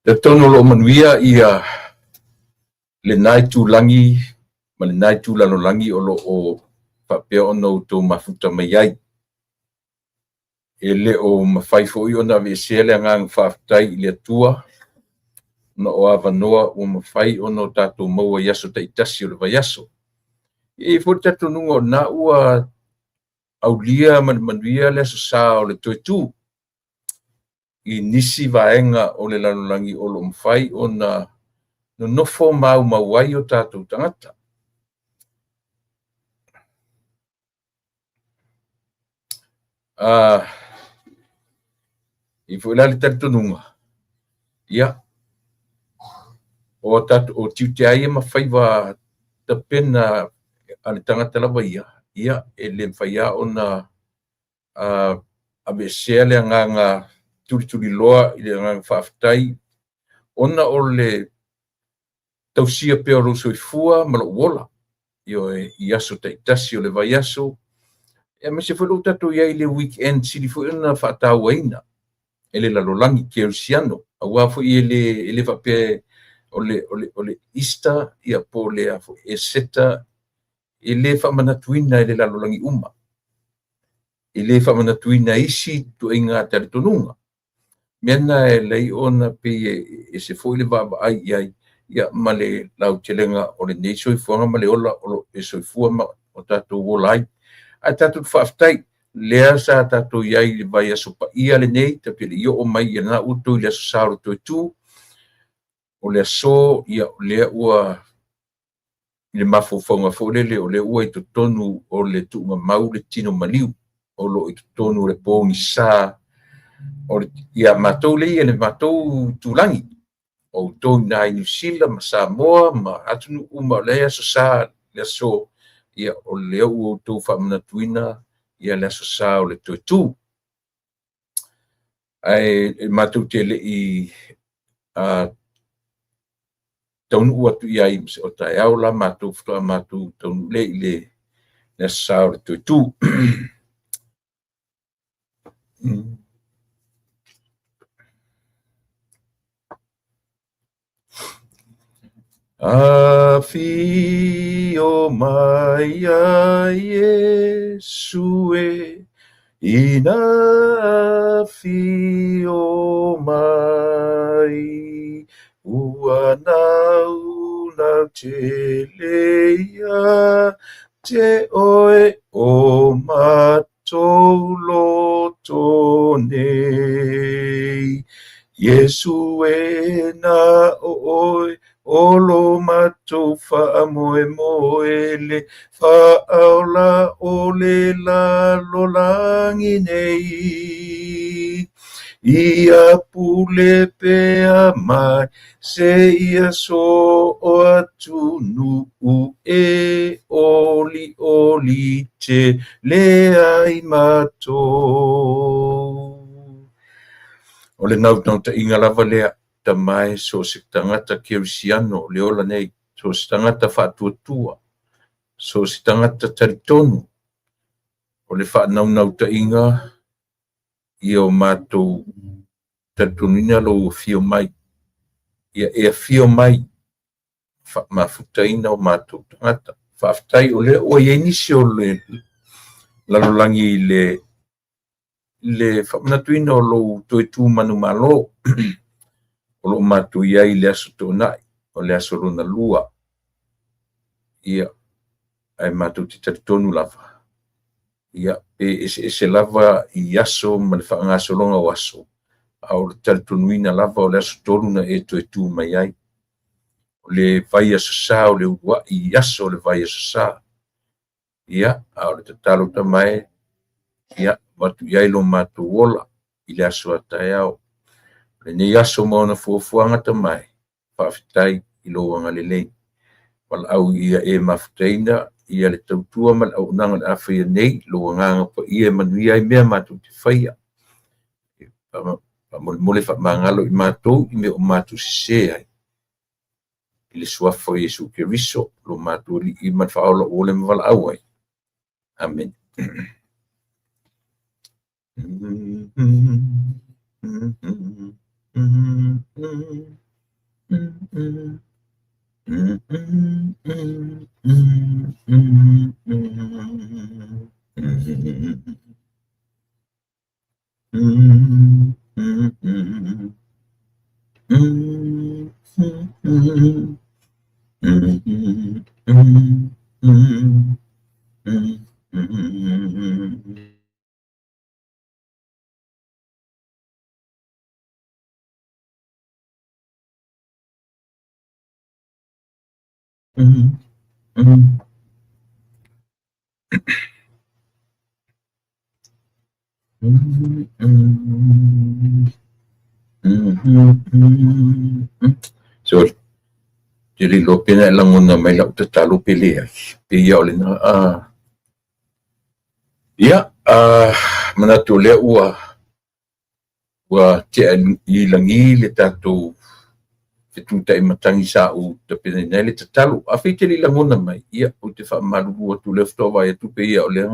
Talitonu o lo o manuia ia lena itulagi ma lena itu lalolagi o lo o faapea ona outou mafuta mai ai. E le o mafai foi ona aveesea le agaga faafetai i le Atua ona o avanoa ua mafai ona o tatou maua i aso taitasi o le vaiaso. E i ai foi le talitonuga o lena ua aulia ma le manuia le Aso Sa o le Toe Tu i nisi vaega o le lalolagi o lo o mafai ona nonofo maumau ai o tatou tagata. E i ai foi la le talitonuga, ia, o tatou o tiute lava ia ma faiva tapena a le tagata lava ia, ia, e le mafai lava ona aveesea le agaga tulituliloa i le agaga faafetai ona o le tausia pea o lou soifua ma lou ola, ioe, i aso taitasi o le vaiaso, aemaise foi lea ua tatou i ai i le weekend sili foi ona faatauaina e le lalolagi kerisiano, aua foi e le, e le faapea o le, o le, o le Easter ia po o le Eseta e le faamanatuina e le lalolagi uma. E le faamanatuina e isi ituaiga talitonuga. Mea lena e ala ai ona pei e ese foi le vaavaai i ai ia ma le lautelega o lenei soifuaga ma le ola o lo o e soifua ma o tatou ola ai. Ae tatou te faafetai, lea sa tatou i ai i le vaiaso paia lenei, tatou te le i oo mai i lena ua outou i le Aso Sa o le Toe Tu, o le aso, ia o lea ua i le mafaufauga foi lele o lea ua i totonu o le tuugamau le tino maliu o lo o i totonu o le pogisa o le, ia matou lea i le matou itulagi, o outou i ina i Niu Sila ma Samoa ma atunuu uma o lea e Aso Sa le aso, ia o lea ua outou faamanatuina ia le Aso Sa o le Toe Tu. Ae matou te le i taunuu atu i ai o taeao la matou faatoa matou taunuu lea i le Aso Sa o le Toe Tu. Afio mai a Iesu e, ina afio mai, ua naunau tele ia te oe o matou loto nei. Iesu e na o oe o lo matou faamoemoe le faaola o le lalolagi nei. Ia pule pea mai seia so o atunuu e olioli tele ai matou. O le naunautaiga lava lea, tama e, so o se tagata kerisiano o le ola nei, so o se tagata faatuatua, so o se tagata talitonu, o le faanaunautaiga ia o matou talitonuina lou afio mai, ia e afio mai faamafutaina o matou tagata. Faafetai o lea ua i ai nisi o le lalolagi i le le faamanatuina o lou toe tu manumalo o lo o matou i ai i le Aso Toonai, o le aso lona lua. Ia, ae matou te talitonu lava, ia, pe eseese lava i aso ma le faagasologa o aso, a o le talitonuina lava o le aso 3 na e toe tu mai ai. O le vaiaso sa o le uluai aso o le vaiaso sa. Ia, a o le tatalo tama e, ia, avatu i ai lo matou ola i le aso a taeao. O lenei aso ma ona fuafuaga tama e, faafetai i lou agalelei. Valaau ia e mafutaina ia le tautua ma le auaunaga o le a faia nei, lou agaga paia e manuia ai mea matou te faia. Faamolemole faamagalo i matou i mea o matou sese ai. I le suafa o Iesu Keriso, lo matou Alii ma le Faaola ua le ma valaau ai. Amene. Sorry, te le iloa pe na e lagona mai lau tatalo pe leai, pei ia o lena. Ia, manatu o lea ua ua tea i lagi le tatou fetutai matagi sa ou tapenaina ai le tatalo. Afai e te le i lagona mai, ia, ou te faamalulu atu o lea faatoa vaai atu pei ia o lea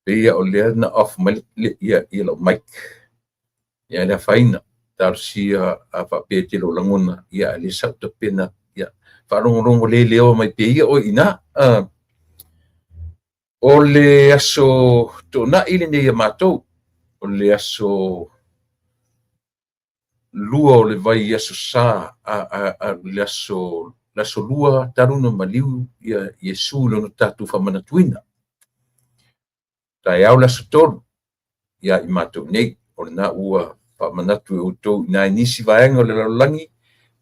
pei ia o lea na off mai le, ia, ia lau mic. Ia e le afaina, talosia a faapea e te le o lagona, ia a o lea sa ou tapena, ia faalogologo le leoa mai pea ia oe i ina. O le aso Toonai lenei ia matou, o le aso 2 o le vaiaso Sa, le aso 2 talu ona maliu Iesu i lona tatou faamanatuina. Taeao le aso 3 ia i matou nei, o lena ua faamanatu e outou i nai nisi vaega o le lalolagi,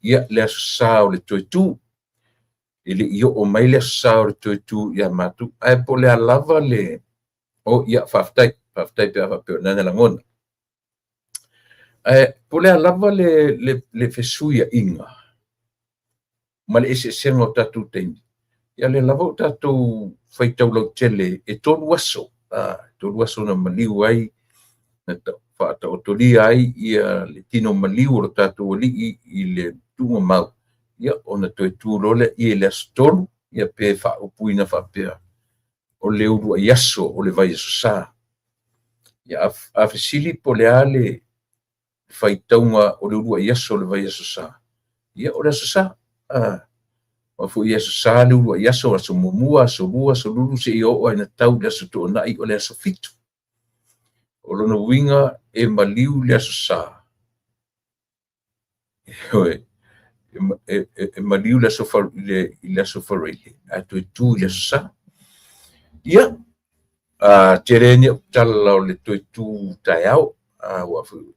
ia le aso Sa o le toe tu. E le i oo mai le aso Sa o le toe tu ia matou, ae po o le a lava le... O, ia, faafetai, faafetai pe a faapea o lena na lagona. Ae po o le a lava le fesuiaiga ma le eseesega o tatou taimi, ia lea lava ua tatou faitau lautele e 3 aso, 3 aso na maliu ai, na faataotolia ai ia le tino maliu o lo tatou Alii i le tuugamau, ia ona toe tu loa lea i le aso 3, ia pe faaupuina faapea, o le uluai aso o le vaiaso Sa. Ia, a fesili po o le a le faitauga o le uluai aso o le vaiaso Sa, ia o le aso Sa. Aua foi e aso Sa le uluai aso, aso muamua, aso lua, aso lulu, seia oo lava ina tau i le aso Toonai o le aso 7. O lona uiga e maliu le aso Sa, ioe, e maliu le aso Faraile, ae toe tu i le aso Sa. Ia, tele ni au tala o le toe tu taeao, aua foi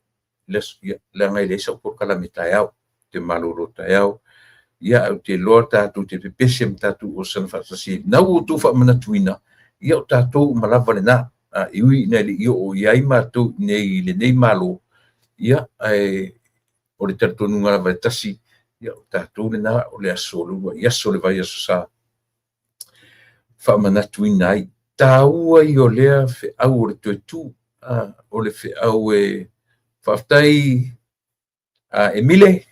ia, leaga e leai sau polokalame taeao, te malolo taeao. Ia, ae ou te iloa tatou te pepese ma tatou osaga faatasi ai. Na ua outou faamanatuina, ia o tatou uma lava lena. E ui ina le i oo i ai matou i inei i lenei Malo, ia, ae o le talitonuga lava e tasi, ia o tatou lena, o le aso o le uluai aso o le vaiaso Sa, faamanatuina ai. Taua ia o lea feau o le toe tu, o le feau e faafetai Emile,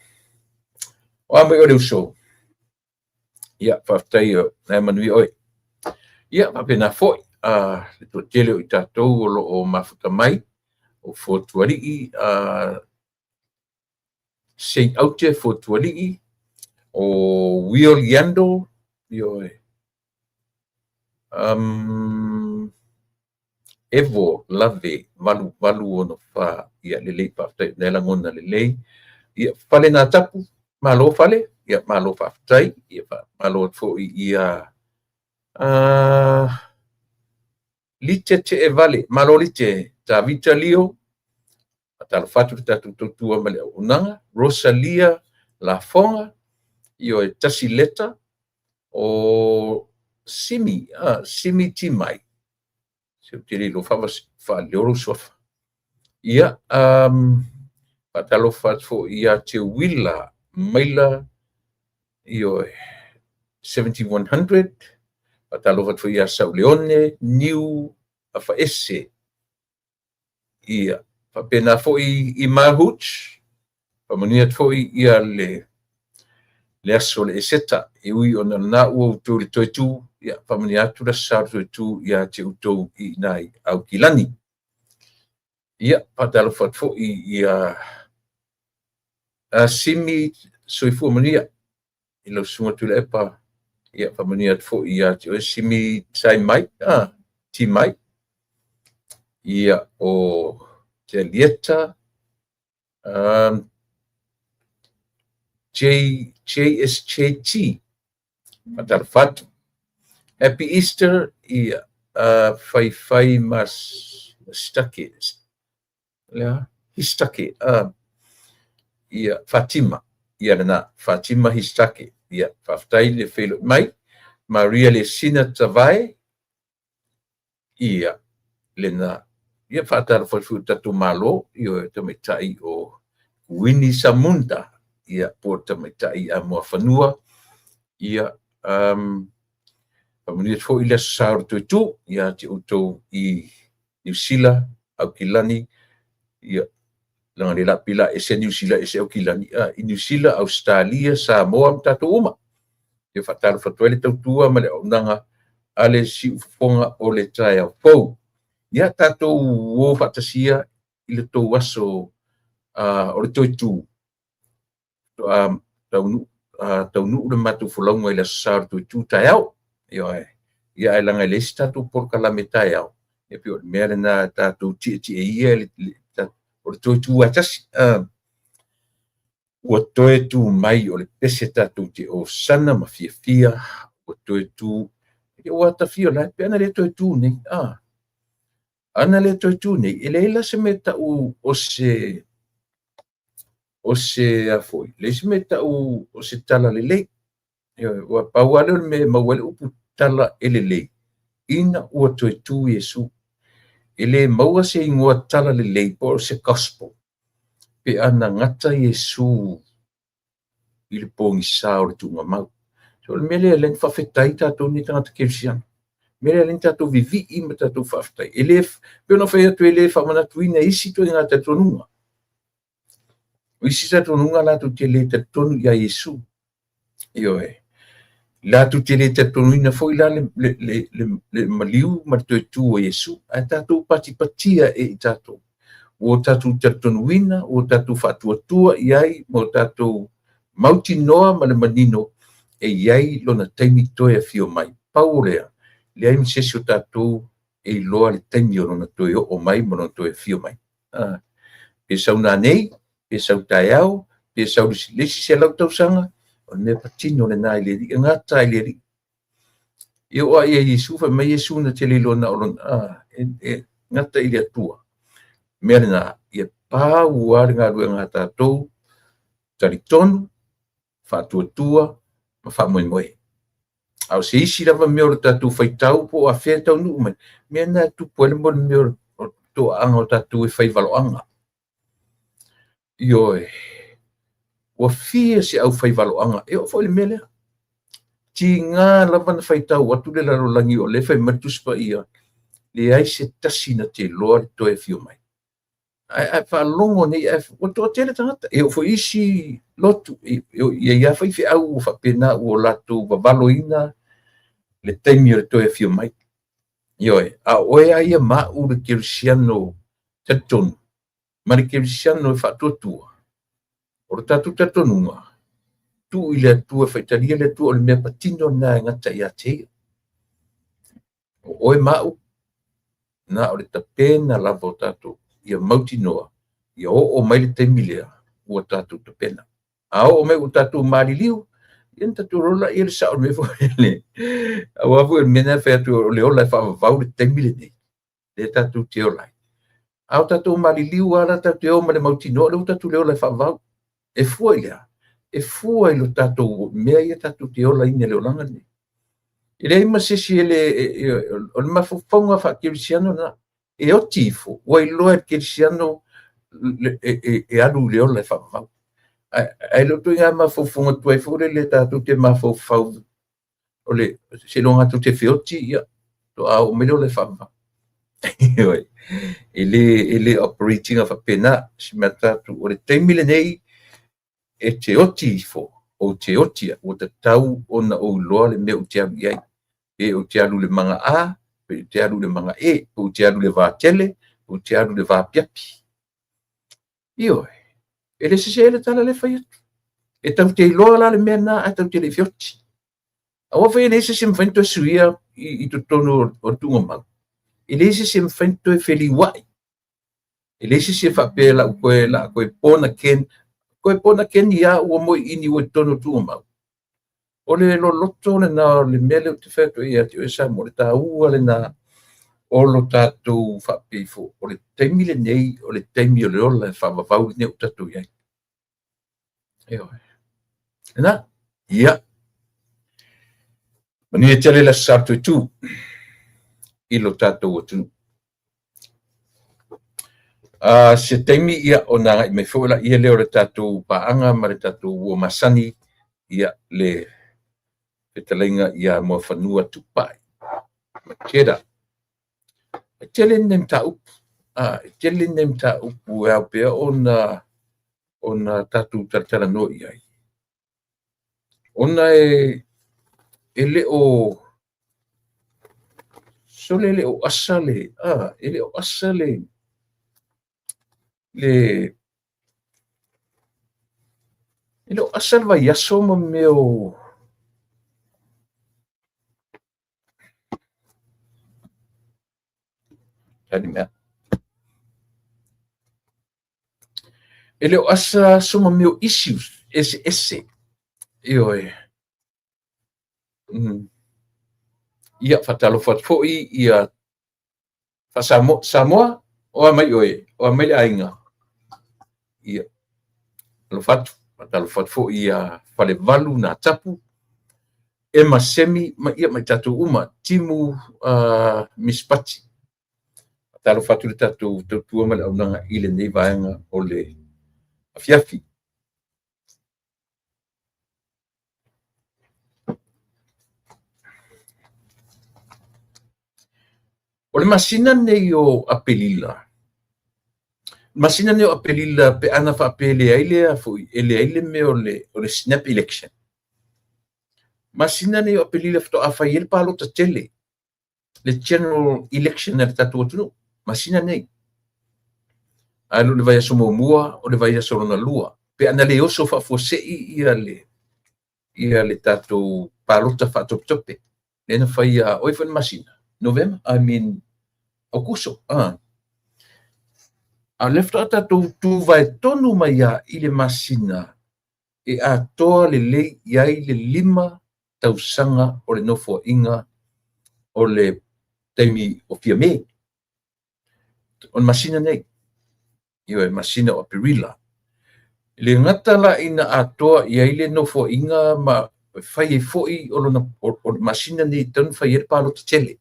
o a mai oe le uso? Ia, faafetai na e manuia oe. Ia, faapena foi le toatele o i tatou o lo o mafuta mai, o Fotualii, Saint Aute Fotualii, o Will Yandle, ioe, Evo Lave 8864, ia lelei, faafetai, na e lagona lelei. Ia, Fale Natapu, malo Fale, ia malo faafetai, ia malo atu foi ia Lite Teevale, malo Lite, Tavita Lio, faatalofa atu le tatou tautua ma le auaunaga, Rosalia Lafoga, ioe, Tasi Leta, o Simi, Simi Timai, se ou te le iloa faaleo lou suafa. Ia, faatalofa atu foi ia Teuila Maila, ioe, 7100, faatalofa atu foi ia Sauleone Niu Afaese. Ia, faapena foi i Mahuch, faamanuia atu foi ia le aso o le Eseta, e ui ona lena ua outou i le toe tu, ia faamanuia atu le aso Sa o le toe tu ia te outou i ina i Aukilani. Ia, faatalofa atu foi ia Simi Soifua Manuia i lau Susuga Tuilaepa. Ia, faamanuia atu foi ia te oe Simi Sai Mai, Ti Mai. Ia, o Telieta, JSJT, faatalofa atu. Happy Easter, ia, Faifai ma Stake, lea, Histake, ia, Fatima, ia lena, Fatima Histake, ia, faafetai le feiloai mai. Maria Lesina Tavae, ia, lena, ia, faatalofa atu foi i le tatou Malo, ia, tamaitai o Winnie Samunda, ia, po o le tamaitai Amoafanua, ia, faamanuia atu foi le Aso Sa o le Toe Tu ia te outou i Niu Sila, Aukilani, ia, leaga o lea o le a pei o le a ese Niu Sila ese Aukilani, i Niu Sila, Ausetalia, Samoa ma tatou uma. Ia faatalofa atu ai le tautua ma le auaunaga a le Siufofoga o le taeao fou. Ia tatou o faatasi ia i le tou aso o le Toe Tu, faatoa taunuu le matou folauga i le Aso Sa o le Toe Tu taeao. Ioe. Ia ae leaga e leai se tatou polokalame taeao, e pei o le mea lena tatou tietie ia o le toe tu lava e tasi. Ua toe tu mai o le pese tatou te osana ma fiafia, ua toe tu. Ua ta fia la, pe ana le toe tu nei. Ana le toe tu nei, e leai la se mea tau o se a foi, leai se mea tau o se tala lelei. Ua pau lava lea o le mea e maua ai le upu tala e lelei, ina ua toe tu Iesu. E le maua se igoa tala lelei po o se gospel pe ana gata Iesu i le pogisa o le tuugamau. So o le mea lea lea na faafetai tatou nei tagata kerisiano. O le mea lea lea na tatou vivii ma tatou faafetai. E le, pei ona fai atu e le faamanatuina e isi ituaiga talitonuga. O isi talitonuga latou te le talitonu ia Iesu. Ioe. Latou te le talitonuina foi la le maliu ma le toe tu o Iesu. Ae tatou patipatia e i tatou. Ua tatou talitonuina, ua tatou faatuatua i ai, ma ua tatou mautinoa ma le manino e i ai lona taimi toe afio mai. Pau o lea, leai ma se isi o tatou e iloa le taimi o lona toe oo mai ma lona toe afio mai. Pe sau nanei, pe sau taeao, pe sau le isi 100 tausaga, o le mea patino lena i le Alii, e gata i le Alii. E oo lava ia Iesu, fai mai Iesu na te le iloa na o lona, e gata i le Atua. Mea lena, ia pau lava le galuega a tatou, talitonu, faatuatua ma faamoemoe. A o se isi lava mea o le tatou faitau po o afea e taunuu mai, mea lena e tupu ai le mea o toaaga o tatou e fai valoaga. Ioe, ua fia se au fai valoaga, e oo foi i le mea lea. Tiga lava na faitau atu le lalolagi o lea fai mai le Tusi Paia, leai se tasi na te iloa le toe afio mai. Ae faalogo nei, ua toatele tagata, e oo foi isi lotu, e i ai lava faifeau ua faapena ua latou vavaloina le taimi o le toe afio mai. Ioe, a o oe lava ia ma au le kerisiano talitonu, ma le kerisiano e faatuatua, o le tatou talitonuga, tuu i le Atua, faitalia le Atua, o le mea patino lena e gata ia te ia. O oe ma au, na o le tapena lava o tatou, ia mautinoa, ia oo mai le taimi lea, ua tatou tapena. A oo mai ua tatou maliliu, ia na tatou lola ia le sao le mea foi le. Aua foi o le mea lena e fai atu o le ola e faavavau le taimi lenei, lea tatou te ola ai. A o tatou maliliu lava la tatou te o ma le mautinoa, lea ua tatou le ola e faavavau. E fua i le a? E fua i lo tatou mea ia tatou te olaina i le olaga lenei. E leai ma se isi e le, o le mafaufauga faakerisiano lena. E oti ifo, ua iloa e le kerisiano e alu i le ola e faavavau. Ae le o ituaiga mafaufauga tuai foi lele tatou te mafaufau o le seiloga tatou te feoti, ia, faatoa oo mai le ola e faavavau. E le operate ina faapena. Si mea tatou, o le taimi lenei, e te oti ifo, ou te oti ai, ua tatau ona ou iloa le mea ou te alu i ai. Pe ou te alu i le maga A, pe ou te alu i le maga E, pe ou te alu i le vatele, Ou te alu i le vaapiapi. Ioe, e le sese le tala lea e fai atu. E tatou te iloa la le mea lena ae tatou te le i feoti. Aua foi e leai se isi e mafai ona toe suia i totonu o le tuugamau. E leai se isi e mafai ona toe feliuai. E leai se isi e faapea la toe, la toe born again. Toe born again ia ua moeini ua i totonu o le tuugamau. O le loloto lena o le mea lea ou te fai atu ai ia te oe Samoa, o le taua lena o lo tatou faapea ifo, o le taimi lenei, o le taimi o le ola e faavavau lenei ua tatou i ai. Ioe. Lena, ia. Manuia tele le Aso Sa Toetu i lo tatou atunuu. Se taimi ia ona agai mai foi laia lea o le tatou paaga ma le tatou ua masani ia le fetalaiga ia Muafanua Tupai Makeda. E tele ni mataupu, e tele ni mataupu e ao pea ona tatou talatalanoa i ai. Ona e le o sole le o asa le e le o asa le le e le o asa le vaiaso ma mea o mea. E le o asa aso ma mea o issues eseese. Ioe. Ia, faatalofa atu foi ia Faa-Samoa, Samoa, o a mai oe, o a mai le aiga. Ia, alofa atu, faatalofa atu foi ia Falevalu Natapu, Emma Semi, ma ia ma i tatou uma, Timu Mispati. Faatalofa atu le tatou tautua ma le auaunaga i lenei vaega o le afiafi. O le masina nei o Aperila, masina nei o Aperila pe ana faapea e leai le foi, e leai le mea o le snap election. Masina nei o Aperila faatoa fai ai le palota tele, le general election a le tatou atunuu, masina nei. Ae le vaiaso muamua, o le vaiaso lona lua. Pe ana le oso faafuasei ia le tatou palota faatopetope. Lea na fai ia, oi foi le masina, Novema, I mean, Aukuso. A o lea faatoa tatou tuvae tonu mai ia i le masina e atoa lelei i ai le 5 tausaga o le nofoaiga o le taimi o Fiame. O le masina nei, ioe, masina o Aperila. Le gata la ina atoa i ai le nofoaiga ma fai ai foi o lona o le masina nei e tatau ona fai ai le palota tele.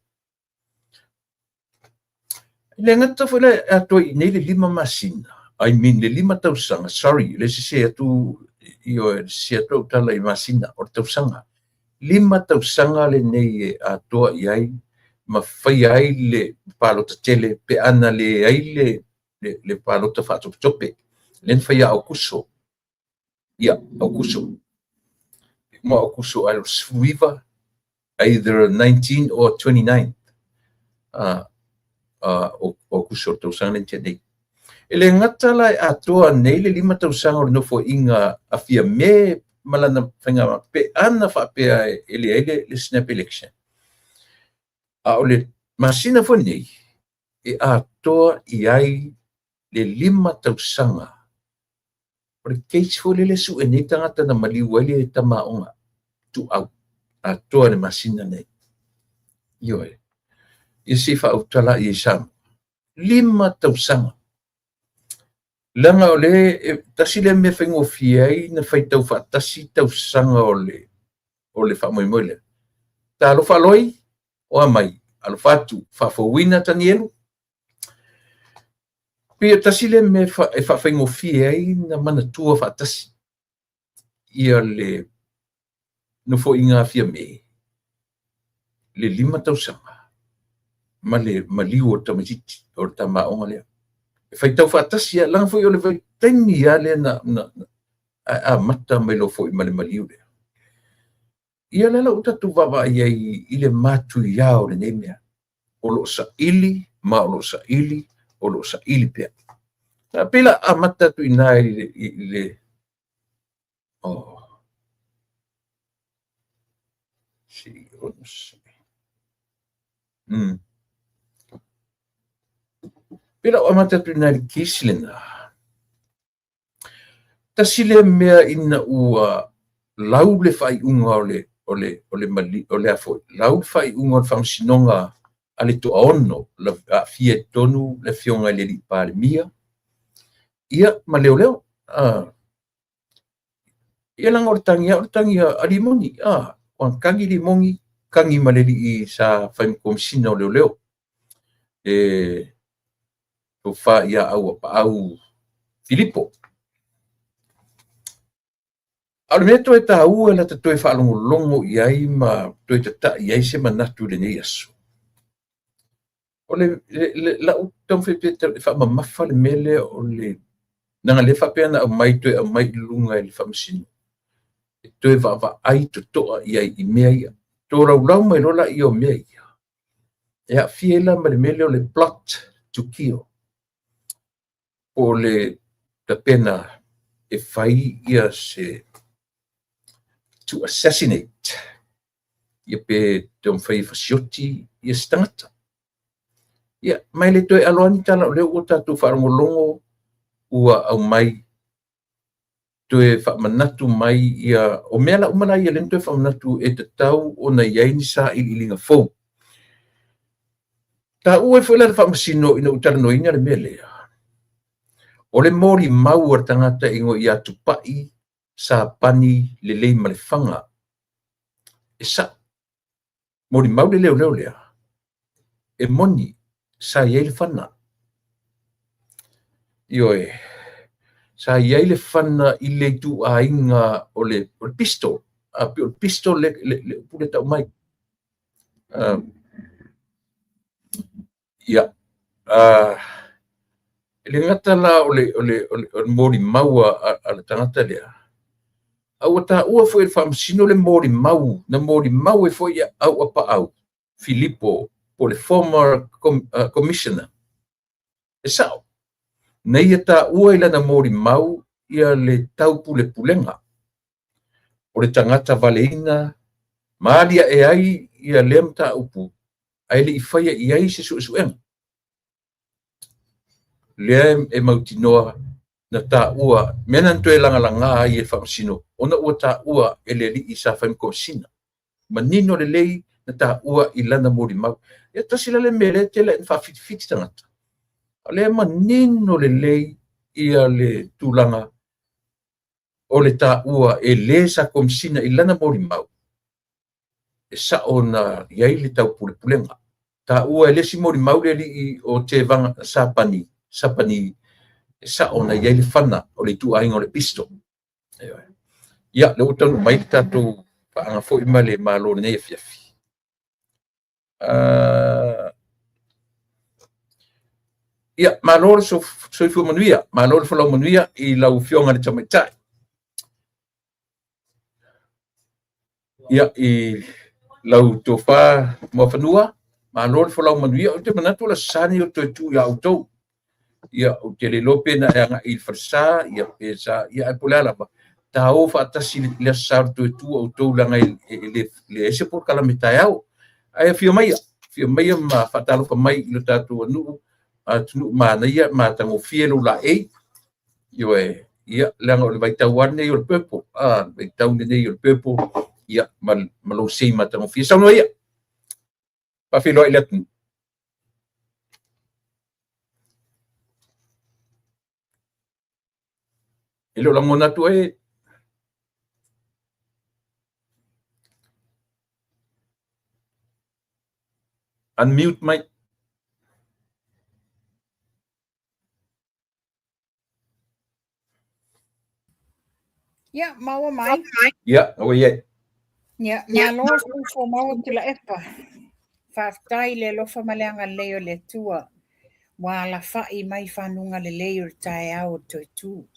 Le gata foi le atoa i nei le 5 masina, I mean le 5 tausaga, sorry, le sese atu, ioe, sese atu au tala i masina o le tausaga. 5 tausaga lenei e atoa i ai ma fai ai le palota tele pe ana le ai le palota faatopetope. Le na fai ia Aukuso. Ia, Aukuso. Ma Aukuso ai o 19, either 19 or 29. O Aukuso o tausaga nei nei. E le gata la e atoa nei le 5 tausaga o le nofoaiga a Fiame ma lana faiga pe ana faapea e leai le snap election. A o le masina foi nei e atoa i ai le 5 tausaga o le case foi lele sue nei tagata na maliu ai le tamaoga tuau atoa le masina nei. Ioe. Ia se faautala i Samoa. 5 tausaga. Leaga o le tasi le mea faigofie ai na faitau faatasi tausaga o le faamoemoe lea. Talofa loi, o a mai, alofa atu, faafouina Tanielu. Pei tasi le mea e faafaigofie ai na manatua faatasi ia le nofoaiga a Fiame, le 5 tausaga ma le maliu o le tamaitiiti o le tamaoga lea. E faitau faatasi ia, leaga foi o le vaitaimi lava lea na amata mai loa foi ma le maliu lea. Ia le la ua tatou vaavaai ai i le matuia o lenei mea. O lo o saili ma o lo o saili o lo o saili pea. E pei la amata atu i ina i le oh. Pei la amata atu i ina i le kesi lena. Tasi lea mea ina ua lau le faaiuga o le o le o le mali o le a foi lau le faaiuga o le faamasinoga a le toaono aafia i totonu le afioga i le alii Palemia, ia ma leoleo. Ia leaga o le tagi lava o le tagi a Limoni, ua tagi Limoni, tagi ma le alii sa fai ma Komesina o Leoleo, e tofa ia Auapaau Filipo. A o le mea toe taua e lata toe faalogologo i ai ma toe tatai i ai se manatu i lenei aso, o le lau taumafai pea e faamamafa le mea lea o le leaga lea faapea na aumai toe aumai i luga i le faamasino e toe vaavaai totoa i ai i mea ia. Tolaulau mai loa laia o mea ia, e aafia ai la ma le mea lea o le plot to kill, po o le tapena e fai ia se to assassinate, ia pe taumafai e fasioti ia se tagata. Ia, ma e le toe alo lava ni tala, o lea ua tatou faalogologo ua aumai toe faamanatu mai ia o mea la uma la ia lea na toe faamanatu e tatau ona i ai ni sailiiliga fou. Taua ai foi la le faamasino ina ua talanoaina le mea lea, o le molimau a le tagata e igoa ia Tupai Sapani Lelei ma le Faga, e sa'o, molimau le leoleo lea, e moni sa i ai le fana. Ioe, sa i ai le fana i le ituaiga o le pistol, a pei o le pistol le upu lea tau mai. Ia, e le gata la o le molimau a le tagata lea, a ua taua foi e le faamasino le molimau na molimau ai foi Auapaau Filipo, po o le former commissioner. E sa'o, na ia taua i lana molimau ia le taupulepulega o le tagata valeina ma alia'e ai ia lea mataupu ae le i faia i ai se suesuega. Lea e mautinoa na taua mea na toe lagalaga ai e le faamasino ona ua taua e le alii sa fai ma Komesina. Manino lelei na taua i lana molimau. Ia tasi la le mea lea tele ina faafitifiti tagata. O lea e manino lelei ia le tulaga o le taua e le sa Komesina i lana molimau, e sa'o na i ai le taupulepulega. Taua e le isi molimau le alii o Tevaga Sapani, Sapani, e sa'o na i ai le fana o le ituaiga o le pistol. Ia, lea ua taunuu mai le tatou paaga foi ma le Malo i lenei afiafi. Ia, malo le soifua manuia, malo le folau manuia i lau Afioga i le Tamaitai. Ia, i lau tofa Muafanua, malo le folau manuia. Ou te manatu o le Aso Sa lenei o toe tu ia outou. Ia, ou te le iloa pe na e agai i le falesa, ia pe sa, ia ae po o le a lava, ta o faatasi i le Aso Sa o le toe tu outou leaga e leai se polokalame taeao. Ae afio maia, afio maia ma faatalofa mai i lo tatou atunuu manaia, matagofie lou laei. Ioe, ia, leaga o le vaitau lava lenei o le purple, vaitau lenei o le purple, ia, ma lou sei matagofie. Saunoa ia, faafeiloai i le atunuu. E le o lagona atu oe. Unmute mic. Ia, maua mai. Ia, ua i ai. Ia, malo le soifua maua Tuilaepa. Faafetai i le alofa ma le agalelei o le Atua ua alafai mai fanuga lelei o le taeao o le toe tu.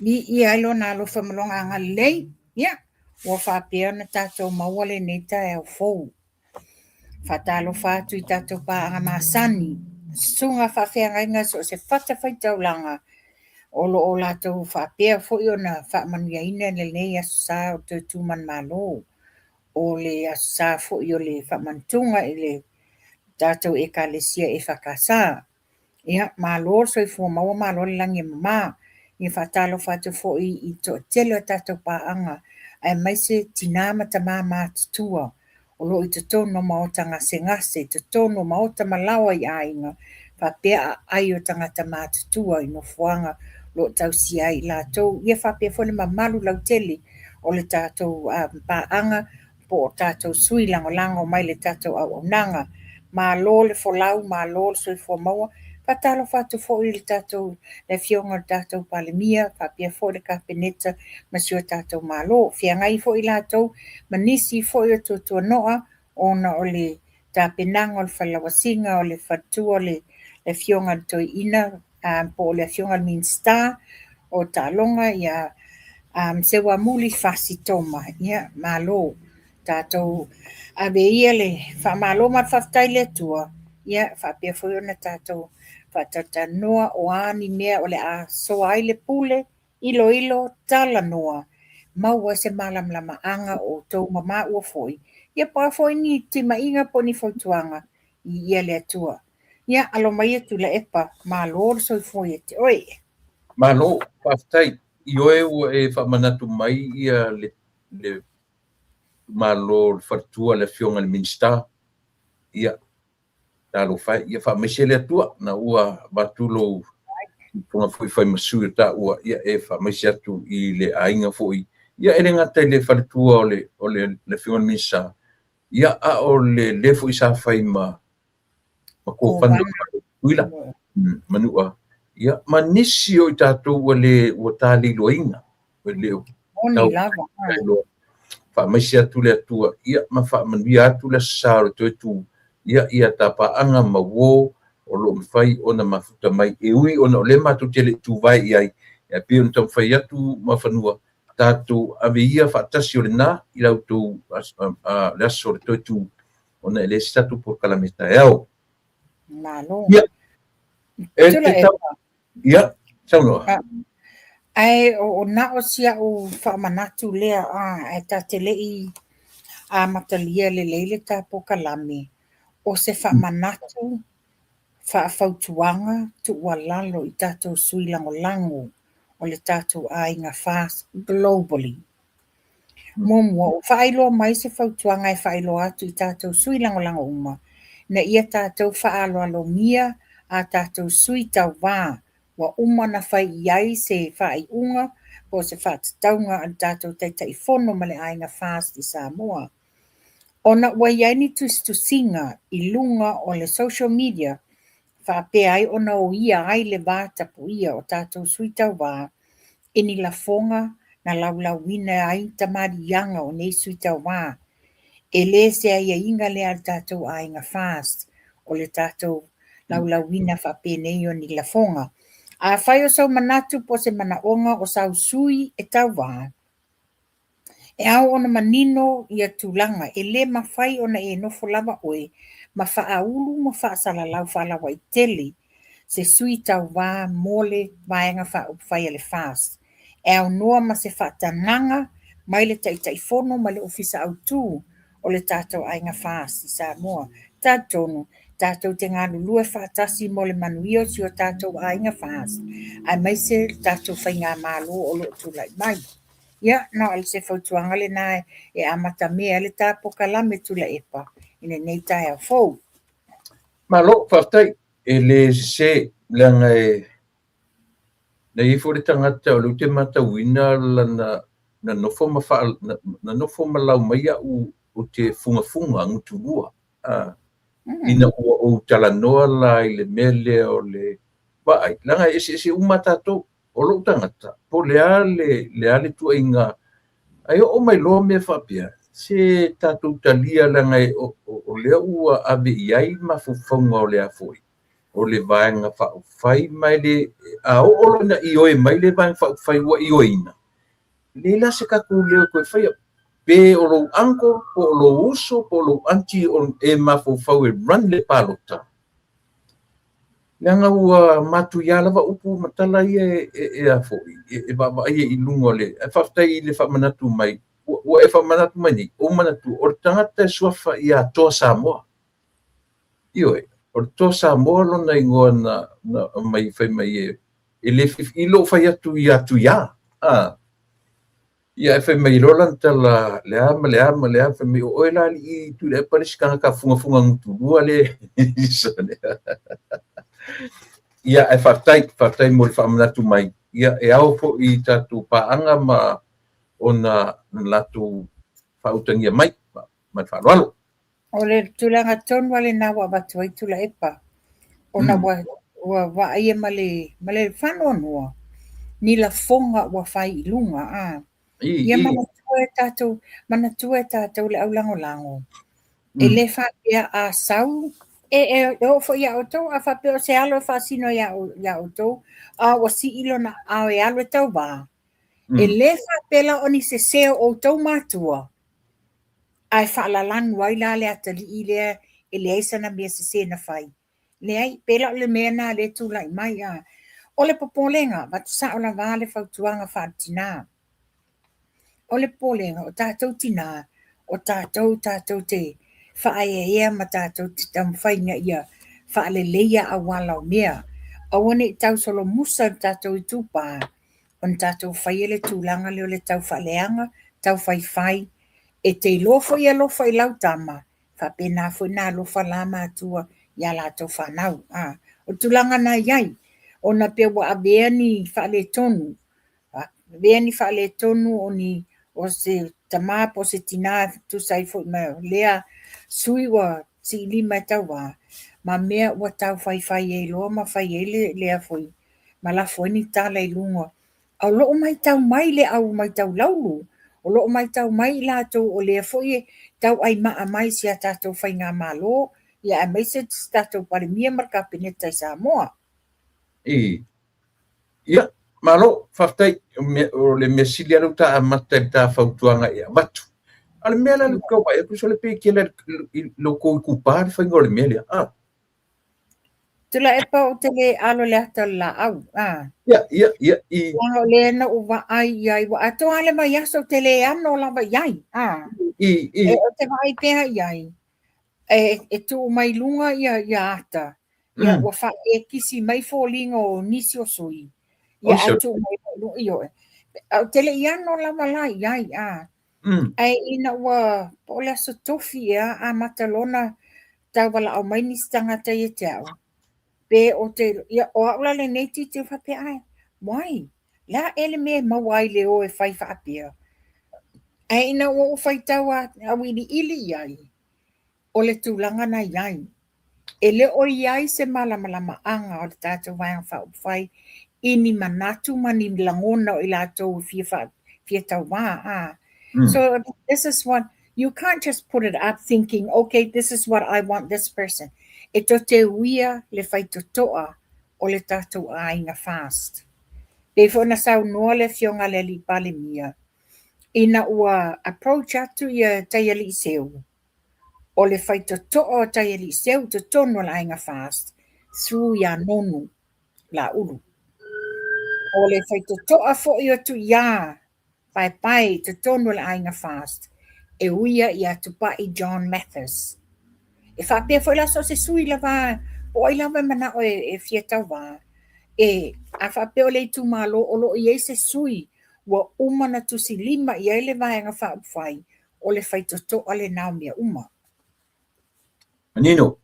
Viia ai lona alofa ma lona agalelei, ia, ua faapea ona tatou maua lenei taeao fou. Faatalofa atu i tatou paaga masani, Susuga faafeagaiga so o se fatafaitaulaga o lo o latou faapea foi ona faamanuiaina lenei Aso Sa o le toe tu manumalo, o le Aso Sa foi o le faamanatuga i le tatou Ekalesia EFKS. Ia, malo le soifua maua, malo le lagi e mama. Ia faatalofa atu foi i le toatele o tatou paaga aemaise tina ma tama matutua o lo o i totonu o maota gasegase, i totonu o maota ma laoa i aiga, faapea aai o tagata matutua i nofoaga o lo o tausia ai i latou. Ia faapea foi le mamalu lautele o le tatou paaga po o tatou sui lagolago mai le tatou auaunaga. Malo le folau, malo le soifua maua. Faatalofa atu foi i le tatou le afioga i le tatou Palemia faapea foi le Kapeneta ma si o tatou Malo. Feagai foi latou ma nisi foi o tuatuanoa ona o le tapenaga o le falelauasiga o le faletua o le afioga i le Toeaina po o le afioga i le Minisita o Taaloga ia Seuamuli Fasi Toma. Ia, malo. Tatou ave ia le faamalo ma le faafetai i le Atua, ia faapea foi ona tatou faatalatalanoa o a ni mea o le a soa ai le pule, iloilo, talanoa, maua ai se malamalamaaga o outou ma maua foi, ia po o a foi ni timaiga po o ni fautuaga, viia le Atua. Ia, alo maia Tuilaepa, malo le soifua ia te oe. Malo, faafetai. Ioe ua e faamanatu mai ia le Malo le faletua le afioga i le Minisita. Ia, talofa e, ia faamaise le Atua, na ua avatu lou fofoga foi fai ma sui o taua, ia e faamaise atu i le aiga foi. Ia e le gata i le faletua o le o le afioga i le Minisita, ia a o le le foi sa fai ma ma Kovana Tutuila, Manua, ia ma nisi o i tatou ua le ua taleiloaina, ua le o Moni lava. Faamaise atu le Atua, ia ma faamanuia atu le Aso Sa o le toe tu, ia ia tapaaga ma uo o lo o mafai ona mafuta mai, e ui ona o lea matou te le i tuvae i ai, ae pei ona taumafai atu Mafanua, tatou ave ia faatasi o lena i la outou le aso o le toe tu, ona e leai se tatou polokalame taeao. Malo. Ia, e te tau... Ia, saunoa. Ae o na o si au faamanatu lea, ae ta te le i amatalia lelei le ta polokalame, o se faamanatu faafautuaga tuualalo i tatou sui lagolago o le tatou aiga FAST globally. Muamua, ua faailoa mai se fautuaga e faailoa atu i tatou sui lagolago uma, ina ia tatou faaaloalogia a tatou sui tauva ua uma ona fai i ai se faaiuga po o se faatatauga a le tatou Taitaifono ma le Aiga FAST i Samoa. Ona ua i ai ni tusitusiga i luga o le social media faapea ai ona oia ai le va tapuia o tatou sui tauva i ni lafoga na laulauina ai tamaliiaga o nei sui tauva. E le se aiaiga lea a le tatou aiga FAST o le tatou laulauina faapenei o ni lafoga. Afai o sou manatu po o se manaoga o sau sui e tauva, E ao ona manino ia tulaga, e le mafai ona e nofo lava oe ma faaulu ma faasalalau faalauaitele se sui tauva mo le Vaega Faaupufai a le FAST, e aunoa ma se faatagaga mai le Taitaifono ma le Ofisa Autu o le tatou aiga FAST i Samoa. Talitonu, tatou te galulue faatasi mo le manuia o si o tatou aiga FAST, aemaise le tatou faigamalo o lo o tulai mai. Ia, na o se fautuaga lena e amatamea ai le ta polokalame Tuilaepa i lenei taeao fou. Malo, faafetai. E le sese, leaga e na i ai foi le tagata o lea ou te matauina lana na nofo ma faa, na nofo ma lau mai au ou te fugafuga gutulua. Ina ua ou talanoa la i le mea lea o le vaai, leaga e eseese uma tatou. O lou tagata, po o le a le, le a le tuuaiga, ae oo mai loa mea faapea, se tatou talia leaga o, o lea ua ave i ai mafaufauga o le a foi, o le Vaega Faaupufai, ma e le, a oo loa ina ioe mai le Vaega Faaupufai ua ioeina, e leai la se tatou leo e toe faia. Pe o lou uncle, po o lou uso, po o lou aunty e mafaufau e run le palota. Leaga ua matuia lava upu ma tala ia e a foi, e vaavaaia i luga o le... Ae faafetai i le faamanatu mai, ua e faamanatu mai nei, ou manatua, o le tagata e suafa ia Toa Samoa. Ioe, o le Toa Samoa lona igoa na aumai fai mai e le i lou fai atu ia Tuia. Ia ae fai mai loa lana tala, le a ma le a ma le a, fai mai o oe la alii Tuilaepa le isi tagata fugafuga gutulua le. Ia ae faafetai, faafetai mo le faamanatu mai. Ia e ao foi i tatou paaga ma ona latou faautagia mai ma le faaaloalo. O le tulaga tonu lava lena ua avatu ai Tuilaepa, ona ua vaaia ma le faanoanoa ni lafoga ua fai i luga. Ia manatua e tatou, manatua e tatou le aulagolago, e le faapea a sau, e oo foi ia outou, a faapea o se alo e faasino ia outou, a ua sii lona aao e alu e tauva, e le faapea la o ni sese o outou matua, ae faalalanu ai la le atalii lea e leai sana mea sese na fai. Leai, pei la o le mea lena lea e tulai mai. O le popolega, avatu sao lava le fautuaga faale-tina. O le popolega, o tatou tina, o tatou tatou te faaeaea ma tatou te taumafai ina ia faaleleia auala o mea. Aua ne i tausolomusa i le tatou itupa, ona tatou faia le tulaga lea o le taufaaleaga, taufaifai. E te iloa foi alofa i lau tama, faapena foi ona alofa la matua ia latou fanau. O le tulaga na i ai, ona pei ua avea ni faaletonu, avea ni faaletonu o ni o se tama po o se tina e tusa ai foi ma lea sui ua siilima e tauva, ma mea ua taufaifai ai loa ma fai ai lea foi ma lafo ai ni tala i luga. A o lo o matau mai le au matau laulu, o lo o matau mai i latou o lea foi e tauai maa mai i si a tatou faigamalo, ia aemaise si tatou Palemia ma le Kapeneta i Samoa. Ia, malo, faafetai. O le mea sili lava lea ua ta amata i le ta fautuaga e avatu. A o le mea la lea ou te tau vaai atu, sole pei e tele i lo outou itupa le faiga o le mea lea. Tuilaepa ou te le alo i le ata o le laau. Ia, ia, ia. I... Leaga o lea na ou vaai i ai, ua atoa lava le vaiaso ou te le ano lava i ai. I, i. E, ou te vaai pea i ai. E tuu mai luga ia ata, ia ua faaekisi mai foliga o nisi o sui. Ia ae tuu mai luga, ioe. Ou te le i ano lava la i ai. Ae ina ua, po o le aso Tofi ea, amata loa ona tauwalaau mai nisi tagata ia te au, pe o te, ia, o au la lenei tilotilo faapea, ae, why? Le a ea le mea e maua ai le o e fai faapea? Ae ina ua ou faitau auiliili i ai, o le tulaga na i ai. E le o i ai se malamalamaaga o le tatou Vaega Faaupufai i ni manatu ma ni lagona o i latou e fia, fia tauva. So this is what, you can't just put it up thinking, okay, this is what I want this person. E tou te uia le faitotoa o le tatou aiga FAST. Pei foi ona saunoa le afioga a le alii Palemia, ina ua approach atu ia Taialii Seu, o le faitotoa o Taialii Seu i totonu o le aiga FAST, through ia Nonu Laulu. O le faitotoa foi o Tuiā Paepae i totonu o le aiga FAST, e uia ia Tupai John Mathis. E faapea foi la so o se sui lava, po o ai lava e manao e fia tauva, e a faapea o le itumalo o lo o i ai se sui ua uma ona tusilima i ai le Vaega Faaupufai, o le faitotoa lena o mea uma. Manino,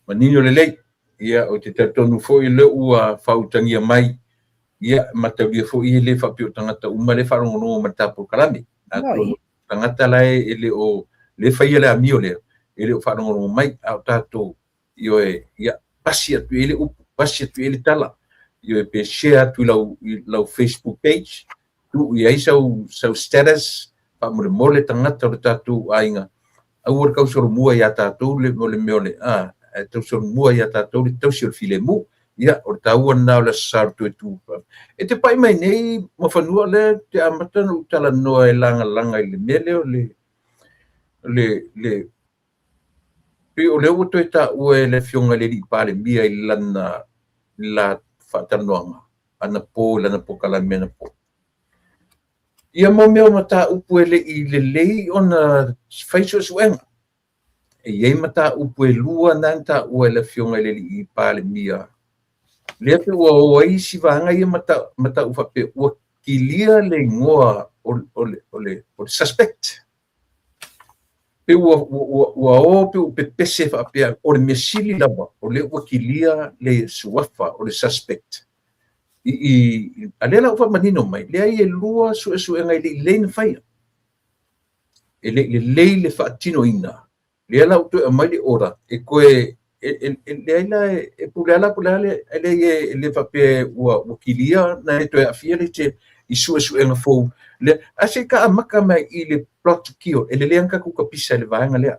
manino lelei. Ia, ou te talitonu foi o lea ua faautagia mai, ia, mataulia foi e le faapea o tagata uma lea e faalogologo mai i le ta polokalame. Atonu o tagata la e le o, lea e faia le amio lea, e le o faalogologo mai, a o tatou, ioe, ia, pasi atu i ai le upu, pasi atu i ai le tala, ioe, pe share atu i lau, i lau Facebook page, tuu i ai sau, sau status, faamolemole tagata o le tatou aiga, aua le tausolomua iā tatou le, o le mea o le, a, ae tausolomua iā tatou le tausi o le filemu. Ia, o le taua lena o le Aso Sa o le toe tu. E te pai mai nei, Mafanua, lea te amata ona ou talanoa e lagalaga i le mea lea o le, le, le, pei o lea ua toe taua e le Afioga i le Alii Palemia i lana le la faatalanoaga anapo i lana polokalame anapo. Ia mo mea o mataupu e le i lelei ona fai suesuega. E i ai mataupu e lua na na taua e le Afioga i le Alii Palemia, lea pei ua o ai isi vaega ia ma tau faapea ua kilia le igoa o le suspect. Pe ua o pe ua pepese faapea, o le mea sili lava o lea ua kilia le suafa o le suspect. A lea la ua faamanino mai, leai e lua suesuega e le i lelei ona faia. E le i lelei le faatinoina. Lea la ua toe aumai le order e toe e leai la e pule ala pule ale e leai e le faapea ua kilia na e toe aafia le te i suesuega fou. Lea ae se i ta amata mai i le plot to kill, e lelei lava ona tatou tapisa i le vaega lea.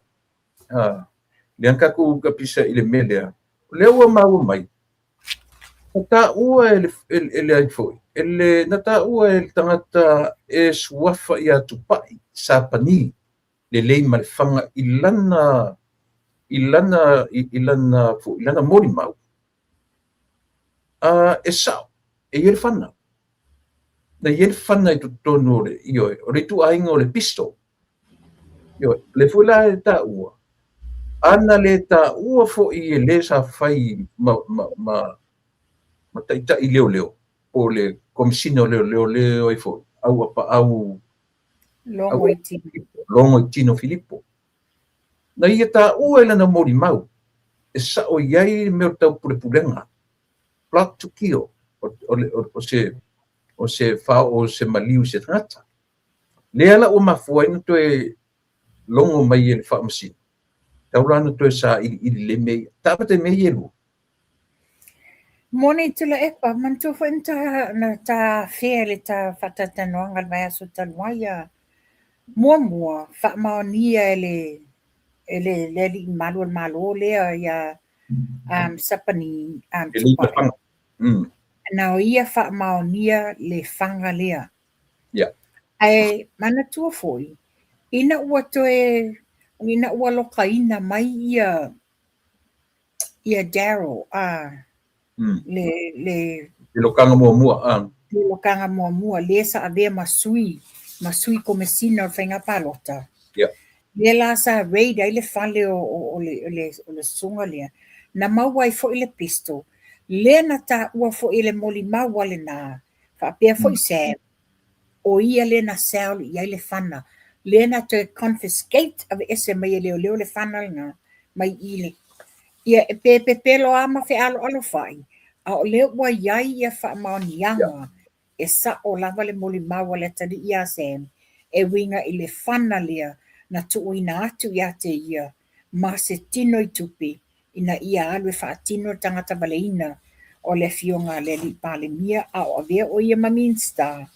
Lea na tatou tapisa i le mea lea. O lea ua maua mai, na taua e le ai foi, na taua e le tagata e suafa ia Tupai Sapani le Leimalefana i lana molimau. E sao, e i ai le fana. Na i ai le fana i totonu o le, ioe, o le ituaiga o le pistol. Ioe, le foi la e taua, ana le taua foi e le sa fai ma taitai leoleo, po o le komisina o leoleo leo ai foi, au apaau Logo i tino. Logo i Tino Filipo. Na ia taua i lana molimau, e sao i ai mea o taupulepulega, plot to kill, o se fao o se maliu se tagata. Lea la ua mafua ai na toe logo mai e le faamasino. Tau la na toe sa ili ili le mea ia. Ta amata i mea ia e lua. Moni Tuilaepa, manatua foi na ta afea le ta faatalatalanoaga i le vaiaso talu ai a muamua faamaonia e le alii mamalu o le Malo lea ia Sapani E le Tupai. Faga. Na o ia faamaonia le faga lea. Ae manatua foi, ina ua lokaina mai ia Daryl le Le lokaga muamua. Ah. Le lokaga muamua lea sa avea ma sui komesina o le faiga palota. Lea la sa raid ai le fale o le susuga lea. Na maua ai foi le pistol. Lea na taua foi e le molimau a lena. Faapea foi Sam, o ia lea na sell i ai le fana. Lea na toe confiscate aveese mai e leoleo le fana lena mai i le. Ia e pe pepelo a ma fealoalofai, a o lea ua i ai ia faamaoniaga e sao lava le molimau a le atalii ia Sam e uiga i le fana lea na tuuina atu ia te ia ma se tino i tupe ina ia alu e faatino le tagata valeina o le afioga a le alii Palemia a o avea o ia ma Minisita.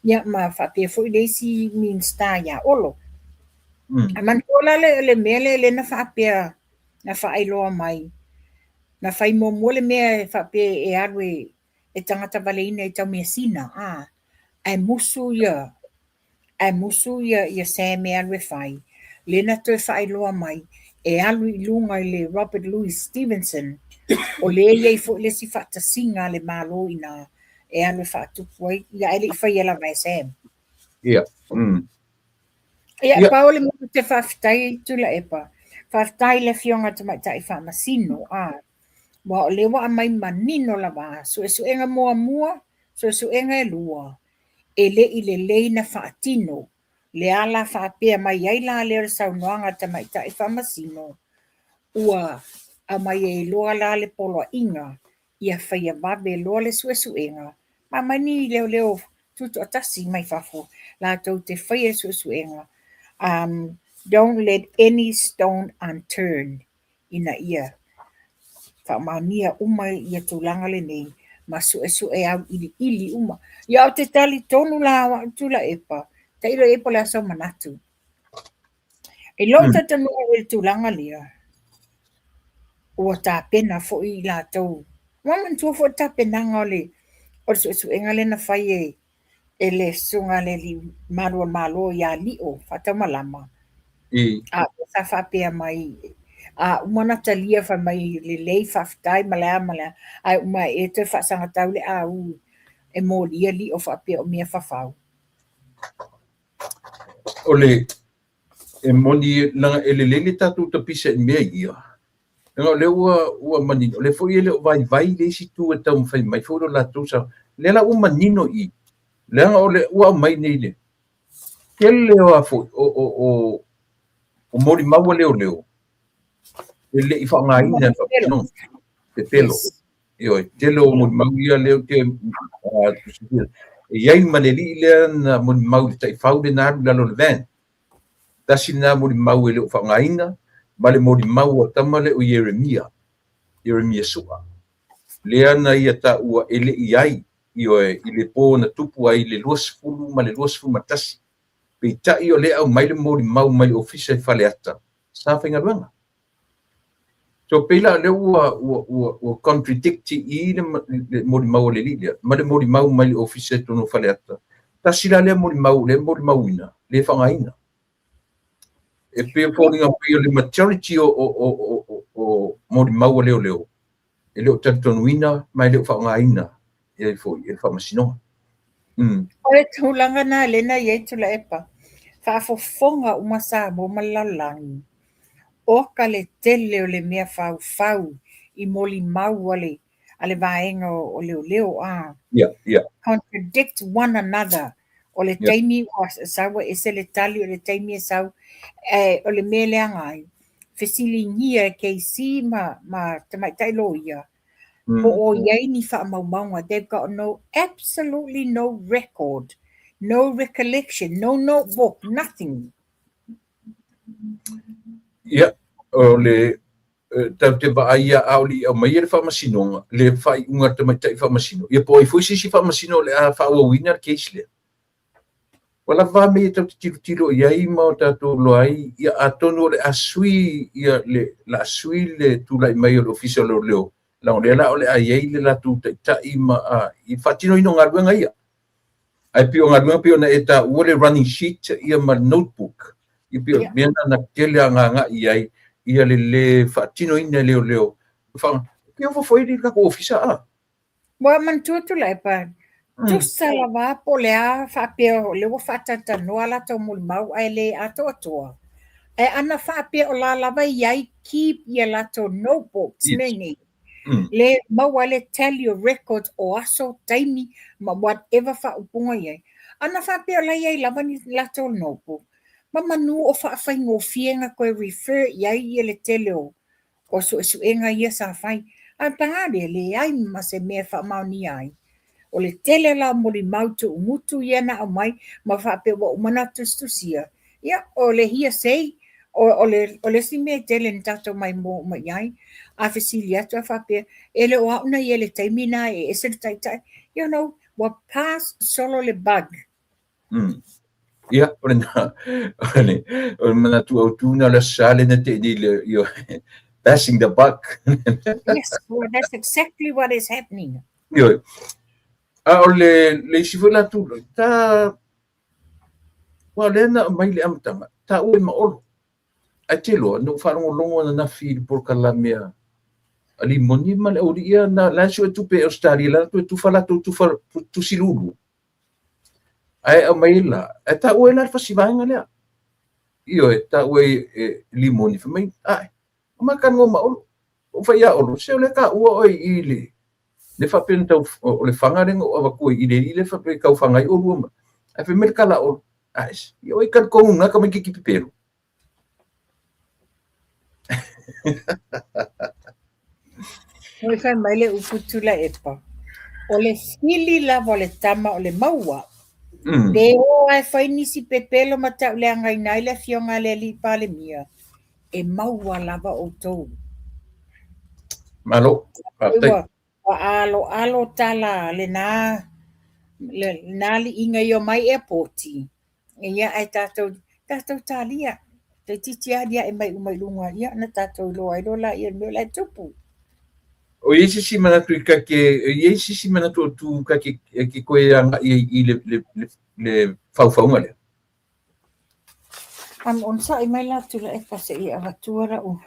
Ia ma faapea foi le isi Minisita ia Olo. A manatua la le mea lea lea na faapea na faailoa mai. Na fai muamua le mea e faapea e alu e tagata valeina i Taumeasina, ae musu ia Sam e alu e fai. Lea na toe faailoa mai e alu i luga i le Robert Louis Stevenson, o lea e i ai foi le isi faatasiga a le Malo ina e alu e faatupu ai, ia ae le i faia lava e Sam. Ia, pau le mea ou te faafetai Tuilaepa, faafetai i le afioga Tamaitai Faamasino, aua o lea ua aumai manino lava, suesuega muamua, suesuega e lua, e le i lelei na faatino. Le ala faapea mai ai la lea o le saunoaga a Tamaitai Faamasino, ua aumai ai loa la le poloaiga ia faia vave loa le suesuega, ma aumai ni leoleo tutoatasi mai fafo latou te faia le suesuega. Don't let any stone unturned ina ia faamaonia uma ia tulaga lenei ma suesue auiliili uma. Ia ou te talitonu la o au Tuilaepa, tailo i ai po o le a sou manatu. I lou talitonuga i le tulaga lea, ua tapena foi i latou. Ua manatua foi le tapenaga o le suesuega lea na fai e le susuga a le alii malu o le Malo ia Lio Faataumalama. A sa faapea mai. A uma ona talia fai mai lelei faafetai ma le a ma le a, ae uma ae toe faasagatau le au e molia lio faapea o mea fafau. O le e moni leaga e lelei le tatou tapisa i mea ia, leaga o lea ua manino, o lea foi e le o vaivai le isi itu e taumafai mai foi lo latou sao. Lea la ua manino i i, leaga o le ua aumai nei le tele o a foi o molimau a leoleo e le i faaaogaina e le faamasinoga, pepelo. Ioe, tele o molimau ia lea ou te e i ai ma le alii lea na molimau i le taifau lea na alu i lalo o le van. Tasi lena molimau e le o faaaogaina ma le molimau a tama lea o Ieremia, Ieremia Sua, lea na ia taua e le i ai, ioe, i le po na tupu ai le 20 ma le 21. Peitai o lea e aumai le molimau mai le ofisa i Faleata, sa faigaluega. So pei la o lea ua contradict i le molimau a le alii lea ma le molimau mai le ofisa i totonu o Faleata. Tasi la lea molimau lea e molimauina, le faaaogaina. E pei e foliga mai o le majority o molimau a leoleo e le o talitonuina ma e le o faaaogaina e ai foi e le faamasinoga. O le tulaga lena lea na i ai Tuilaepa, faafofoga uma Samoa ma le lalolagi, oka le tele o le mea faufau i molimau a le vaega o leoleo a. Contradict one another. O le taimi ua sau e ese le tali, o le taimi e sau, o le mea e leaga ai, fesiligia e KC ma tamaitai loia, po o i ai ni faamaumauga. They've got no, absolutely no record, no recollection, no notebook, nothing. Ia, o le tatou te vaai ia a o le i aumaia le faamasinoga, le faaiuga a le tamaitai faamasino, ia po o ai foi se isi faamasino o le a faaauauina le case lea. Ua lava a mea ia tatou te tilotilo i ai ma o tatou iloa ai, ia atonu o le a sui ia le a sui le tulai mai o le Ofisa o Leoleo, leaga o lea la o le a i ai le latou taitai ma i le faatinoina o galuega ia. Ae pei o galuega pei ona e taua le running sheet ia ma le notebook, ia pei o mea na na tele agaga i ai ia le lē faatinoina e leoleo. Pei o foi le tatou ofisa a. Ua manatua Tuilaepa, tusa lava po o le a faapea o lea ua faatalatalanoa latou molimau ae le atoatoa. Ae ana faapea o la lava e i ai keep ia latou notebooks mea nei. Le maua ai le tally o records o aso, taimi ma whatever faaupuga i ai. Ana faapea o la e i ai lava ni latou notebook, ma manu o faafaigofie ona toe refer i ai ia le tele o suesuega ia sa fai. Ae paga lea, leai ma se mea e faamaonia ai. O le tele la o molimau tuugutu ia na aumai ma faapea ua uma ona tusitusia, ia o le hearsay, o le isi mea e tele na tatou maimoa uma i ai. A fesili atu ae faapea, e le o au na i ai i le taimi lena e ese le taitai, you know, ua pass solo le bug. Ia, o lena, o le manatu autu na o le Aso Sa lea na tea nei le, you passing the buck. Yes, well, that's exactly what is happening. Ioe. A o le isi foi la tulaga, ta, aua o lea na aumai le amataga, taua ai ma Olo. Ae te iloa, na ou faalogologo ananafi i le polokalame a Limoni ma le aualii ia na la e sue tupe i Ausetalia, la e toe tufa latou tufa tusi lulu. Ae aumai la, ae taua ai la le fasi vaega lea. Ioe, taua ai e Limoni, fai mai, ae, ma talanoa ma Olo. Ou fai ia Olo, se o lea taua oe i le, le faapea na tau, o le faga lea na ou avatua i le alii lea faapea e tau faga ai olua ma. Ae fai mai le tala a Olo, ae, ia oi talitonu na tamaitiiti pepelo. Oi fai mai le upu Tuilaepa, o le fili lava o le tama o le maua. Pe o lava e fai nisi pepelo ma tauleagaina ai le afioga a le alii Palemia, e maua lava outou. Malo, faafetai. Ua aloalo tala lena liiga i omai airport-i, ia ae tatou, tatou talia, toeitiiti aliae mai uma i luga, ia ona tatou iloa ai loa lea o le mea o la e tupu. O i ai se isi manatu i ka te, e i ai se isi manatu o tu ka te, e te toe agai ai i le faufauga lea? Onosai mai la Tuilaepa se i avatua lau.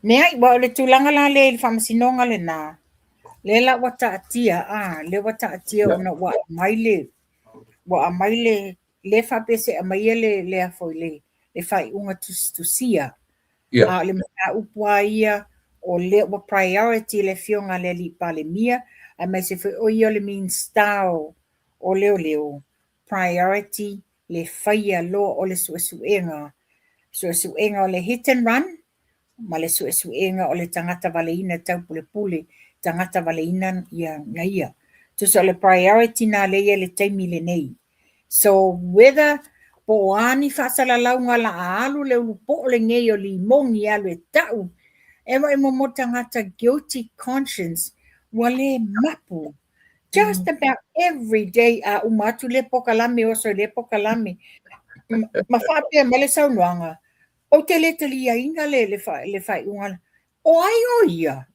Leai, aua o le tulaga la lea i le faamasinoga lena, lea la ua taatia, a, lea ua taatia ona ua aumai le, ua aumai le, lea faapea se aumaia le, le a foi le, le faaiuga tusitusia. A o le mataupu lava ia, o lea ua priority le afioga a le alii Palemia, aemaise foi o ia o le Minisita o, o Leoleo, priority le faia loa o le suesuega, suesuega o le hit and run ma le suesuega o le tagata valeina taupulepule, tagata valeina ia na ia. Tusa o le priority na lea e i ai i le taimi lenei. So whether po o a ni faasalalauga la a alu le ulupoo lenei o limogi e alu e tau, e vaai mo tagata guilty conscience ua le mapu. Just about every day a uma atu lea pokalame oso i lea pokalame. Ma faapea mai le saunoaga, ou te le taliaina le, le, fa, le faaiuga. O ai o ia?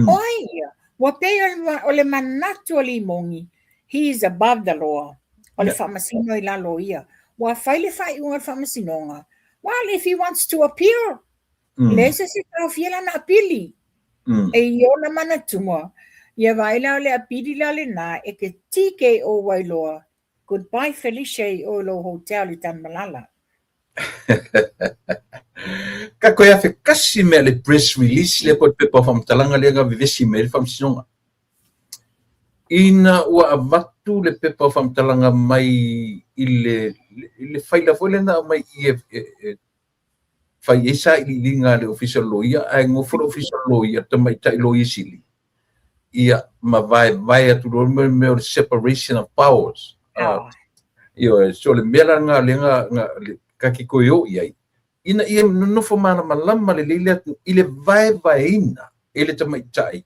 O ai ia? Ua pei o le manatu o Limogi, he is above the law. O le faamasino i lalo o ia. Ua fai le faaiuga o le faamasinoga. Well, if he wants to appeal, leai se isi e taofia lana apili. E i ona manatua, ia vaai la o le apili la lena e te TKO ai loa, goodbye Felicia i o i lou hotel i Tanumalala. Ka koe afe kasi mea le press release lea po o le pepa o faamatalaga lea na vevesi mai ai le faamasinoga. Ina ua avatu le pepa o faamatalaga mai i le, i le faila foi lea na aumai i e, e, e fai ai sailiiliga a le Ofisa o le Loia, ae nofo le Ofisa o le Loia, tamaitai Loia Sili, ia, ma vaevae atu loa le mea o le separation of powers. Ioe, so le mea la lena lea na, na, ka te toe o i ai, ina ia nonofo malamalama lelei le atunuu i le vaevaeina e le tamaitai,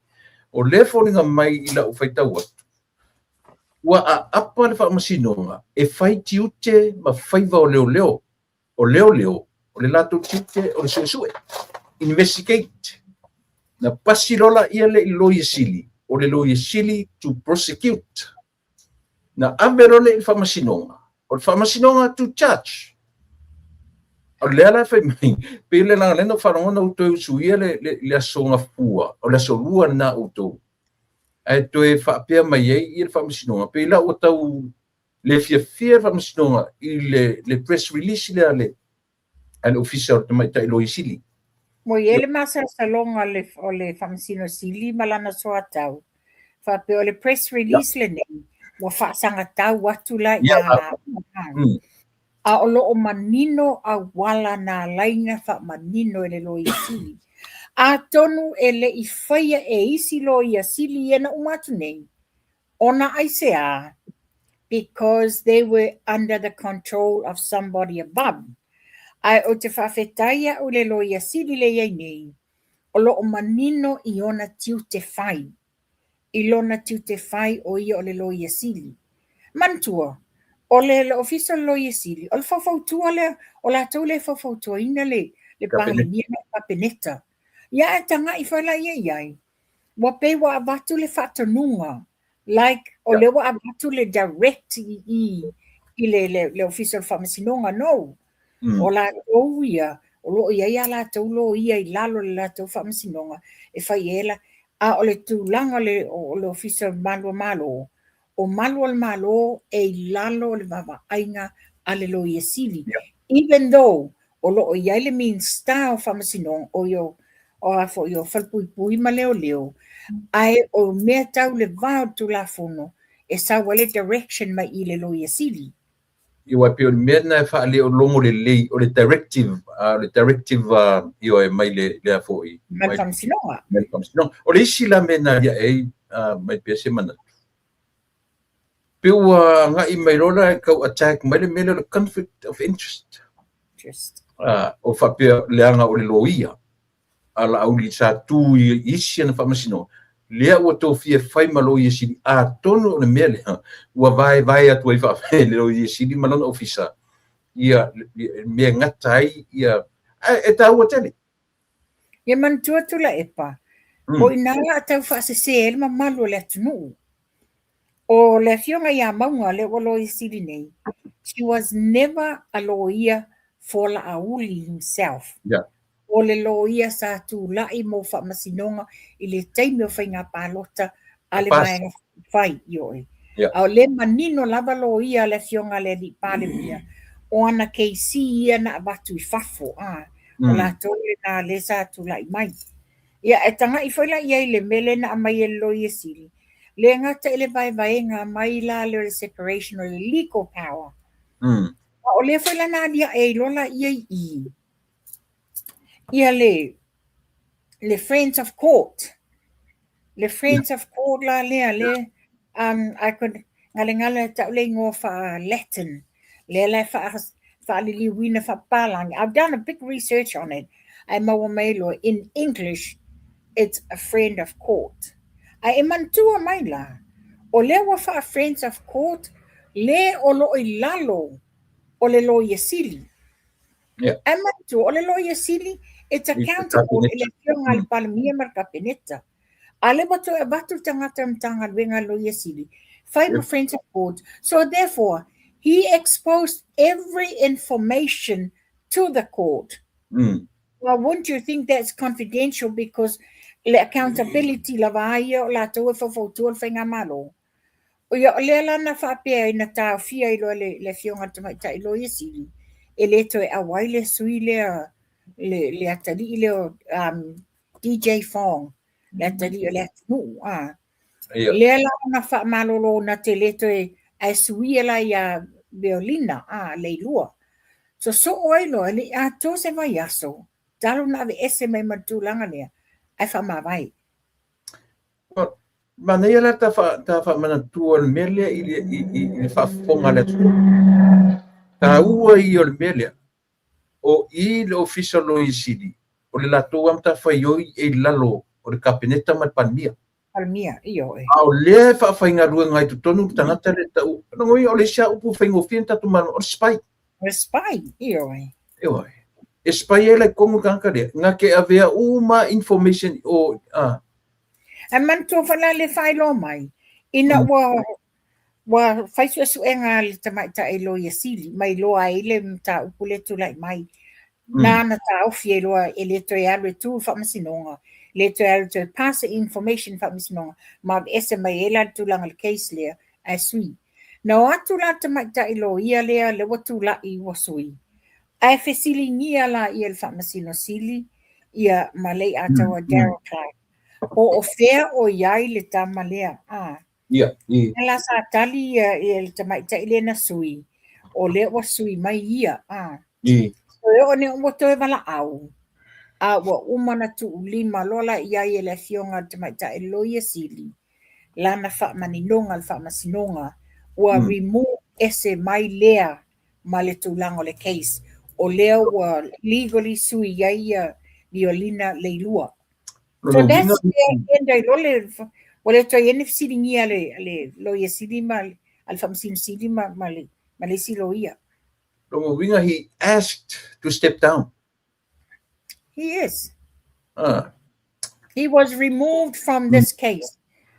o lea e foliga mai i lau faitau atu, ua aapa le faamasinoga e fai tiute ma faiva o leoleo o leoleo, o le latou tiute o le suesue, investigate. Na pasi loa laia lea i le Loia Sili, o le Loia Sili to prosecute. Na ave loa lea i le Faamasinoga, o le Faamasinoga to judge. O lea la e fai mai, pei o le leaga lea na ou faalogo na ou toe usuia le, le, le Aso Gafua, o le Aso Lua lena outou, ae toe faapea mai ai ia le Faamasinoga, pei la ua tau le fiafia le faamasinoga i le, le press release lea a le, a le Ofisa o le Tamaitai Loia Sili. Ua i ai le masalosaloga o le Faamasino Sili ma lana soatau, faapea o le press release lenei ua faasagatau atu la i ā A o lo o manino auala na alai na faamanino e le Loia Sili. Atonu e le i faia e isi Loia Sili ia na uma atu nei, Ona aisea? Because they were under the control of somebody above. Ae ou te faafetai au i le Loia Sili le i ai nei, o lo o manino i ona tiute fai. I lona tiute fai o ia o le Loia Sili. Manatua, o le Ofisa o le Loia Sili, o le faufautua lea, o latou lea e faufautuaina le Palemia ma le Kapeneta. Ia ae tagai foi la ia i ai, Ua pei ua avatu le faatonuga, like o lea ua avatu le direct i i i le le le Ofisa o le Faamasinoga, no. O latou ia, o lo o i ai a latou loia i lalo o le latou faamasinoga e fai ai la, a o le tulaga o le o le Ofisa o Malu o Malo, o Malu o le Malo e i lalo o le vaavaaiga a le Loia Sili. Even though o lo o i ai le Minisita o Faamasinoga, o ia o a foi o Falepuipui ma Leoleo, ae o mea tau le va o le Tulafono e sau ai le direction mai i le Loia Sili. Ia aua e pei o le mea lena e faaleologo lelei, o le directive, o le directive ioe mai le le a foi mai le Faamasinoga. Mai le Faamasinoga. O le isi la mea na aliae ai mai pea se manatu, Pei ua agai mai loa la e tau attack mai le mea lea o le conflict of interest. Interest. O faapea leaga o le loia a Laauli sa tu i isi ana faamasinoga, lea ua tofia e fai ma Loia Sili, atonu o le mea lea ua vaevae atu ai faapea e le Loia Sili ma lona ofisa ia mea e gata ai ia, ae e taua tele. Ia manatua Tuilaepa, o i ina la a tau faasese ai le mamalu o le atunuu. O le afioga ia Mauga lea ua Loia Sili nei, she was never a lawyer for Laauli himself. O le loia sa tulai mo faamasinoga i le taimi o faiga palota a le Vaega Faaupufai, ioe. A o lea e manino lava loia a le Afioga a le Alii Palemia, o ana KC ia na avatu i fafo, a, o latou lena lea sa tulai mai. Ia, e taga'i foi la i ai i le mea lea na aumai e le Loia Sili, le gata i le vaevaega mai la lea o le separation o le legal power, a o lea foi la na alia'e ai loa laia i i, ia le Friends of Court. Le Friends of Court la lea, le, I could, galegale e ta'u le igoa faa-Latin, lea la e faaliliuina faapapalagi. I've done a big research on it, ae maua mai loa, in English, it's a friend of court. Ae e manatua mai la, o lea ua faa-Friends of Court le o loo i lalo o le Loia Sili. Ae manatua, o le Loia Sili, it's accountable i le Afioga a le Palemia ma le Kapeneta. A lea ua toe avatu le tagata o le Matagaluega a le Loia Sili, fai ma Friends of Court. So therefore, he exposed every information to the court. Well, wouldn't you think that's confidential because le accountability lava ai ia o latou e faufautua le faigamalo. Ia, o lea la na faapea ai na taofia ai loa le Afioga i le Tamaitai Loia Sili, e le toe auai le sui lea, le atalii lea o DJ Fong, le atalii o le atunuu. A. Lea la na faamalolo na te le toe ae suia la ia Violina, a, Leilua. Sosoo ai loa, e le i atoa se vaiaso, talu na aveese mai ma le tulaga lea, ae faamavae. Well, manaia la ta faamanatua o le mea lea i le faafofoga a le atunuu. Taua ia o le mea lea, o i le Ofisa o le Loia Sili, o le latou lava matafaioi e i lalo o le Kapeneta ma le Palemia. Palemia, ioe. A o lea e faafaigaluega ai totonu le tagata lea e tau, lona uiga o le isi lava upu faigofie na tatou malamalama, o le spy. O le spy, ioe. Ioe. E spy ai la i totonu le tagata lea, na te avea uma information o, a. Ae manatua foi la le faailoa mai, ina ua fai suesuega a le tamaitai Loia Sili, mai loa ai le mataupu lea tulai mai, na na taofi ai loa e le toe alu e tu i faamasinoga, le toe alu e toe pass information faamasinoga, ma aveese mai ai la le tulaga o le case lea, ae sui. Na o atu la le tamaitai loia lea, lea ua tulai ua sui, ae fesiligia la ia le Faamasino Sili ia ma Leiataua Darrell Clarke, po o fea o i ai le tama lea, a. Lea la sa tali ia le tamaitai lea na sui, o lea ua sui mai ia, a. Toe oo nei ua toe valaau, a ua uma ona tuulima loa la i ai e le Afioga i le Tamaitai Loia Sili lana faamaninoga le faamasinoga, ua remove ese mai lea ma le tulaga o le case, o lea ua legally sui ai ia Violina Leilua. So that's where end ai loa le, ua le toe i ai ni fesiligia a le Loia Sili ma a le Faamasino Sili ma le isi loia. Lona uiga he asked to step down. He is. He was removed from this case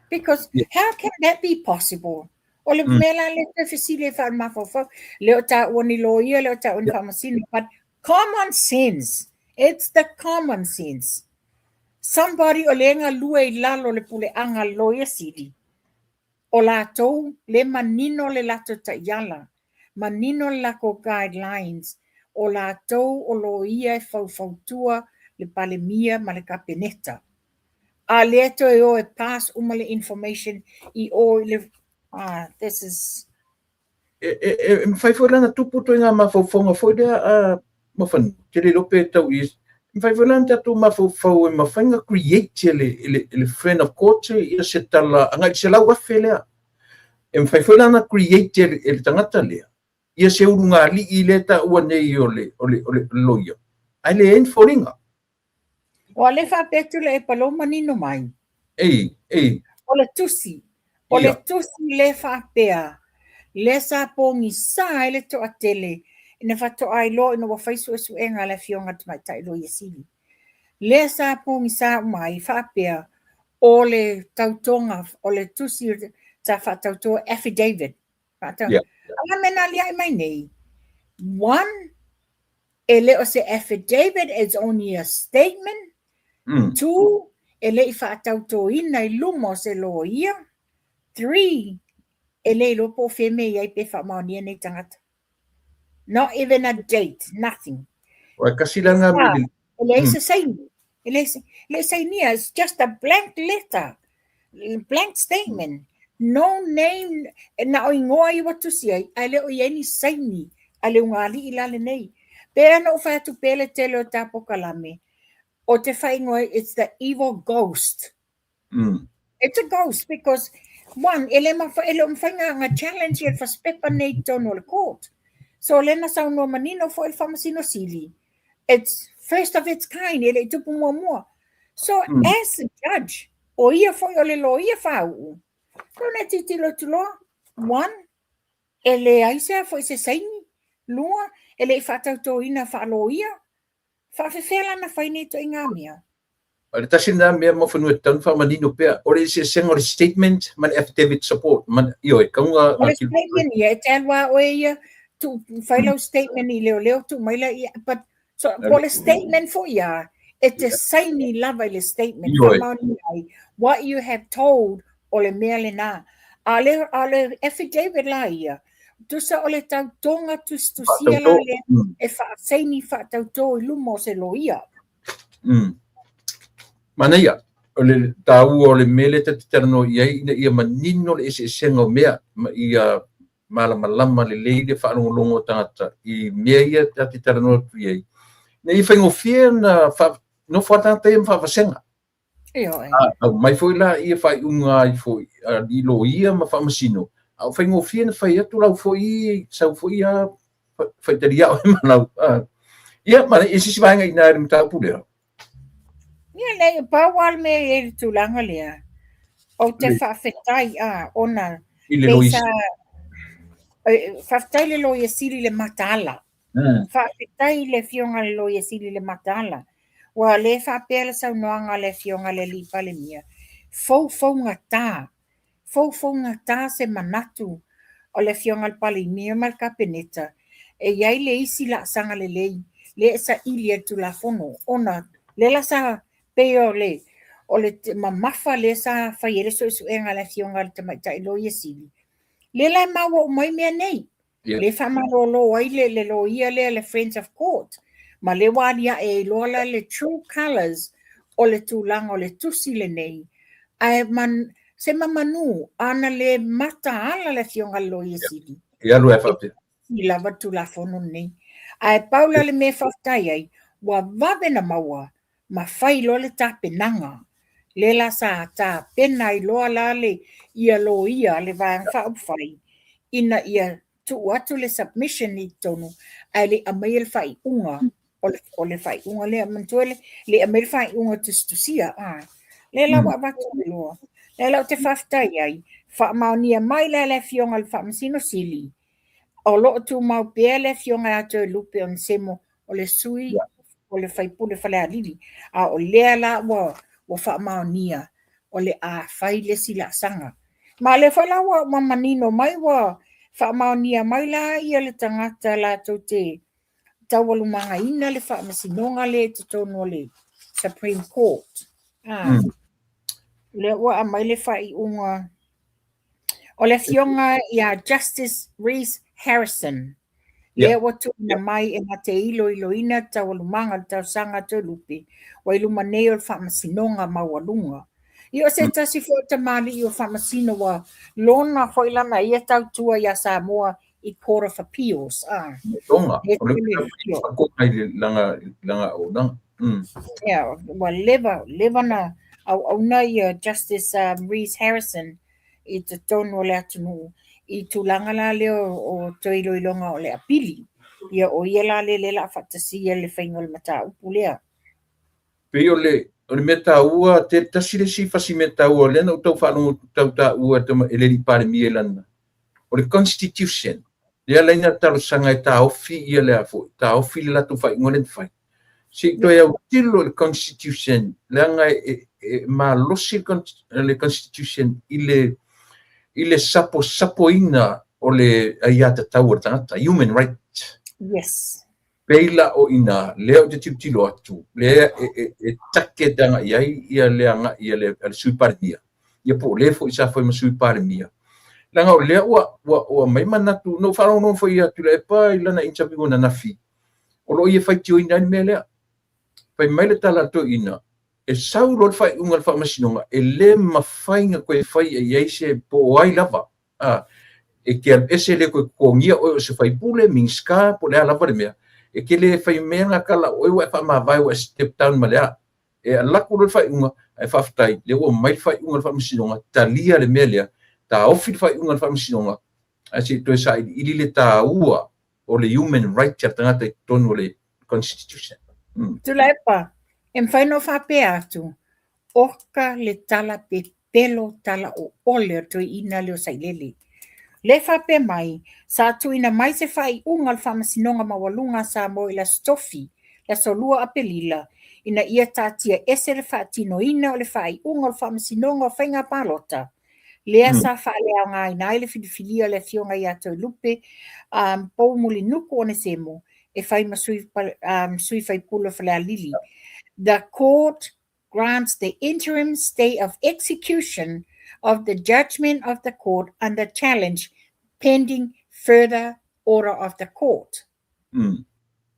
because how can that be possible? O le mea la lea toe fesili ai faalemafaufau, le o taua ni loia, le o taua ni faamasino, but common sense, it's the common sense. Somebody o lea e galue i lalo o le puleaga a le Loia Sili, o latou le manino le latou taiala, manino le lakou guidelines, o latou o loia e faufautua le Palemia ma le Kapeneta. A lea toe o e pass uma le information i o i le, ah, this is. E mafai foi la ona tupu ituaiga mafaufauga foi lea a Mafanua, ou te le iloa pe tau i, e mafai foi la ona tatou mafaufau e mafai ona create e le friend of court ia se tala agai i le 100,000 lea. E mafai foi la ona create e le tagata lea ia se ulugalii lea e taua nei o le loia, ae leai ni foliga. Ua le faapea atu le epa lou manino mai. Ei, ei. O le tusi, o le tusi le faapea, le sa pogisa ai le toatele ina faatoa iloa ina ua fai suesuega a le Afioga i le Tamaitai Loia Sili. Lea sa pogisa uma ai faapea o le tautoga, o le tusi sa faatautoa affidavit. Faatau. A mea na aliae mai nei, one. E le o se affidavit, it's only a statement. 2, e le i faatautoina i luma o se loia. 3, e le iloa po o fea mea i ai pe faamaonia nei tagata. Not even a date, nothing. Ua kasi la nga mili. E leai se saini. E leai se, le sainia, it's just a blank letter. Blank statement. No name, na o ingoa i ua tusi ai, ae le o i ai ni saini a le ugaalii la lenei. Pe ana ou fai atu pea le tele o ta pokalame, o te faaigoa it's the evil ghost. It's a ghost because one, e le mafai, e le o mafai nga, nga challenge ia le fasipepa nei i totonu o le court. So lea na saunoa manino foi le Faamasino Sili, it's first of its kind, e le i tupu muamua. So as a judge, o ia foi o le loia faauu, so na tilotilo atu loa, one, e leai se a foi se saini, 2, e le i faatautoina faaloia, faafefea la na fai nei ituaiga mea? O le tasi lena mea mo fanua tatau ona faamanino pea, o le eseesega o le statement ma le affidavit support, ma, ioe, kauga O le statement ia, e te alu a oe ia, tu, fai lau statement i leoleo, tuu mai la ia, but, so, po o le statement foi ia, e te saini lava i le statement, faamaonia ai, what you have told, o le mea lena. A o le, a o le affidavit la ia, tusa o le tautoga tusitusia la lea, e faasaini faatautō i luma o se loia. Manaia, o le taua o le mea lea ta te talanoa i ai ina ia manino le eseesega o mea ma ia malamalama lelei le faalogologo o tagata i mea ia ta te talanoa atu i ai, ina ia faigofie ona nofo a tagata ia ma faavasega. Ioe. Aumai foi la ia faaiuga ai foi a i loia ma faamasino, a o faigofie na fai atu lau foi sau foi a faitalia oe ma lau. Ia, ma e se isi vaega i ina i le mataupu lea. Ia, le pau lava le mea e i ai le tulaga lea, ou te faafetai a ona I le loia. Faafetai i le Loia Sili i le mataala. Faafetai i le Afioga i le Loia Sili i le mataala. Ua le faapea le saunoaga a le Afioga i le Alii Palemia, foufougata, foufougata se manatu o le Afioga i le Palemia ma le Kapeneta e i ai le isi laasaga lelei lea e saili ai le Tulafono ona lea la sa pei o le o le mamafa lea sa fai ai le suesuega a le Afioga i le Tamaitai Loia Sili, lea la e maua uma ai mea nei. Lea e faamalolo ai le, le loia lea, le Friends of Court, ma lea ua aliae ai loa la le true colours o le tulaga o le tusi lenei. Ae man, se mamanu, ana le mataala le Afioga i le Loia Sili. E alu e faapea. I lava le Tulafono lenei. Ae pau la le mea e faafetai ai, ua vave na maua ma fai loa le tapenaga. Lea la sa tapena ai loa la le ia loia a le Vaega Faaupufai ina ia tuu atu le submission i totonu ae le i aumaia le faaiuga o le faaiuga lea. Manatua le le i aumaia le faaiuga tusitusia, a. Lea la ua avatu ai loa. Lea la ou te faafetai ai, faamaonia mai la e le Afioga i le Faamasino Sili, o lo o tumau pea le Afioga ia Toelupe Onesemo o le sui o le faipule Falealili, a o lea la ua ua faamaonia o le a fai le isi laasaga. Ma o lea foi la ua ua manino mai ua faamaonia mai la ia le tagata latou te taualumagaina le faamasinoga lea i totonu o le Supreme Court. Ah, lea ua aumai le faaiuga o le afioga ia Justice Rees Harrison. Lea ua tuuina mai e na te iloiloina taualumaga o le talosaga a Toelupe, ua i luma nei o le Faamasinoga Maualuga. Ia o se tasi foi o tamalii o Faamasino ua lona foi lana ia tautua ia Samoa i Court of Appeals. Ah. Tonga, o le whakona i langa, langa auaunaga. Yeah, ua leva, leva na auauna ia Justice Rees Harrison i totonu o le atunuu i tulaga la lea o toe iloiloga o le apili. Ia o ia la lea lea o le a faatasia le faiga o le mataupu lea. Pei o le, o le mea taua, te, tasi le isi fasi mea taua, lea na ou tau faalogo tau taua e le alii Palemia i lana, o le Constitution, lea la ina talosaga e taofi ia le a foi, taofi le latou faaiuga lea na fai. Se i toe autilo i le Constitution, leaga e, e malosi le Constitution i le, i le saposapoina o le aiatatau a le tagata, human right. Yes. Pei la o i ina lea ou te tilotilo atu, lea e take te agai ai ia le agai a le Sui Palemia, ia po o le foi sa fai ma Sui Palemia. Leaga o lea ua aumai manatu, na ou faalogologo foi ia Tuilaepa i lana interview ananafi, o lo o ia faitioina ai le mea lea. Fai mai le tala a le toeaina, e sau loa le faaiuga a le Faamasinoga, e le mafai ona toe faia i ai se po o ai lava, a, e te alu ese le toe totogia oe o se faipule, Minisita, po o le a lava le mea, e te le fai mea na tala o oe ua e faamavae ua e step down ma le a. E alu atu loa le faaiuga, ae faafetai, lea ua aumai le faaiuga a le Faamasinoga, talia le mea lea, taofi le faaiuga a le Faamasinoga, ae se i toe sailiili le taua o le human right a le tagata i totonu o le Constitution. Tuilaepa, e mafai ona ou faapea atu, oka le tala pepelo tala ʻoʻole o le toeaina lea o Sailele. Lea e faapea mai, sa tuuina mai se faaiuga a le Faamasinoga Maualuga a Samoa i le Aso Tofi, le aso 2 Aperila, ina ia taatia ese le faatinoina o le faaiuga o le Faamasinoga o Faiga Palota, lea sa faaleaogaina ai le filifilia o le Afioga ia Toelupe Poumulinuku Onesemo e fai ma sui faipule o Falealili. The court grants the interim stay of execution of the judgment of the court under challenge pending further order of the court.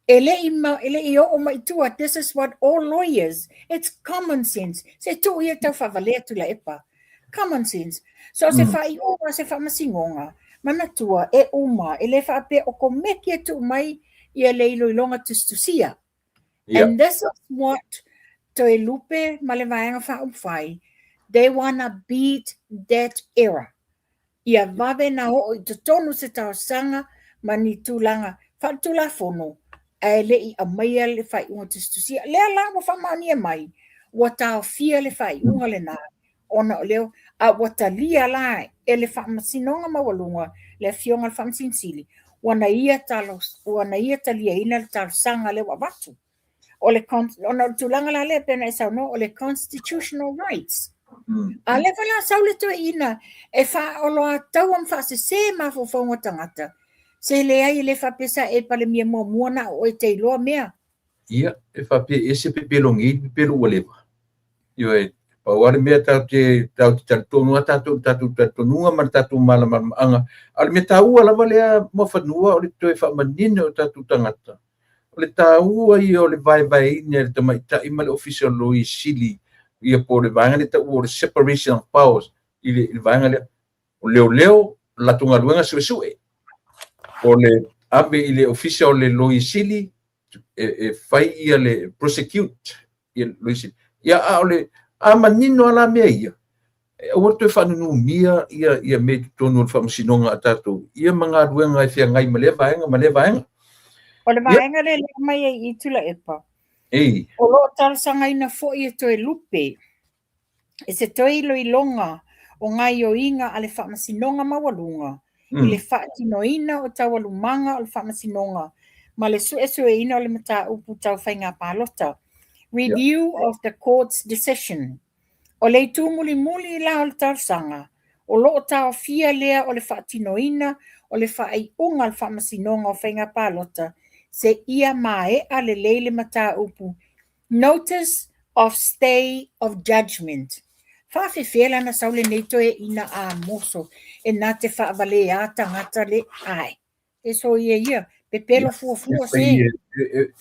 E le i, e le i oo mai tua, this is what all lawyers, it's common sense. Se tuu ia tau faavalea Tuilaepa. Common sense. So se faaiuga, se faamasinoga, manatua e uma, e le faapea o komeki e tuu mai ia le iloiloga tusitusia. And this is what Toelupe ma le Vaega Faaupufai, they wanna beat that era. Ia vave na oo i totonu se talosaga ma ni tulaga faaletulafono ae le i aumaia le faaiuga tusitusia. Lea la ua faamaonia mai, ua taofia le faaiuga lena ona o lea, a ua talia la e le Faamasinoga Maualuga le Afioga i le Faamasino Sili, ua na ia ua na ia taliaina le talosaga lea ua avatu. O le, ona o le tulaga la lea pei ona e saunoa, o le constitutional rights. A lea foi la sau le toeaina e faaoloataua ma faasese mafaufauga o tagata, se leai e le faapea sa e Palemia muamua na o oe e te iloa mea. Ia, e faapea e ese pepelo nei, pepelo ua leva. Ioe, pau lava le mea tatou te, tatou te talitonu lava tatou i le tatou talitonuga ma le tatou malamalamaaga. A o le mea taua lava lea Muafanua o le toe faamanino o tatou tagata, o le taua ia o le vaevaeina e le tamaitai ma le Ofisa o le Loia Sili, ia po o le vaega lea e taua o le separation of powers i le vaega lea. O leoleo, o le latou galuega suesue, o le ave i le Ofisa o le Loia Sili e fai ia le prosecute ia le Loia Sili. Ia, a o le, a manino lava la mea ia, e aua le toe faanunumia ia mea i totonu o le faamasinoga a tatou, ia ma galuega e feagai ma lea vaega ma lea vaega. O le vaega lea e aumai ai i Tuilaepa, o lo o talosagaina foi e Toelupe e se toe iloiloga o gaoioiga a le Faamasinoga Maualuga i le faatinoina o taualumaga o le Faamasinoga ma le suesueina o le mataupu tau faiga palota, Review of the Court's Decision. O le itu mulimuli la o le talosaga, o lo o taofia lea o le faatinoina o le faaiuga a le Faamasinoga o Faiga Palota seia maea lelei le mataupu Notice of Stay of Judgment. Faafefea la na sau lenei toeaina Amoso e na te faavaleā tagata le ae. E soia ia, pepelo fuafua se.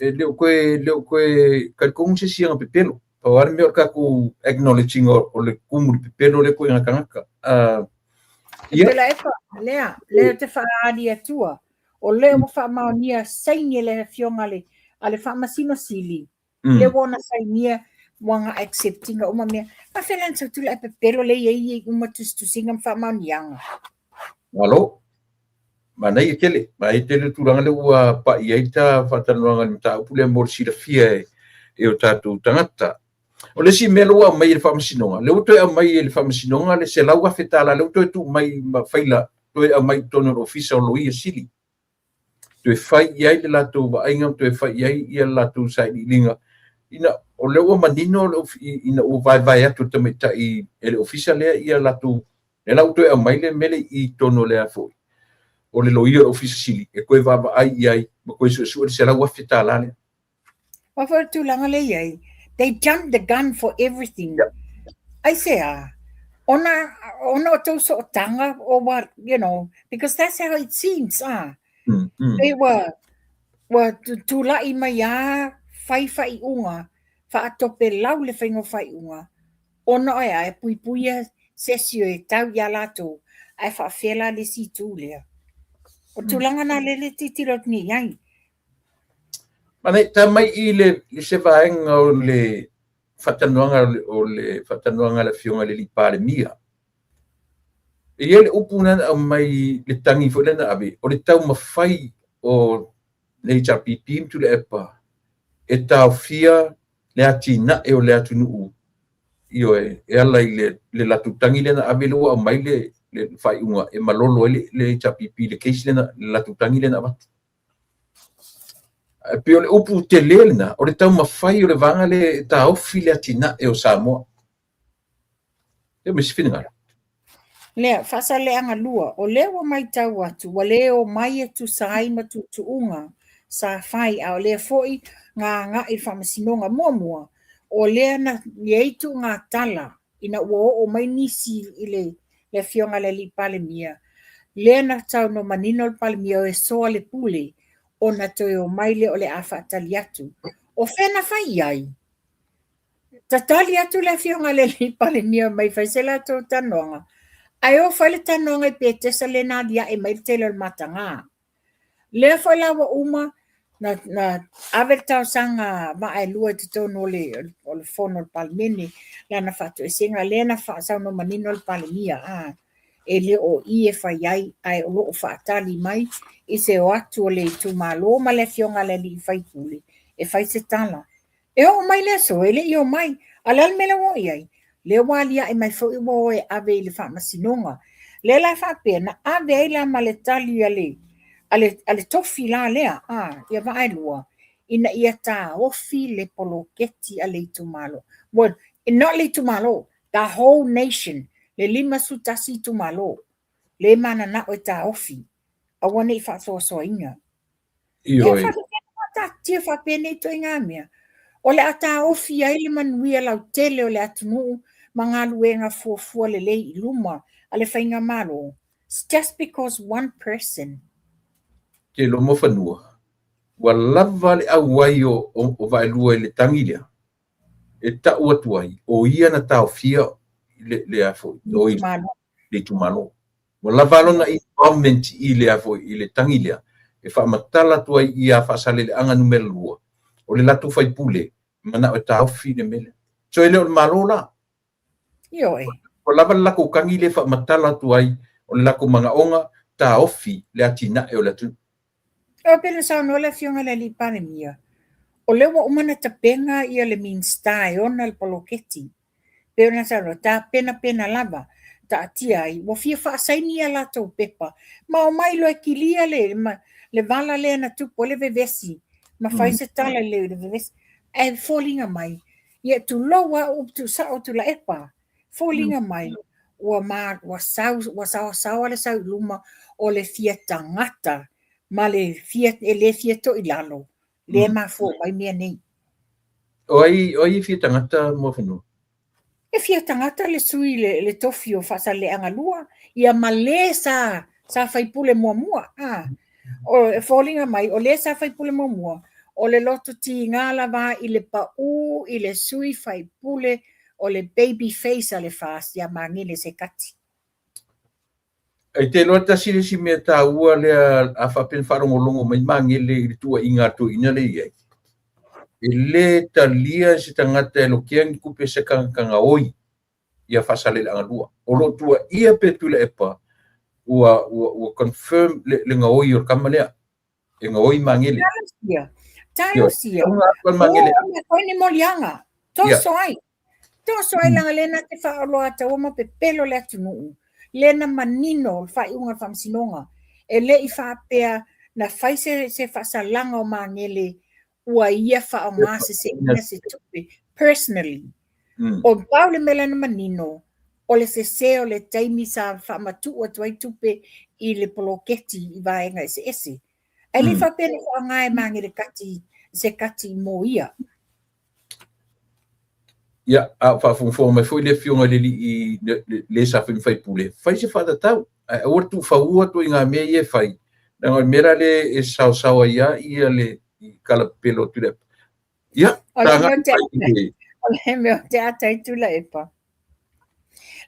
E le o koe, le o koe talitonu se isi ana pepelo. Pau lava le mea o le tatou acknowledge ina o le tumu i le pepelo lea ituaiga tagata. Ia. Tuilaepa, lea, lea te faaali atua. O lea ua faamaonia saini e le Afioga a le Faamasino Sili, lea ua ona sainia ua na accept ina uma mea. Faafefea la na sau Tuilaepa pepelo lea e i ai uma tusitusiga ma faamaoniaga. Malo. Manaia tele. Manaia tele le tulaga lea ua pai ai ta faatalanoaga i le mataupu lea mo le silafia e o tatou tagata. O le isi mea lea ua aumai e le Faamasinoga, lea ua toe aumai e le Faamasinoga le $100,000 lea ua toe tuu mai ma faila toe aumai i totonu o le Ofisa o Loia Sili, toe fai i ai le latou vaaiga ma toe fai i ai le latou sailiiliga, ina o lea ua manino ina ua vaevae atu e le tamaitai e le Ofisa lea ia latou, lea la ua toe aumai le mea lea i totonu o le a foi, o le Loia o le Ofisa Sili e toe vaavaai i ai. ma toe suesue le $100,000 lea. Aua foi o le tulaga lea e i ai, they jump the gun for everything. Yep. Aisea? Ona, ona o tou sootaga or what, you know, because that's how it seems, ah. Pei ua, ua tulai mai lava fai faaiuga, faatopelau le faiga o faaiuga, ona o e a, e puipuia se isi e tau ia latou, ae faafefea la le isi itu lea. O le tulaga lena lea e tilotilo atu nei i ai. Manaia, ta mai i le se vaega o le faatalanoaga o le faatalanoaga a le Afioga i le Palemia. E i ai le upu na aumai le tagi foi lea na ave, o le taumafai o le HRPP ma Tuilaepa e taofia le atinae o le atunuu, ioe, e ala i le latou tagi lea na ave, lea ua aumai le faaiuga e malolo ai le HRPP i le case lea, le latou tagi lea na avatu. Ae pei o le upu tele lena, o le taumafai o le vaega lea e taofi le atinae o Samoa. E ma se finagalo. Lea, Faasaleleaga 2, o lea ua matau atu, ua le omai e tusa ai ma tuutuuga sa fai, a o lea foi na agai i le Faamasinoga. Muamua, o lea na i ai tuugatala ina ua oo mai nisi i le Afioga i le Alii Palemia, lea na saunoa manino le Palemia e soa le pule ona toe omai lea o le a faatali atu. O fea na fai i ai? Tatali atu le Afioga i le Alii Palemia mai fai se latou talanoaga, ae o fai le talanoaga i Petesa lea na aliae mai le tele o le mataga. Lea foi la ua uma na, na ave le talosaga a Vaaelua i totonu o le, o le fono o le Palemene, lana faatoesega, lea na saunoa manino le Palemia, a, e le o i e fai ai, ae o lo o faatali mai i se o atu o le itumalo ma le afioga a le alii faipule e fai se tala. E oo mai le aso, e le i omai. A o le a le mea lea ua oo i ai? Lea ua aliae mai foi ua o e ave i le faamasinoga. Lea la e faapea, na ave ai la ma le tali a le, a le, a le tofi la lea, a, ia Vaaelua, ina ia taofi le poloketi a le itumalo. Well, not le itumalo, the whole nation, le 51 itumalo, le mananao e taofi, aua ne i faasoasoaina. Ioe. Ia faapefea ona faataatitia faapenei ituaiga mea? O le a taofi ai le manuia lautele o le atunuu ma galuega fuafua lelei i luma a le faigamalo, it's just because one person. Te iloa Muafanua, ua lava le auai o Vaaelua i le tagi lea e tau atu ai, o ia na taofia le a foi, o le itumalo. Ua lava lona involvement i le a foi, i le tagi lea, e faamatala atu ai ia Faasaleleaga numera 2, o le latou faipule, manao e taofi le mea lea. So e le o le Malo la. Ioe. Ua lava le latou tagi lea e faamatala atu ai, o le latou manaoga, taofi le atinae o le atunuu. E pei ona saunoa le Afioga i le Alii Palemia, o lea ua uma ona tapena ia le Minisita e ona le poloketi. Pei ona saunoa, tapenapena lava, taatia ai, ua fia faasaini a latou pepa, ma omai loa e kilia le, le vala lea na tupu ai le vevesi, ma fai se tala i le vevesi. Ae foliga mai, ia tulou lava upu tuusao Tuilaepa, foliga mai, ua, ma, ua, sau, ua saosaoa le sau i luma o le fia tagata ma le fia, e le fia toilalo, lea e mafua mai mea nei. O ai, o ai e fia tagata Muafanua? E fia tagata le sui le, le tofi o Faasaleleaga 2, ia ma le sa, sa faipule muamua. A, o, e foliga mai, o le sa faipule muamua, o le loto tiga lava i le paū i le sui faipule o le baby face a le FAST ia Magele Sekati. E te iloa tasi le isi mea taua lea a faapea na faalogologo mai Magele i le tuuaiga a le toeaina lea e i ai. E le talia se tagata e lokea ni tupe se tagata gaoi ia Faasaleleaga 2. O lo o tuuaia pea Tuilaepa ua, ua, ua confirm le, le gaoi o le tama lea. E gaoi Magele. Talosia. Talosia. O ni moliaga. Toso ai. Toso ai leaga lea na te faaoloataua ma pepelo le atunuu, lea na manino le faaiuga o le Faamasinoga, e le i faapea na fai se, se faasalaga o Magele ua ia faaaoga seseina se tupe personally. O pau le mea lea na manino, o le sese o le taimi sa faamatuu atu ai tupe i le poloketi i vaega eseese. Ae le i faapea na faaaoga e Magelekati se kati mo ia. Ia, a o faafogafoga mai foi le Afioga i le alii le sa fai ma faipule, fai se faatatau, ae aua le tuufaua ituaiga mea ia e fai, leaga o le mea la lea e saosao ai lava ia le kalapelo atu i le Ia, O le mea ou te o le mea ou te ata ai Tuilaepa,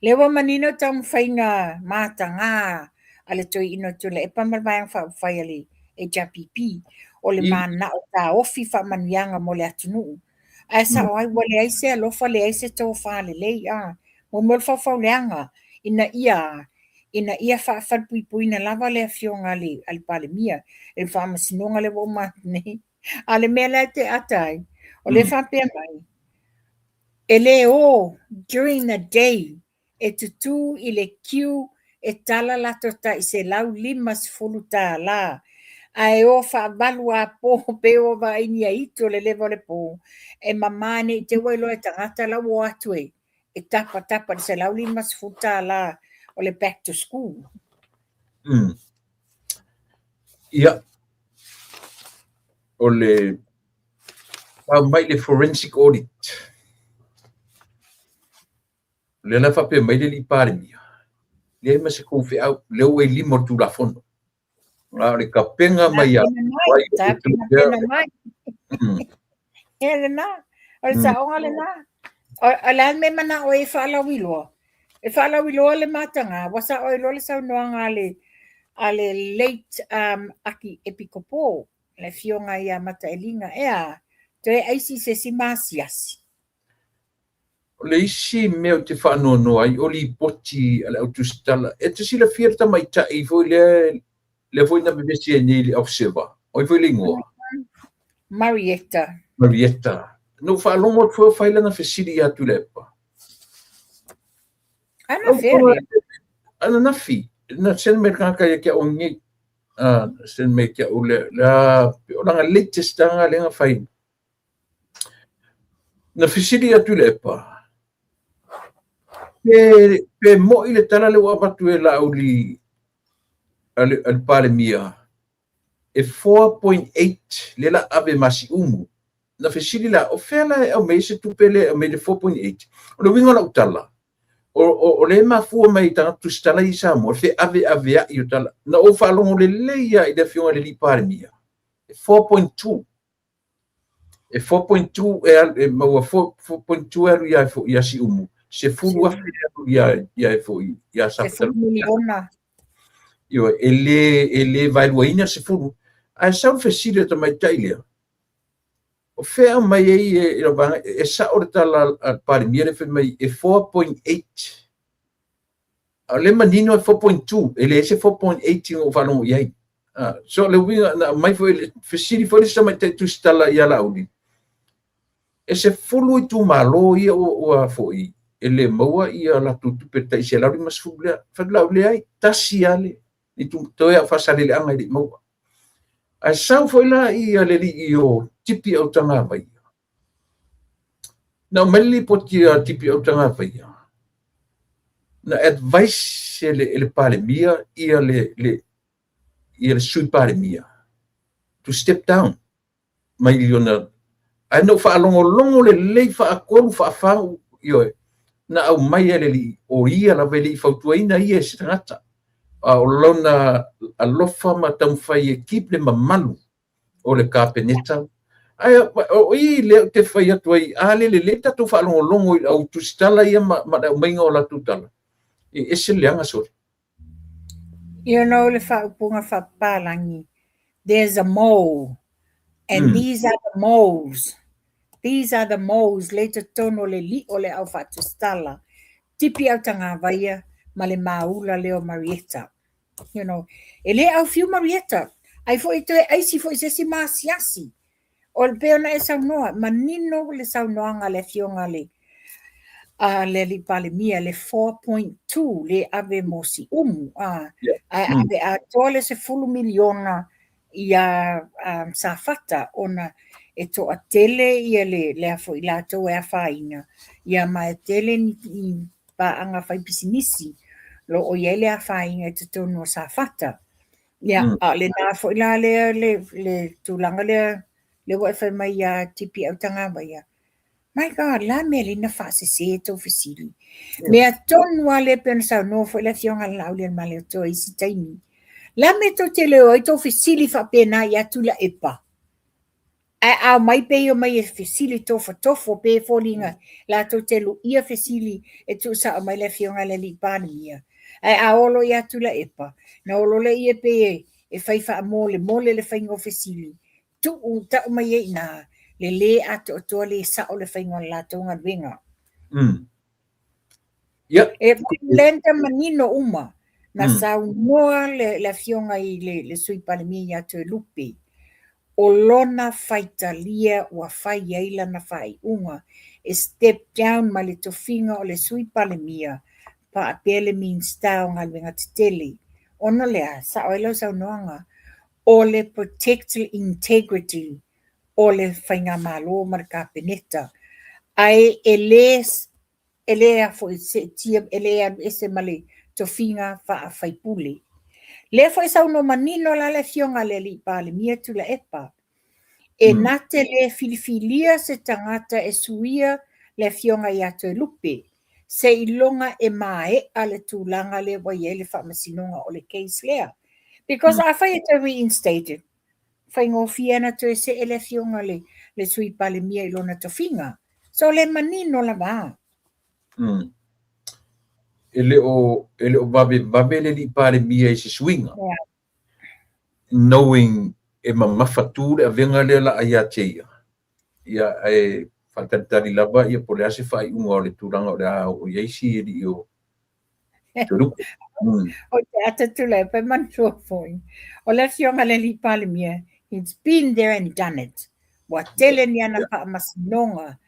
lea ua manino taumafaiga mataga a le Toeaina o Tuilaepa ma le Vaega Faaupufai a le HRPP, o le mananao taofi faamanuiaga mo le atunuu. Ae sao ai, ua leai se alofa, leai se tofa lelei, a. Mo mea o le faufauleaga, ina ia, ina ia faafalepuipuina lava le afioga a le, a le Palemia i le faamasinoga lea ua uma atu nei. A o le mea la e te ata ai, o lea e faapea mai, e le o during the day e tutū i le queue e tala latou tai $150, ae o faavaluapo pei ua vaai ni aitu o le leva o le po, e mama ne i te i ua iloa e tagata la ua o atu e e tapatapa i le $150 o le back to school. Ia, o le aumai le forensic audit. O lea la e faapea mai le alii Palemia, leai ma se tou feau, lea ua i lima o le Tulafono. A o le tapena mai lava. Tapena mai. Ia lena, o le saoga lena. O le a le mea e manao ai e faalauiloa? E faalauiloa le mataga, ua sao ai loa le saunoaga a le a le late Aki Epikopo, le afioga ia Mataeliga, e a, toe aisi i se isi masiasi. O le isi mea ou te faanoanoa ai, o lipoti a le au tusitala. E te silafia le tamaitai foi lea, lea foi na vevesi ai nei i le Observer. O ai foi le igoa? Marietta. Marietta. Na ou faalogo atu foi o fai lana fesili ia Tuilaepa. Anafea lea? Ananafi. Na send mai le tagata ia te au nei. Send mai te au le, la, o lana latest lava lea na fai. Na fesili atu Tuilaepa, pe mo'i le tala lea ua avatu e Laauli a le Palemia e 4.8 lea la ave ma Siumu. Na fesili la, o fea la e aumai ai se tupe lea e aumai le 4.8? O le uiga o lau tala, o lea e mafua mai i tagata tusitala i Samoa le feaveaveai o tala. Na ou faalogo lelei lava i le Afioga i le alii Palemia, e 4.2. E 4.2 e alu, e maua 4.2 e alu ia foi ia Siumu, 10,000 e alu ia ia foi ia Safata. Miliona. Ioe, e le vaeluaina le 10. Ae sau le fesili a le tamaitai lea, o fea aumai ai e lau vaega, e sao le tala a le Palemia lea fai mai e 4.8. A o lea e manino e 4.2, e leai se 4.8 na ou faalogo i ai. So le uiga, na aumai foi, fesili foi le isi tamaitai tusitala ia Laauli, e 10 itumalo ia ua foi e le maua ia latou tupe tai 150 lea. Fai atu Laauli, leai, tasi lava le toe lava o Faasaleleaga e le i maua. Ae sau foi la ia le alii o Tipi Autagavaia. Na aumai le lipoti a Tipi Autagavaia, na advice e le Palemia ia le Sui Palemia to step down mai lona. Ae na ou faalogologo lelei faatolu faafā, ioe, na aumai e le alii o ia lava e le i fautuaina ia e se tagata. A o lona alofa ma taumafai e keep le mamalu o le Kapeneta. Ae o i lea ou te fai atu ai, a le lelei tatou faalogologo i le au tusitala ia ma le aumaiga o latou tala, e ese le leaga sole. You know le faaupuga faapapalagi, there's a mole, and these are the moles. These are the moles lea i totonu o le lio o le au faatusitala, Tipi Autagavaia ma le maula lea o Marietta. You know, e le aufiu Marietta, ai foi toe aisi foi se isi masiasi. O le pei ona e saunoa, manino le saunoaga a le afioga a le a le alii Palemia le 4.2 le ave mo Siumu, a, ae ave atoa le 10 miliona ia Safata ona e toatele ia le lea foi latou e afaina, ia ma e tele ni paaga faipisinisi lo o i ai le afaina i totonu o Safata. Ia, a o lena foi la lea le le tulaga lea lea ua e fai mai ia Tipi Autagavaia, my God, o le a le mea e ala ai ona faasese tou fesili? Mea tonu lava lea pei ona saunoa foi le Afioga ia Laaulialemalietoa i isi taimi. O le a le mea tou te le o ai tou fesili faapena ia Tuilaepa? Ae a omai pei e omai e fesili tofotofo pei e foliga latou te luia fesili e tuusao mai le Afioga i le Alii Palemia. Ae a oo loa ia Tuilaepa, ona o loa lea pei e fai faamolemole le faiga o fesili, tuu tau mai ai i ina le lē atoatoa le sao le faiga o le latou galuega. Ia. E lenta manino uma na saunoa le Afioga i le Sui Palemia ia Toelupe, o lona faitalia ua fai ai lana faaiuga e step down mai le tofiga o le Sui Palemia faapea le Minisita o Galuega Tetele. Ona o le a? Sao ai lau saunoaga, o le protect le integrity o le Faigamalo ma le Kapeneta, ae e le e le a foi seetia, e le alu ese ma le tofiga faa-faipule. Lea foi saunoa manino la le Afioga i le Alii Palemia Tuilaepa, e na te le filifilia se tagata e suia le Afioga ia Toelupe, seiloga e maea le tulaga lea ua i ai le faamasinoga o le case lea. Because afai e toe reinstated, faigofie ona toe see le Afioga i le Sui Palemia i lona tofiga. So le manino lava. E le o vave vave le Alii Palemia i se suiga. Knowing e mamafa tu le avega lea la ia te ia. Ia ae faatalitali lava ia po o le a se faaiuga o le tulaga o le a oo i ai si alii o Toelupe. O te ata Tuilaepa e manatua foi. O le Afioga i le Alii Palemia, he's been there and done it. Ua tele ni ana faamasinoga,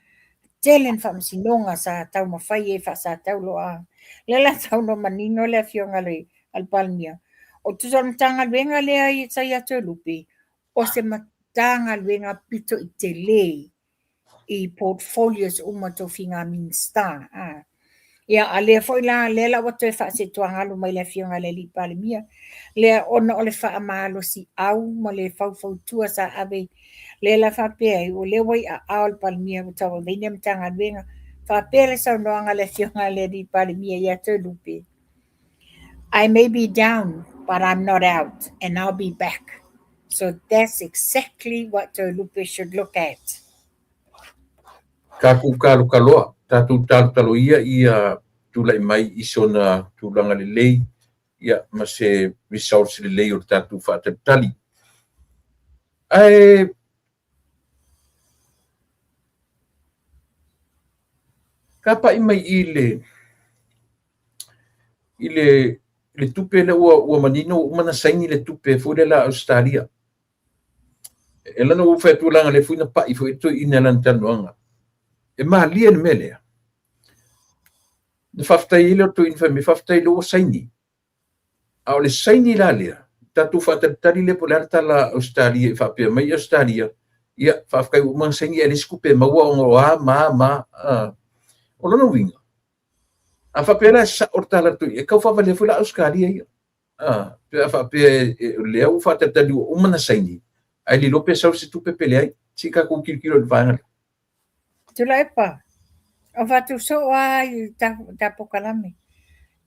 tele ni faamasinoga sa taumafai e faasatauloa. Lea la saunoa manino le Afioga i le Palemia. O tusa o le Matagaluega lea sa ia Toelupe, o se Matagaluega pito i tele i portfolios uma tofiga Minisita. Ia, a lea foi la, lea la ua toe faasetuagalu mai le Afioga i le Alii Palemia, lea ona o le faamalosiau ma le faufautua sa ave, lea la faapea ai, o lea ua i aao le Palemia ua tauaveina Matagaluega, faapea le saunoaga a le Afioga i le Alii Palemia ia Toelupe, I may be down, but I'm not out, and I'll be back. So that's exactly what Toelupe should look at. Tatou talotaloa, tatou talotalo ia ia tulai mai i sona tulaga lelei ia ma se results lelei o le tatou faatalitali. Ae tapai mai i le tupe lea ua manino ua uma ona saini le tupe foi lea la Ausetalia. E lana ua fai atu leaga lea foi na pai foi toeaina i lana talanoaga. E malie le mea lea. Na faafetai ai lea o le toeaina fai mai, faafetai lea ua saini. A o le saini la lea, tatou faatalitali lea po o le a le tala a Ausetalia e faapea mai Ausetalia, ia faafetai ua uma ona saini ae leai se tupe e maua ona o a ma a ma a. O lona uiga, a faapea la e sao le tala a le toeaina, e tau faavalea foi la Ausetalia ia. Pe a faapea o lea ua faatalitali ua uma ona saini, ae le iloa pe sau se tupe pe leai. Se i tatou tilotilo i le vaega lea. Tuilaepa, o faatusoo lava i ta polokalame.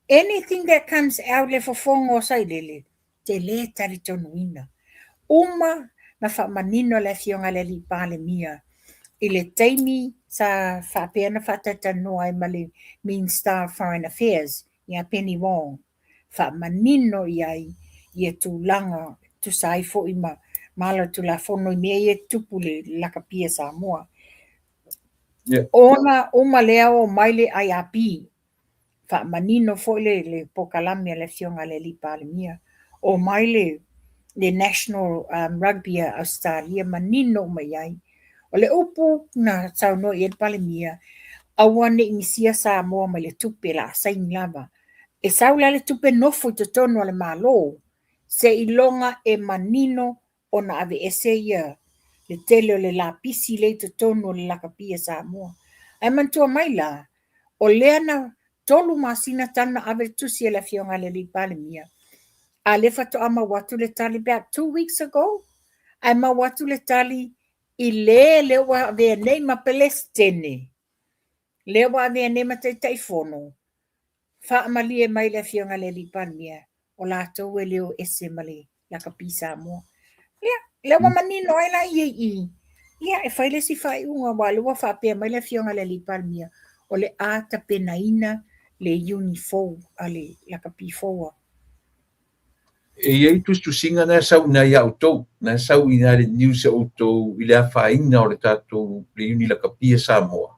Anything that comes out le fofoga o Sailele, te lē talitonuina. Uma na faamanino le Afioga i le Alii Palemia i le taimi sa faapea ona faatalatalanoa ai ma le Minister of Foreign Affairs ia Penny Wong. Faamanino i ai ia tulaga tusa ai foi ma ala o Tulafono i mea ia e tutupu i le lakapi a Samoa. Ona uma lea o mai le IRP, faamanino foi le polokalame a le Afioga i le Alii Palemia. O mai le National Rugby a Australia, manino uma i ai. O le upu na saunoa i ai le Palemia, aua ne i misia Samoa mai le tupe la saini lava. E sau la le tupe nofo i totonu o le Malo, seiloga e manino ona aveese ia le tele o le lapisi lea i totonu o le lakapi a Samoa. Ae manatua mai la, o lea na 3 masina talu na ave le tusi a le Afioga i le Alii Palemia. A lea faatoa maua atu le tali about 2 weeks ago, ae maua atu le tali i le lea ua avea nei ma Pelesitene, lea ua avea nei ma Taitaifono, faamalie mai le Afioga i le Alii Palemia o latou e le o ese ma le lakapi Samoa. Ia, lea ua manino ai la ia i ia e fai le isi faaiuga, aua lea ua faapea mai le Afioga i le Alii Palemia o le a tapenaina le iuni fou a le lakapi foua. E i ai tusitusiga na e sau i ina ia outou, na e sau i ina i le news a outou i le afaina o le tatou le iuni lakapi a Samoa,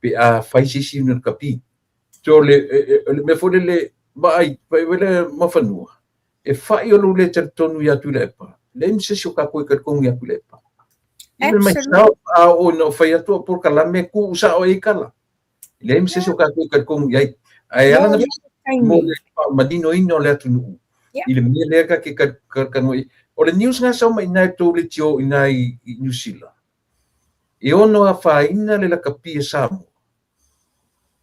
pe a fai se isi iuni lakapi. So le mea foi lele, vaai, vaai le mafanua, e fai o lou le talitonu ia Tuilaepa, leai ma se isi o tatou e talitonu ia Tuilaepa. Even myself, a oo ina ou fai atu au polokalame, tuu sao ai tala. Leai ma se isi o tatou e talitonu i ai. Ae ala na mo le faamaninoina o le atunuu i le mea lea ta te talanoa i. O le news na sau mai i ina i tou leitio i ina i Niu Sila, e ono afaina le lakapi a Samoa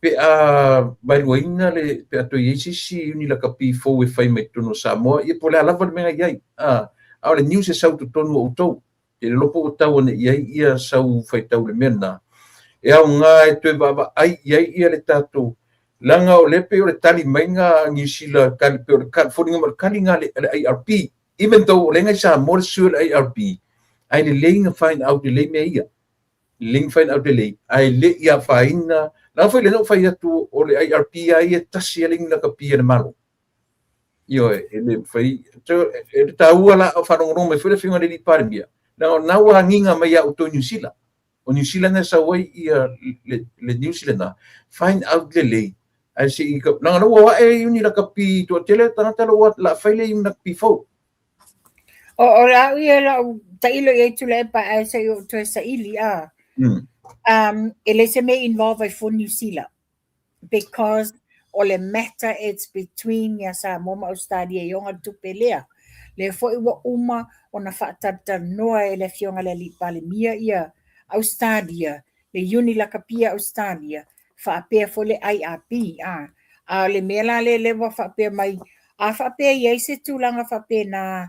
pe a vaeluaina le, pe a toe i ai se isi iuni lakapi fou e fai mai totonu o Samoa, ia po o le a lava le mea na i ai. A o le news e sau i totonu o outou. Te le iloa po ua tau ane i ai ia sau faitau i le mea lena. E aoga e toe vaavaai i ai ia le tatou, leaga o lea pei o le tali mai na a Niu Sila, tali pei o le foliga mai o le tali na a le IRP. Even though o lea na i Samoa le sui o le IRP, ae lelei na find out lelei mea ia. Lelei na find out lelei, ae le i afaina. Leaga foi lea na ou fai atu o le IRP lava ia e tasi lava le iuni lakapi a le Malo. Ioe, e le mafai, e le taua la o faalogologo mai foi le Afioga i le Alii Palemia, leaga o lena ua agiga mai ia outou i Niu Sila. O Niu Sila na sau ai ia le news lena, find out lelei, ae se i, leaga la ua ae iuni lakapi toatele tagata la ua la fai le iuni lakapi fou. O le au ia lau tailo i ai Tuilaepa ae se i ou toe saili a. E le se mea involve ai fua Niu Sila, because o le matter, it's between ia Samoa ma Australia i ona tupe lea. Lea foi ua uma ona faatalatalanoa e le Afioga i le Alii Palemia ia Australia, le iuni lakapi a Australia, faapea foi le IRB. A o le mea la lea lea ua faapea mai, a faapea i ai se tulaga faapena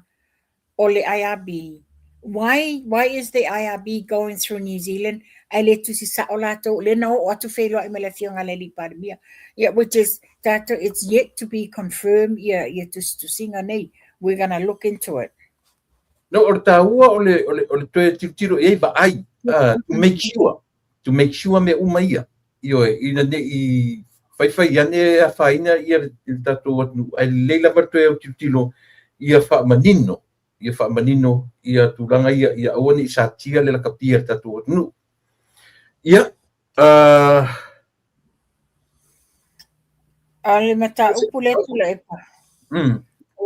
o le IRB, why is the IRB going through New Zealand? Ae le tusi sao latou, lea na oo atu feiloai ma le Afioga i le Alii Palemia. Yeah, which is tatou, it's yet to be confirmed ia tusitusiga nei. We're gonna look into it. No, o le taua o le toe tilotilo i ai vaai, to make sure mea uma ia. Ioe, ina ne i faifai ane afaina ia le tatou atunuu, ae lelei lava le toe autilotilo ia faamanino ia tulaga ia, ia aua ne i satia le lakapi a le tatou atunuu. Ia, A o le mataupu lea, Tuilaepa.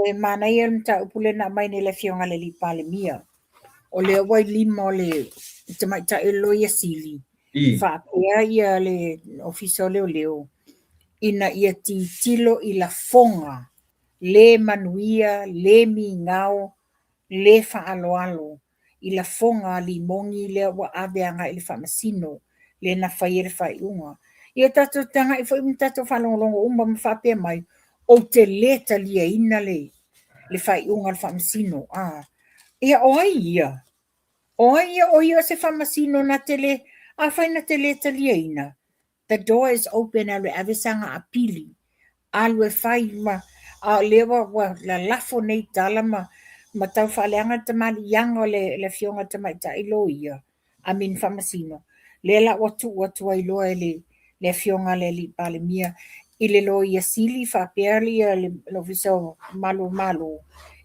E manaia le mataupu lea na aumai nei le Afioga i le Alii Palemia. O lea ua i lima o le tamaitai o le Loia Sili, faapea ia le Ofisa o Leoleo, ina ia tilotilo i lafoga le manuia, le migao, le faaaloalo i lafoga a Limogi lea ua ave agai i le faamasino lea na faia le faaiuga. Ia tatou tagai foi ma tatou faalogologo uma ma faapea mai, ou te le taliaina le faaiuga a le faamasino. Ia o ai ia? O ai ia o ia o se faamasino na te le, afai na te le taliaina, the door is open, alu e ave saga apili, alu e fai ma, a o lea ua lalafo nei tala ma tau faaleaga le tamaliiaga o le Afioga Tamaitai Loia, I mean faamasino. Lea la ua tuu atu ai loa e le Afioga i le Alii Palemia i le Loia Sili faapea ia le Ofisa o Malu o Malo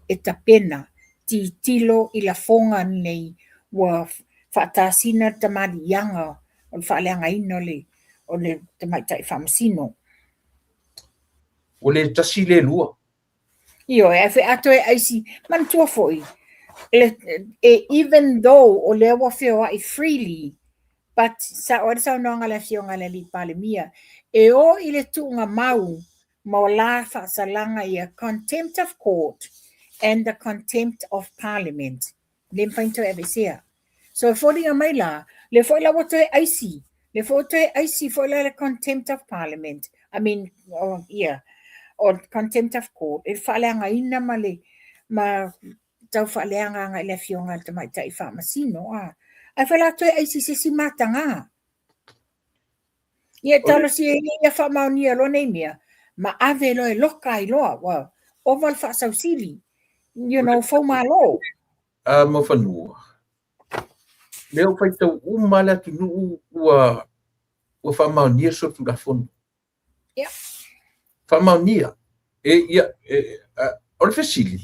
e tapena tilotilo i lafoga nei ua faatasina le tamaliiaga o le faaleagaina o le tamaitai faamasino. Ua le tasi le lua. Ioe, ae fe a toe aisi, manatua foi, e even though o lea ua feoai freely, but sao ai le saunoaga a le Afioga i le Alii Palemia, e o i le tuuga mau ma o la faasalaga ia contempt of court and the contempt of parliament. Le mafai ona toe aveesea. So e foliga mai la, le foi la ua toe aisi, le foi ua toe aisi foi la le contempt of parliament. I mean, oh, yeah. O le contempt of court, e faaleagaina ma le ma tau faaleaga agai i le afioga i le tamaitai faamasino, a. Ae fai latou e aisi i se isi mataga. Ia talosia ia ia faamaonia loa nei mea, ma ave loa e loka ai loa, ua ova le faasausili, you know, foumalo. A ma fanua. Lea ua faitau uma le atunuu ua ua faamaonia solitulafono. Ia. Faamaonia. E, ia, e, a, o le fesili,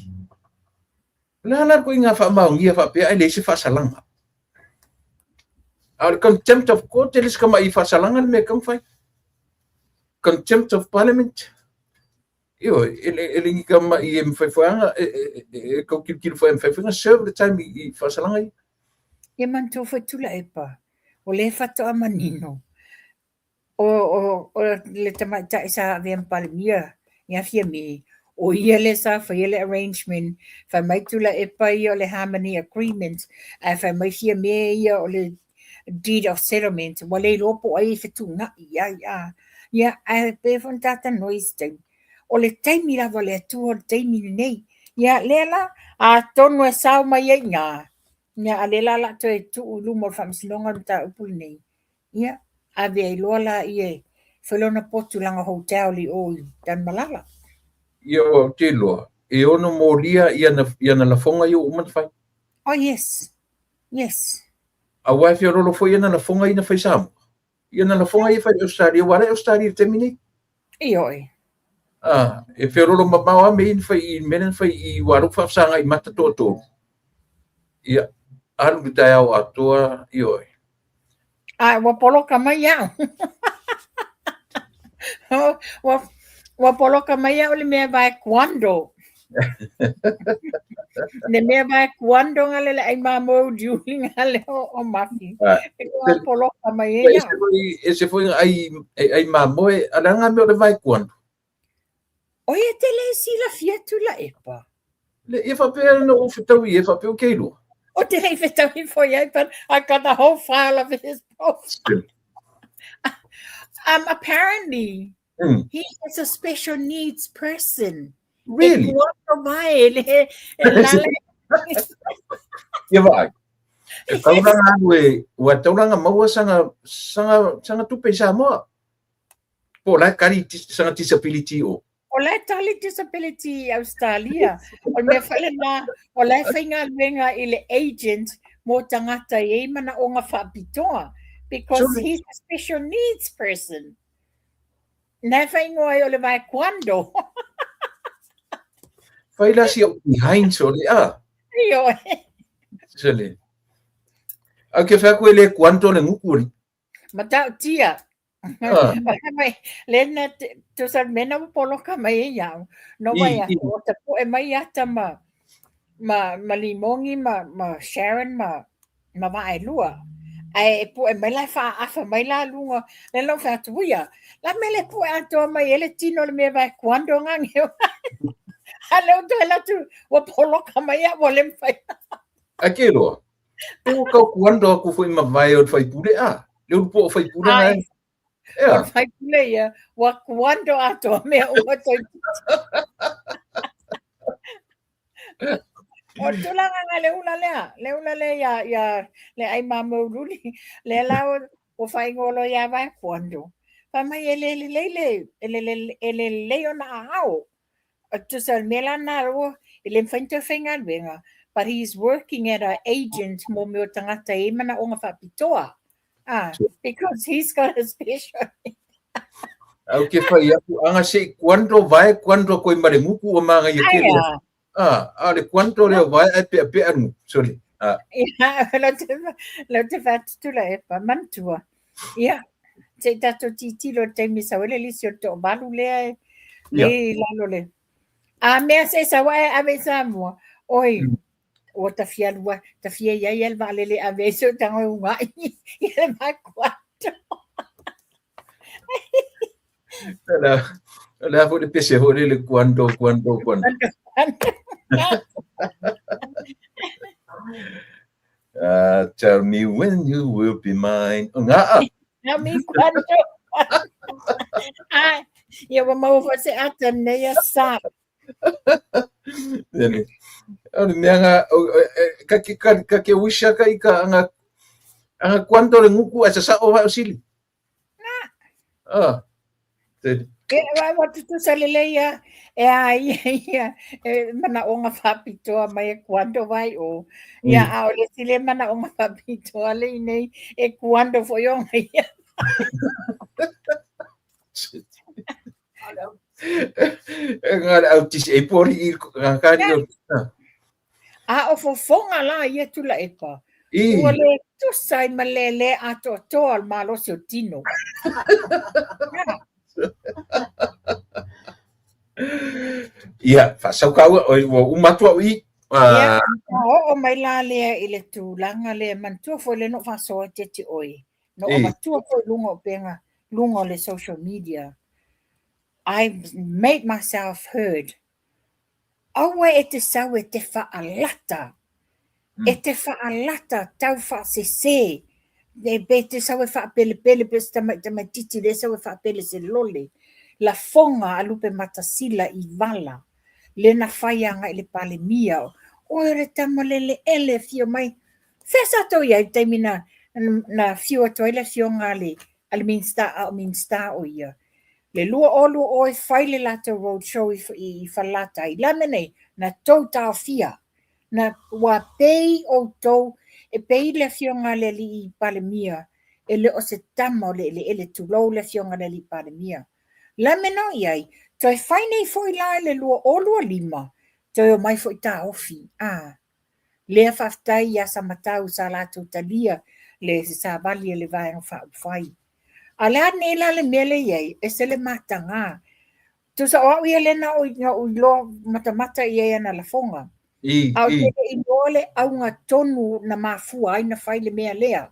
o le a la le ituaiga faamaonia faapea ae leai se faasalaga? A o le contempt of court e le se tama'i faasalaga le mea e tatau ona fai. Contempt of parliament, ioe, e le, e le ni tama'i e mafai foi lava ona, e, e, e, e tau tilotilo foi e mafai foi ona serve le time i, i faasalaga ia. Ia manatua foi Tuilaepa, o lea faatoa manino O le tamaitai sa avea ma Palemia ia Fiame, o ia lea sa faia le arrangement, fai mai Tuilaepa ia o le Harmony Agreement, ae fai mai Fiame ia o le Deed of Settlement, ua le iloa po o ai e fetuunai i ai. Ia, ae pei foi ona ta talanoa i isi taimi, o le taimi lava o le Atua o le taimi lenei. Ia, lea la, atonu e sao mai ai i ina, ia, a o lea la o le a toe tuu i luma o le Faamasinoga le mataupu lenei, Ia, ave ai loa laia e fai lona potu lana hotel i o i Tanumalala. Ia, ou te iloa, e ono molia i ana, i ana lafoga ia ua uma ona fai. Oh, yes. Yes. Aua e feololo foi ana lafoga ia na fai i Samoa. I ana lafoga ia e fai i Ausetalia, aua o la e i Ausetalia i le taimi nei. Ioe. Ah, e feololo mamao lava mea ia na fai i mea na fai i aua o lea ua faafesagai mata toatolu. Ia, alu le taeao atoa, ioe. A ua poloka mai au. Ua, ua poloka mai au le mea vae kuando. Le mea vae kuando nga le le ai mamou diuli nga le o, o mafi. Ua poloka mai e iau. E se foi ai, ai mamoe, a le anga mea o le vae kuando. Oi e te le silafia Tuilaepa. Le, ia faapea na ou fetaui e faapea o ke iloa. O te lei fetaui foi ai, but I got the whole file of his profile. Apparently, he is a special needs person. Really? E kuato mai, e le, e lale. Ia vaai. E tauranga alu e, ua tauranga maua sanga, sanga, sanga tupe i Samoa. Po o la e tali sana disability o? O la e tali disability i Australia. O le mea foi lena, o la e faigaluega i le agent mo tagata e i ai manaoga faapitoa because so, he's a special needs person. Na e faaigoa ai o le vae kuando. Fai la si au behind so le a. Ioe. Sole. Au ke fai aku e le kuando le nguku ali. Matautia. Mai, le na tusa mena ua poloka mai e iau. No mai a o ta poe mai ata ma ma ma Limongi ma ma Sharon ma ma Vaelua. Ae e poe mai la e faaafa mai la luga. Le lau fai atu, uia, la mea le poe atoa mai e le tino le mea vae kuando ngange. A le o toe latu, ua poloka mai a ua le mawhai. Ai ke loa. Pe ua kau kuando aku foi ma vae o le faipule a. Le ulu po o faipule na e. Ea. O le faipule ia, ua kuando atoa mea uma toi. O le tulaga nga le ula lea, le ula lea ia, ia le ai mamou luli, lea la ua faaigoa loa ia vae kuando. Fai mai e le lelei le, e le, e le lelei ona aao. Tusa o le mea la lena ua, e le mafai ona toe faigaluega, but he is working at a agent mo mea o tagata e i ai manaoga faapitoa. Ah, because he's got a special Au ke fai aku, anga sei kuando vae kuando koi ma le nguku o manga ia kele. Ah, a le kuando leo vae ai pea pea nguku, sorry. Ah. Ia, lau te, lau te whātutula e pa, manatua. Ia, se i tātou titilo le taimi sau ai le lisi o le toavalu lea e, le i lalo le. A mea se sau ae ave i Samoa, oi, ua ta fia alua, ta fia iai e le vaalele ave ai se o tago e uga'i i le makuato. O le a foi le pese foi le kuando, kuando, kuando. Tell me when you will be mine. O ngā a. Tell me quando. Ai, Ia ua maua foi se ata nei a sa. Ele. O le mea nga ka ke ka ke wisha ka i ka anga anga quando le nguku a sa o va o sili. Ah. Te E wa wa tutusa lelei ia e a ia ia e manaʻoga faapitoa mai e kuando vai o. Ia a o le isi lea manaʻoga faapitoa le i nei e kuando foi ona ia. E ngā le au tisi e pori i ngā kāri o. A o fofoga la ia Tuilaepa, ua le tusa ai ma le lē atoatoa o le malosi o tino. Ia, faasau kāua, oi, ua uma atu au i. Ia, oo mai la lea i le tulaga lea, manatua foi lea na ou faasoa ia te oe, na ou avatua foi i luga o upega, luga o le social media. I made myself heard. Aua e te sau e te whaalata, e te whaalata tau whaasese, e pe te sau e whaapelepele pe se tamaitamaititi le sau e whaapele se lole, lafoga a Lupematasila i vala, le na fai agai i le Palemia, oe o le tama leleele e afio mai, Fea sa tou i ai i le taimi na, na afio atu ai le afioga a le, a le Minista, a o Minista o ia? Le 2020 e fai le latou road show i, i, i Falelatai. Le a mea nei? Na tou taofia. Na, ua pei outou, e pei le afioga a le alii Palemia, e le o se tama o le eleele, tulou le afioga a le alii Palemia. Le a mea na o i ai? Toe fai nei foi la i le 2025, toe omai foi taofi. A. Lea faafetai ia Samatau sa latou talia le savali a le Vaega Faaupufai. A le a nei la le mea lea i ai, ese le mataga. Tusa o au ia lea na ou iloa matamata i ai ana lafoga. A ou te le iloa le auga tonu na mafua ai na fai le mea lea.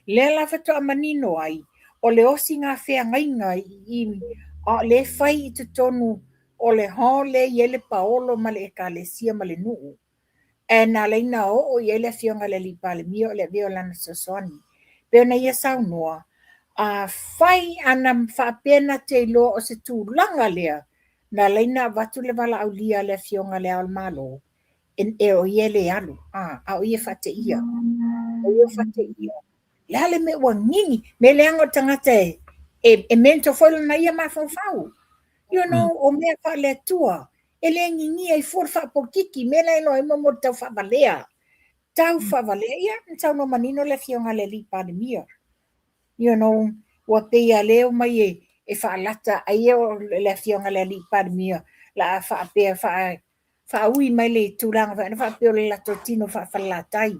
Lea la faatoa manino ai, o le osiga feagaiga i, a o lea e fai i totonu o le hall lea e i ai le paolo ma le ekalesia ma le nuu. Ae na ala ai na oo i ai le afioga i le Alii Palemia o le avea o lana fesoasoani. Pei ona ia saunoa, afai ana faapea na te iloa o se tulaga lea na ala ai na avatu le valaaulia a le afioga i Le Ao o le Malo, e o ia e le alu, a, a o ia e faateia. O ia e faateia. Le a le mea ua gigi, mea leaga o le tagata e, e, e mental foi lona ia mafaufau. You know, o mea faale-Atua, e le gigia ai fua le faapolokiki, mea la e iloa ai mo le tau faavalea. Tau faavalea, ia, na saunoa manino le afioga a le alii Palemia. You know, ua pei a lea omai e, e faalata, ai o le afioga a le alii Palemia, la a faapea faa, faaui mai le tulaga foi ana faapea o le latou tino faa-Falelatai.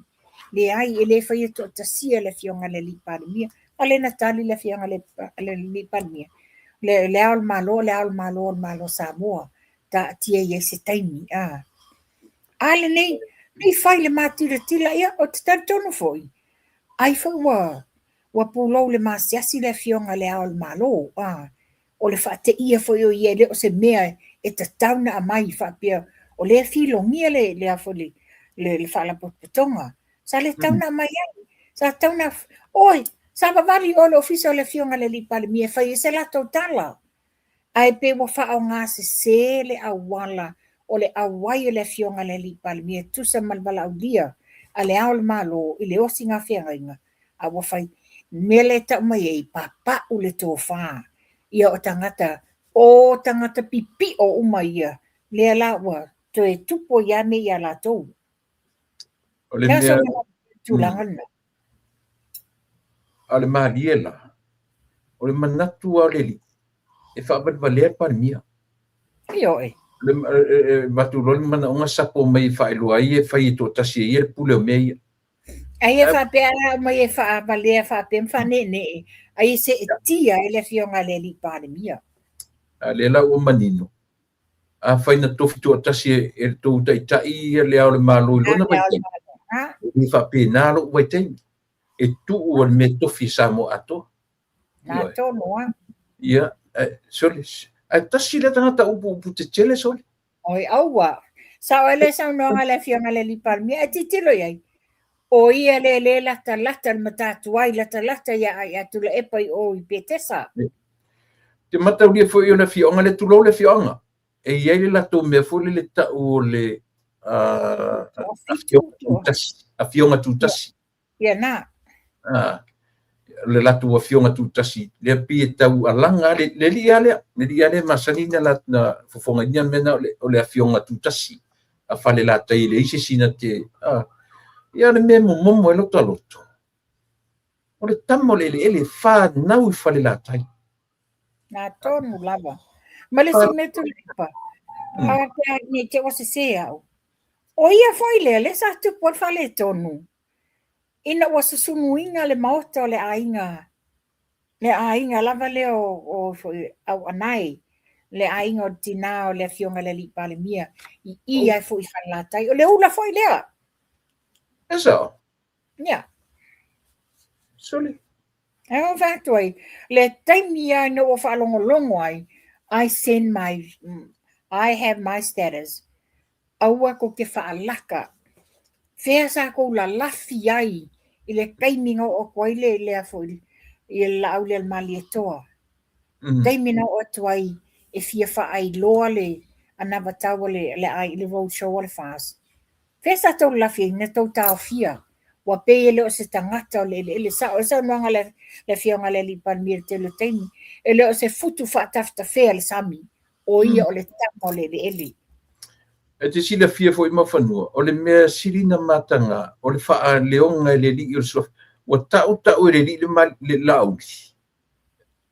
Leai, e le faia toatasia le afioga a le alii Palemia. A lea na tali le afioga a le alii Palemia, le, le Ao o le Malo, le Ao o le Malo o le Malo o Samoa, taatia i ai se taimi. A, a lenei, nei fai le matilatila, ia, ou te talitonu foi, ai foi ua, ua pulou le masiasi le afioga i le Ao o le Malo, a, o le faateia foi o ia e le o se mea e tatau na aumai faapea o lea e filogia le, le, le, le, le faalapotopotoga. Sa le tatau na aumai ai. Sa tatau na, oi, sa vavali o le ofisa o le afioga i le alii Palemia e fai ai se latou tala. Ae pe ua faaaoga sese le auala o le auai o le afioga i le alii Palemia e tusa ma le valaaulia a le Ao o le Malo i le osiga feagaiga a ua fai mea lea e tau mai ai, papau le tofa ia o tagata, o tagata pipio uma ia, lea la ua toe tupu ai lava mea ia latou. O le mea tulaga lena. A o le malie la, o le manatu lava o le alii, e faavalevalea le Palemia. Ioe. E avatu loa le manaoga sapo mai e faailoa ai e fai e toatasi e ia le pule o mea ia. Ai e faapea a aumai e faavalea faapea ma faaneenee, ai e seetia ai le afioga a le alii Palemia. A lea la ua manino, afai na tofi toatasi e le tou taitai ia le Ao o le Malo i lona vaitaimi, e le faapena lou vaitaimi, e tuu o le mea tofi e Samoa atoa. Na tonu a. Ia, sole, ae tasi lea tagata upu upu tetele sole. Oi, aua. Sao ai le saunoaga a le Afioga i le Alii Palemia, ae tilotilo i ai, o ia lea le latalata le matatuai, latalata ia, ia Tuilaepa i o i Petesa. Te mataulia foi o le afioaga lea, tulou le afioaga, e i ai le latou mea foi lele tau o le afioga tutasi, afioga tutasi. Ia na. Le latou afioga tutasi, lea pei e tau alaga le alii lava lea, le alii lava lea e masani na fofogaina le mea lena o le afioga tutasi a Falelatai, e leai se isi na te... Ia o le mea e momomo ai lota loto, o le tama o le eleele e fanau i Falelatai. Na tonu lava. Ma le isi mea Tuilaepa, a ne i te i ua sese au, o ia foi lea, lea sa tupu ai le faaletonu, ina ua susunuina le maota o le aiga, le aiga lava lea o foi Auanae, le aiga o le tinā o le Afioga i le Alii Palemia, i i ai foi i Falelatai. O le ula foi lea. E sao? Ia. Sole. E o fai atu ai, le taimi lava ina ua faalogologo ai, I send my, I have my status. Aua tou te faalaka. Fea sa tou lalafi ai i le taimi na oo atu ai le, lea foi, i le laau lea le Malietoa. Taimi na oo atu ai e fia faailoa le anavatau a le, le, le road show a le FAST. Fea sa tou lalafi ai, na tou taofia. Ua pei e le o se tagata o le eleele. Sao ai le saunoaga a le Afioga i le Alii Palemia i le tele o taimi. E le o se futu faatafetafea le sami, o ia o le tama o le eleele. E te silafia foi Mafanua, o le mea sili na mataga, o le faaleoga e le alii o le suafa. Ua tau tau e le alii le Laauli.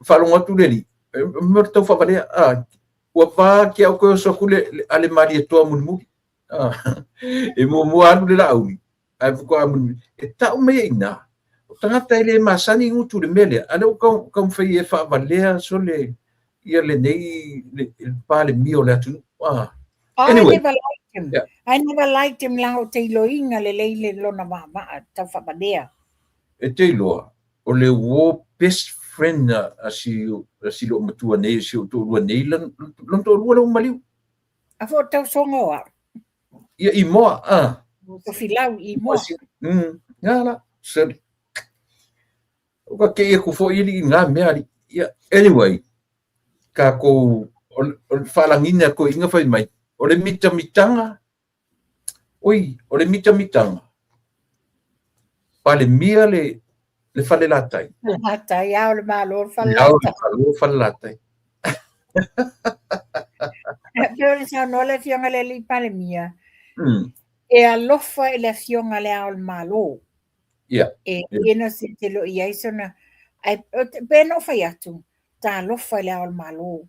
Faalogo atu le alii, mea o le tau faavalea. Ua va ki au koe oso atu le, a le Malietoa mulimuli. E muamua alu le Laauli, ae faatoa mulimuli. E tau mai ai i ina, o tagata e le masani gutu i le mea lea, a lea ua taumafai e faavalea sole ia lenei le Palemia o le atunuu. Anyway, I never liked him. Yeah. I never liked him leaga ou te iloina lelei le lona vaavaa tau faavalea. E te iloa, o le uo best friend a si loo matua nei, si ou toalua nei, lona toalua lea ua maliu. A foi o tausoga o au. Ia i moa, a. Tofilau i moa. Nga la, seli. O ka kei aku foi ili i ngā mea ali. Ia, anyway, kākou, o le whaalangina koe inga whai mai, o le mitamitanga, oi, o le mitamitanga, Palemia le, le Falelatai. Falelatai, ao le Malo le Falelatai. Ao le Malo Falelatai. E pei ona saunoa le Afioga i le Alii Palemia, e alofa i le Afioga i le Ao o le Malo. Yeah. E yeah. se te lo i ai sona, ai, pe na ou fai atu, talofa i le Ao o le Malo.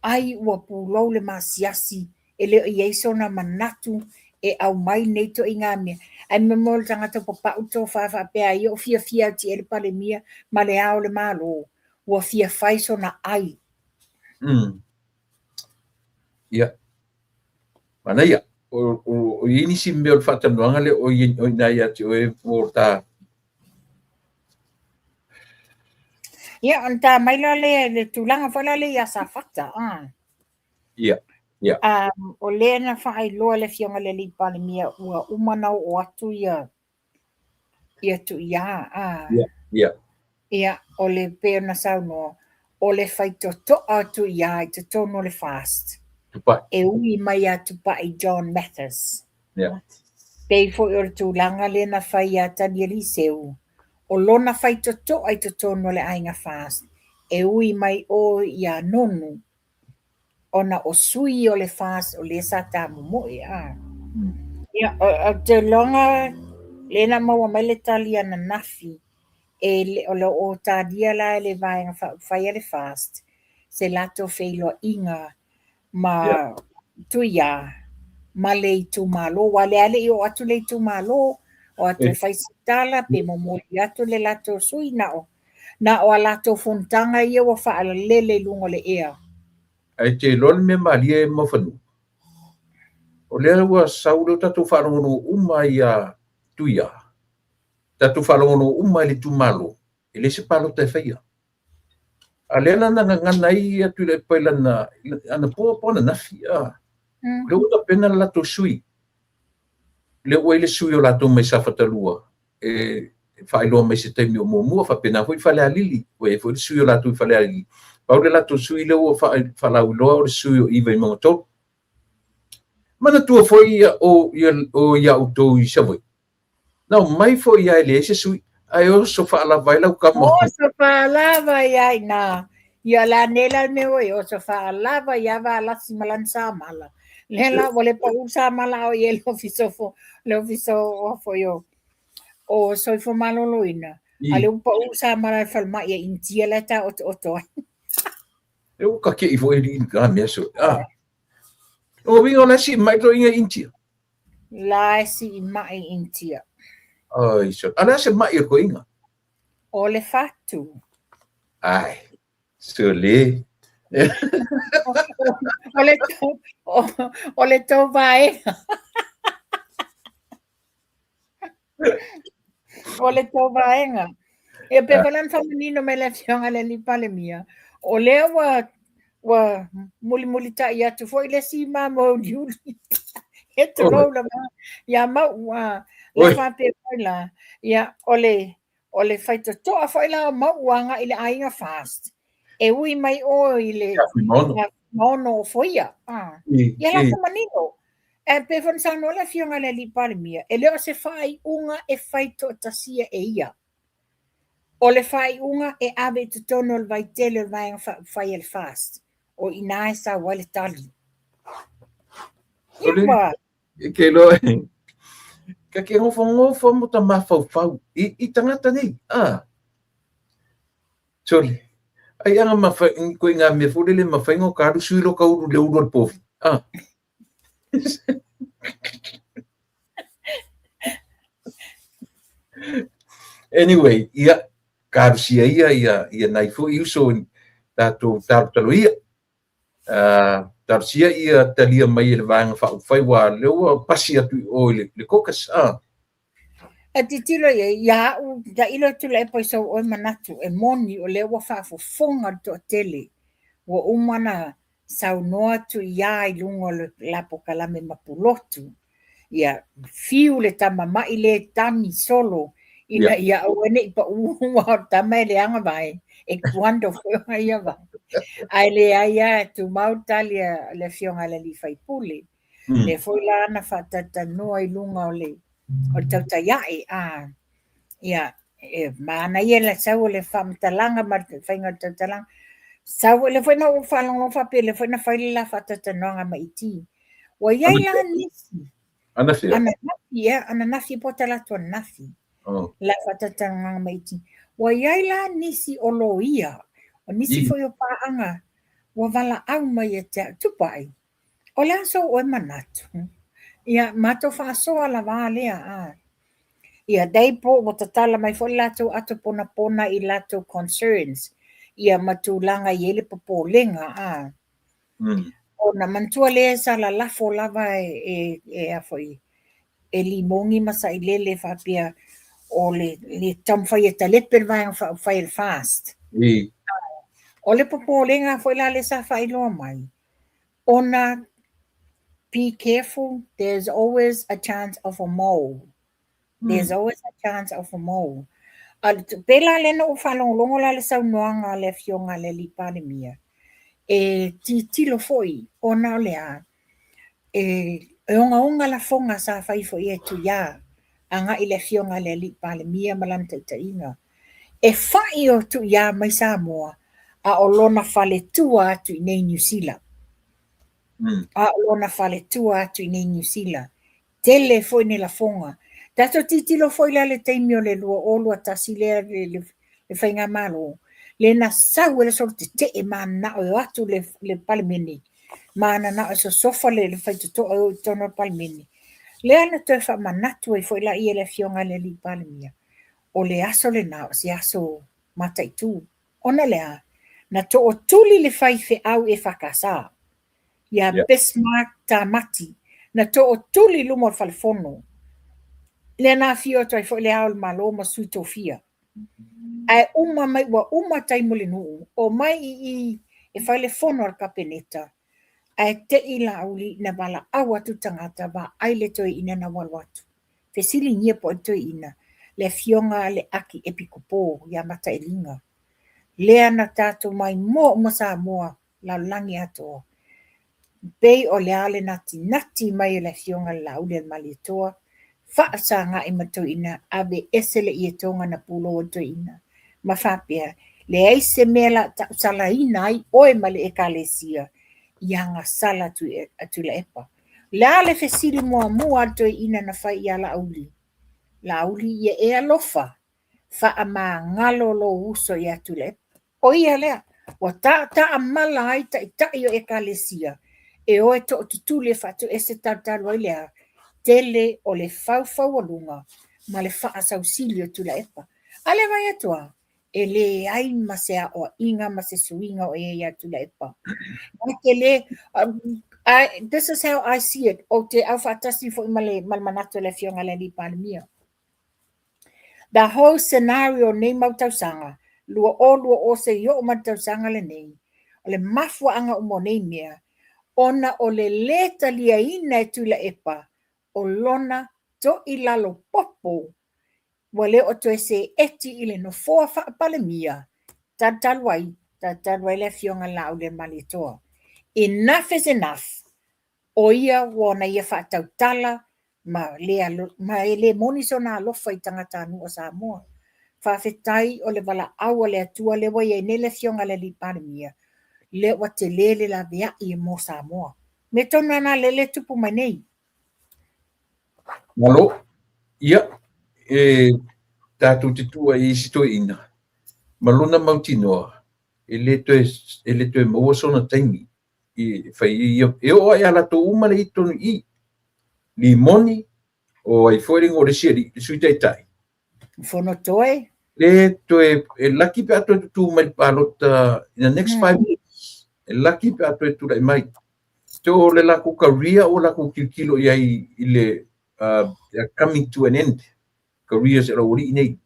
Ai ua pulou le masiasi e le o i ai sona manatu e aumai nei ituaiga mea. Ae mea mo le tagata ua papau le tofa faapea ai ua fiafia atu i ai le Palemia ma le Ao o le Malo, ua fia fai sona ai. Ia. Manaia. O i ai nisi mea o le faatalanoaga lea o i ina ia te oe mo ta. Ia, ona ta mai la lea i le tulaga foi la lea ia Safata. Ia, ia. O lea na faailoa e le Afioga i le Alii Palemia ua uma ona oo atu ia ia Tuiā. Ia, ia. Ia, o le pei ona saunoa, o le faitotoa o Tuiā i totonu o le FAST. Tupai. E ui mai ia Tupai John Mathis. Ia. Pei foi o le tulaga lea na fai ia Tanieli Seu, o lona faitotoa i totonu o le aiga FAST, e ui mai o ia Nonu, ona o sui o le FAST o lea sa tamomoe. Ia, o te iloga lea na maua mai le tali ananafi, e le, o lo o talia la e le Vaega Faaupufai a le FAST se latou feiloaiga ma yeah. Tuiā ma le itumalo, aua o lea e le i oo atu le itumalo, o atu e fai se tala pe momoli atu le latou sui, na o, na o a latou fonotaga ia ua faalalele i luga o le ea. Ae te iloa le mea malie e Mafanua, o lea ua sau lea ua tatou faalogologo uma ai ia Tuiā, tatou faalogologo uma i le itumalo, e leai se palota e faia. A lea la na gagana ai ia Tuilaepa i lana anapo po o ananafi, a. Lea ua tapena le latou sui. Lea ua i ai le sui o latou mai Safata 2 e faailoa mai se taimi o muamua, faapena foi Falealili, ua i ai foi le sui o latou i Falealili. Pau le latou sui lea ua faalauiloa o le sui o i Vaimauga 3. Manatua foi ia o ia o ia outou i Savaii. Na omai foi ia e leai se sui, ae oso faalava ai lau kama. Oso faalava ia ina. Ia la nei la mea ua i oso faalava ia Valasi ma lana samala. Lea la ua le pau samala o i le ofisa fo, le ofisa o foi o o Soifua Maloloina. A le ua pau samala i le falemai e Initia la e taotooto ai. E ua kake'i foi alii i mea so. Ah. O uiga o la e sii mai toeaiina i Initia. La e sii mai i Initia. Ai, so. A le a se mai o toeaiina? O le fatu. Ai, sole. O le o le tou vaega. O le tou vaega. E pei foi la ona faamanino mai le afioga i le alii Palemia, o lea ua ua mulimulitai atu foi le isi mamoe uliuli. E tulou lava ia Mauu a le faapea foi la, ia o le o le faitotoa foi la o Mauu agai i le aiga FAST, e ui mai o i le Fuimaono Ofoia. Ah. Ia la manino. E pei foi ona saunoa le afioga i le alii Palemia, e le o se faaiuga e fai toatasia e ia. O le faaiuga e ave i totonu o le vaitele o le Vaega Faaupufai a le FAST, o i ina e sau ai le tali. Ia, E ke iloa e ka ke nofonofo mo ta mafaufau i, i tagata nei. Ah. Sole. Ai anga mawhai, ko i ngā mea fōle le mawhai ngō ka alu sui lo ka ulu le ulu o le pōfi. Ah. Anyway, ia, ka alu sia ia, ia, ia nai foi uso tātou talotalo ia. Talosia ia talia mai e le Vaega Faaupufai aua lea ua pasi atu i o i le, le caucus. E titilo i ai, ia au, tailo atu Tuilaepa i sou oe manatu, e moni o lea ua faafofoga le toatele, ua uma ona saunoa atu ia i luga o le la polokalame ma Pulotu. Ia, fiu le tama ma'i lē tagi solo ina ia aua ne i pa'ū aua o le tama e leaga vae, e kuando foi ona ia vae. Ae leai lava, e tumau le tali a le afioga i le alii faipule. Lea foi la na faatalatalanoa i luga o le o le tautai a'e, a ia, e manaia le sau o le faamatalaga ma le faiga o le tautalaga. Sau, lea foi na ou faalogologo faapea, lea foi na fai le la faatalatalanoaga ma ET. Ua i ai la nisi. Anafea? Ananafi, ia, ananafi po o talaatu ananafi. Oh. La faatalatalanoaga ma ET. Ua i ai la nisi o loia, o nisi foi o paaga, ua valaau mai ia te au, Tupai, o le a sou oe manatu? Ia, matou faasoa lava lea, a. Ia, dai po ua tatala mai foi le latou ato ponapona i latou concerns, ia ma tulaga e i ai le popolega, a. Ona manatua lea sa lalafo lava e, e, e a foi, e Limogi ma Sailele faapea o le, le taumafai e talepe le Vaega Faaupufai a le FAST. O le popolega foi la lea sa faailoa mai, ona be careful, there's always a chance of a mole. There's always a chance of a mole. A pei la lea na ou faalogologo la le saunoaga a le afioga a le alii Palemia, e tilotilo foi ona o le a, e, e ogaoga lafoga sa fai foi e Tuiā agai i le afioga a le alii Palemia ma lana taitaiga. E fa'i o Tuiā mai Samoa a o lona faletua atu i nei Niu Sila. A o lona faletua atu i nei Niu Sila. Tele foi ni lafoga. Tatou tilotilo foi la le taimi o le 2021 lea le, le, le faigamalo, le na sau ai le solo tetee mananao e o atu le, le Palemene, mananao e sosofa le, le faitotoa e o i totonu o le Palemene. Lea na toe faamanatu ai foi laia e le afioga i le alii Palemia, o le aso lena o se aso mataitu. Ona o le a? Na tootuli le faifeau EFKS ia Bismarck Tamati, na tootuli i luma o le fale fono. Lea na afio atu ai foi le Ao o le Malo ma Sui Tofia. Ae uma mai ua uma taimi o le nuu, omai i i e fai le fono a le Kapeneta, ae te i Laauli na valaau atu tagata vaai le toeaina na ua alu atu. Fesiligia po o ai le toeaina, le afioga a le Akiepikopo ia Matailiga. Lea na tatou maimoa uma Samoa lalolagi atoa. Pei o le a le natinati mai o le Afioga i le Laaulialemalietoa, faafesagai ma toeaina, aveese le ietoga na pulou e toeaina, ma faapea, leai se mea o le a tausalaina ai oe ma le Ekalesia i agasala a Tuilaepa. O le a le fesili muamua a le toeaina na fai ia Laauli? Laauli, ia e alofa, faamagalo lou uso ia Tuilaepa. O ia lea, ua taataamala ai taitai o Ekalesia e o e tootutuli e faatoese talutalu ai le a? Tele o le faufaualuga ma le faasausili o Tuilaepa. A lea vaai atu a, e leai ma se aoaiga ma se suiga o i ai ia Tuilaepa. Na te le, this is how I see it, ou te aufaatasi foi ma le manatu o le Afioga i le Alii Palemia. The whole scenario o nei mau tausaga, 2020 seia oo mai le tausaga lenei, o le mafuaaga uma o nei mea, ona o le lē taliaina e Tuilaepa o lona toilalo popo ua le o toe seeti i le nofoa faa-Palemia, talu talu ai, talu talu ai le Afioga i le Laaulialemalietoa. Enough is enough! O ia ua ona ia faatautala ma le ma e le moni sona alofa i tagatanuu o Samoa. Faafetai o le valaau a le Atua lea ua i ai nei le Afioga i le Alii Palemia, lea ua tele le laveai mo Samoa. Mea tonu lava na lea e tupu mai nei. Malo. Ia, e tatou te tua i isi toeaina ma lona mautinoa, e le toe maua sona taimi i fai ai ia, e oo lava ia latou uma lea i totonu i i. Limoni, o ai foi le igoa o le isi alii, le Sui Taitai. Fonotoe. Le toe, e laki pe a toe tutū mai le palota in the next 5 years. E laki pe a toe tulai mai. So o le latou career ua latou tilotilo i ai i le they are coming to an end. Careers e lau alii nei.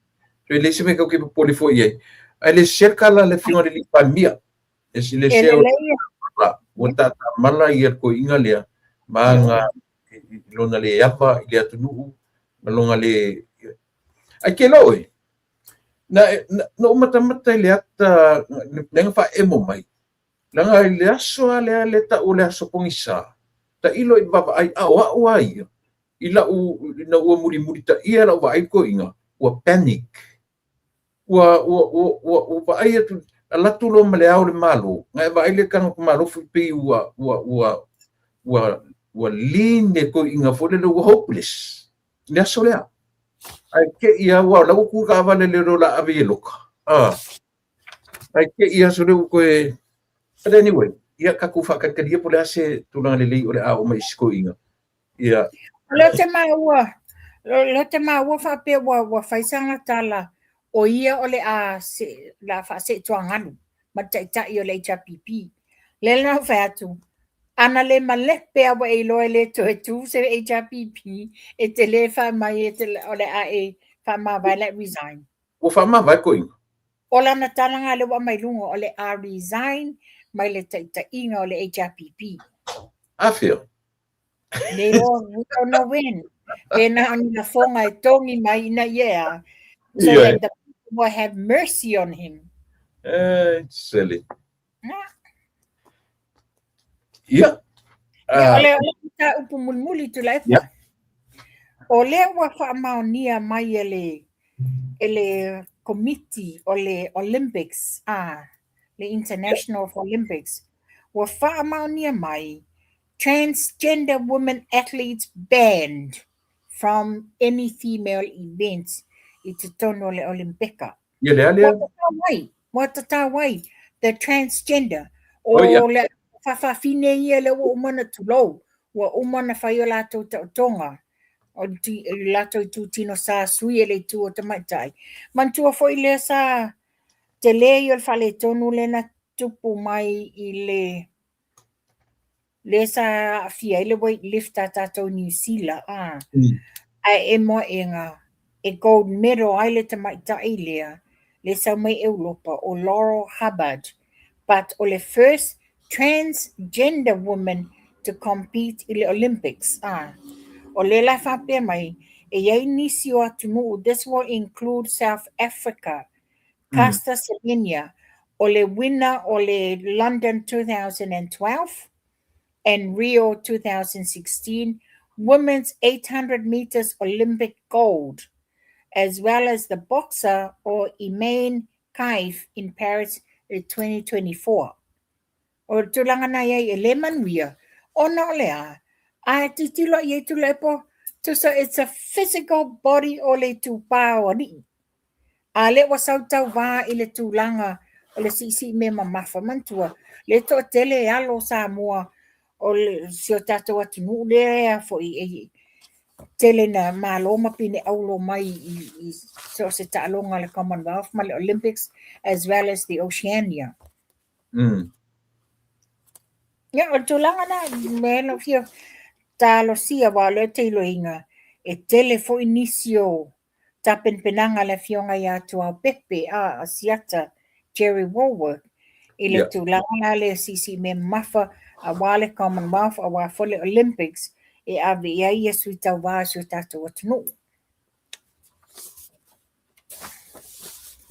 So e leai se mea tatou te popole fua i ai. Ae le sese le tala a le Afioga i le Alii Palemia. E se le se ua taatamala ia le toeaina lea ma aga i lona le ava i le atunuu ma lona le. Ae ke loe, na, na ou matamata i le ata lea na faaemo mai, leaga i le aso lava lea le tau o le aso pogisa, tailo i vaavaai, a o au lava ia, i lau, ina ua mulimulitaia lau vaai i le toeaina, ua panic. Ua, ua, ua, ua, ua vaai atu, alu atu loa ma le Ao o le Malo, na e vaai le tagata malofi pei ua, ua, ua, ua, ua lean le toeaina foi lele ua hopeless i le aso lea. Ae te i lava, aua o la ua tu le taavale le o le a ave i loka. Ah. Ae te i aso lea ua toe. But anyway, ia tatou faatalia po o le a se tulaga lelei o le a oo mai i si toeaina. Ia. O lea ou te maua, o lea ou te maua faapea ua fai sana tala, o ia o le a se, le a faaseetuagalu ma le taitai o le HRPP. Lea la na ou fai atu, ana le malepe lava ua e iloa e le toe tu se HRPP, e te le fai mai e te, o le a e faamavae le a resign. Ua faamavae toeaina? O lana tala lena lea ua aumai i luga, o le a resign mai le taitaiga o le HRPP. Afea? Le iloa, we don't know when. Pena o ni lafoga e togi mai ina ia e a. So that the people will have mercy on him. Eh, silly. Ia. O le mataupu mulimuli Tuilaepa. Yeah. O lea ua faamaonia mai e le e le komiti o le Olympics, a le International of Olympics, ua faamaonia mai transgender women athletes banned from any female events i totonu o le Olympeka. Ia le a lea? Ua tatau ai, ua tatau ai the transgender. O oh, yeah. le faafafine ia lea ua uma ona tulou, ua uma ona fai o latou taotoga, o latou itutino sa sui e le itu o tamaitai. Manatua foi lea sa tele ia o le faaletonu lea na tupu mai i le lea sa aafia ai le weight lift a tatou i Niu Sila, a. Ae emo aʻega e gold medal ai le tamaitai lea, le sau mai Europa, o Laurel Hubbard, but o le first transgender woman to compete i le Olympics, a. O lea la e faapea mai, e i ai nisi o atunuu, this will include South Africa, Caster Semenya. O le winner o le London 2012 and Rio 2016 Women's 800 metres Olympic gold, as well as the boxer o Imane Khaif in Paris i 2024. O le tulaga na i ai e le manuia, ona o le a? A e tilotilo i ai Tuilaepa, tusa it's a physical body o le itupa o alii. A lea ua sau tauvā i le tulaga o le siisii mea mamafa, manatua, le toatele alo o Samoa o le, si o tatou atunuu lea foi e tele na malo ma pine aulo mai i so o se taaloga a le Commonwealth ma le Olympics as well as the Oceania. Ia, o le tulaga na, mea na fia talosia, wa o lea te iloiga, e tele foi nisi o tapenapenaga a le afioga ia Tuaopepe, a Asiata Jerry Wallwork, i le tulaga la le siisii mea mamafa aua le Commonwealth, aua foi le Olympics, e ave i ai ia sui tauvā o si o tatou atunuu.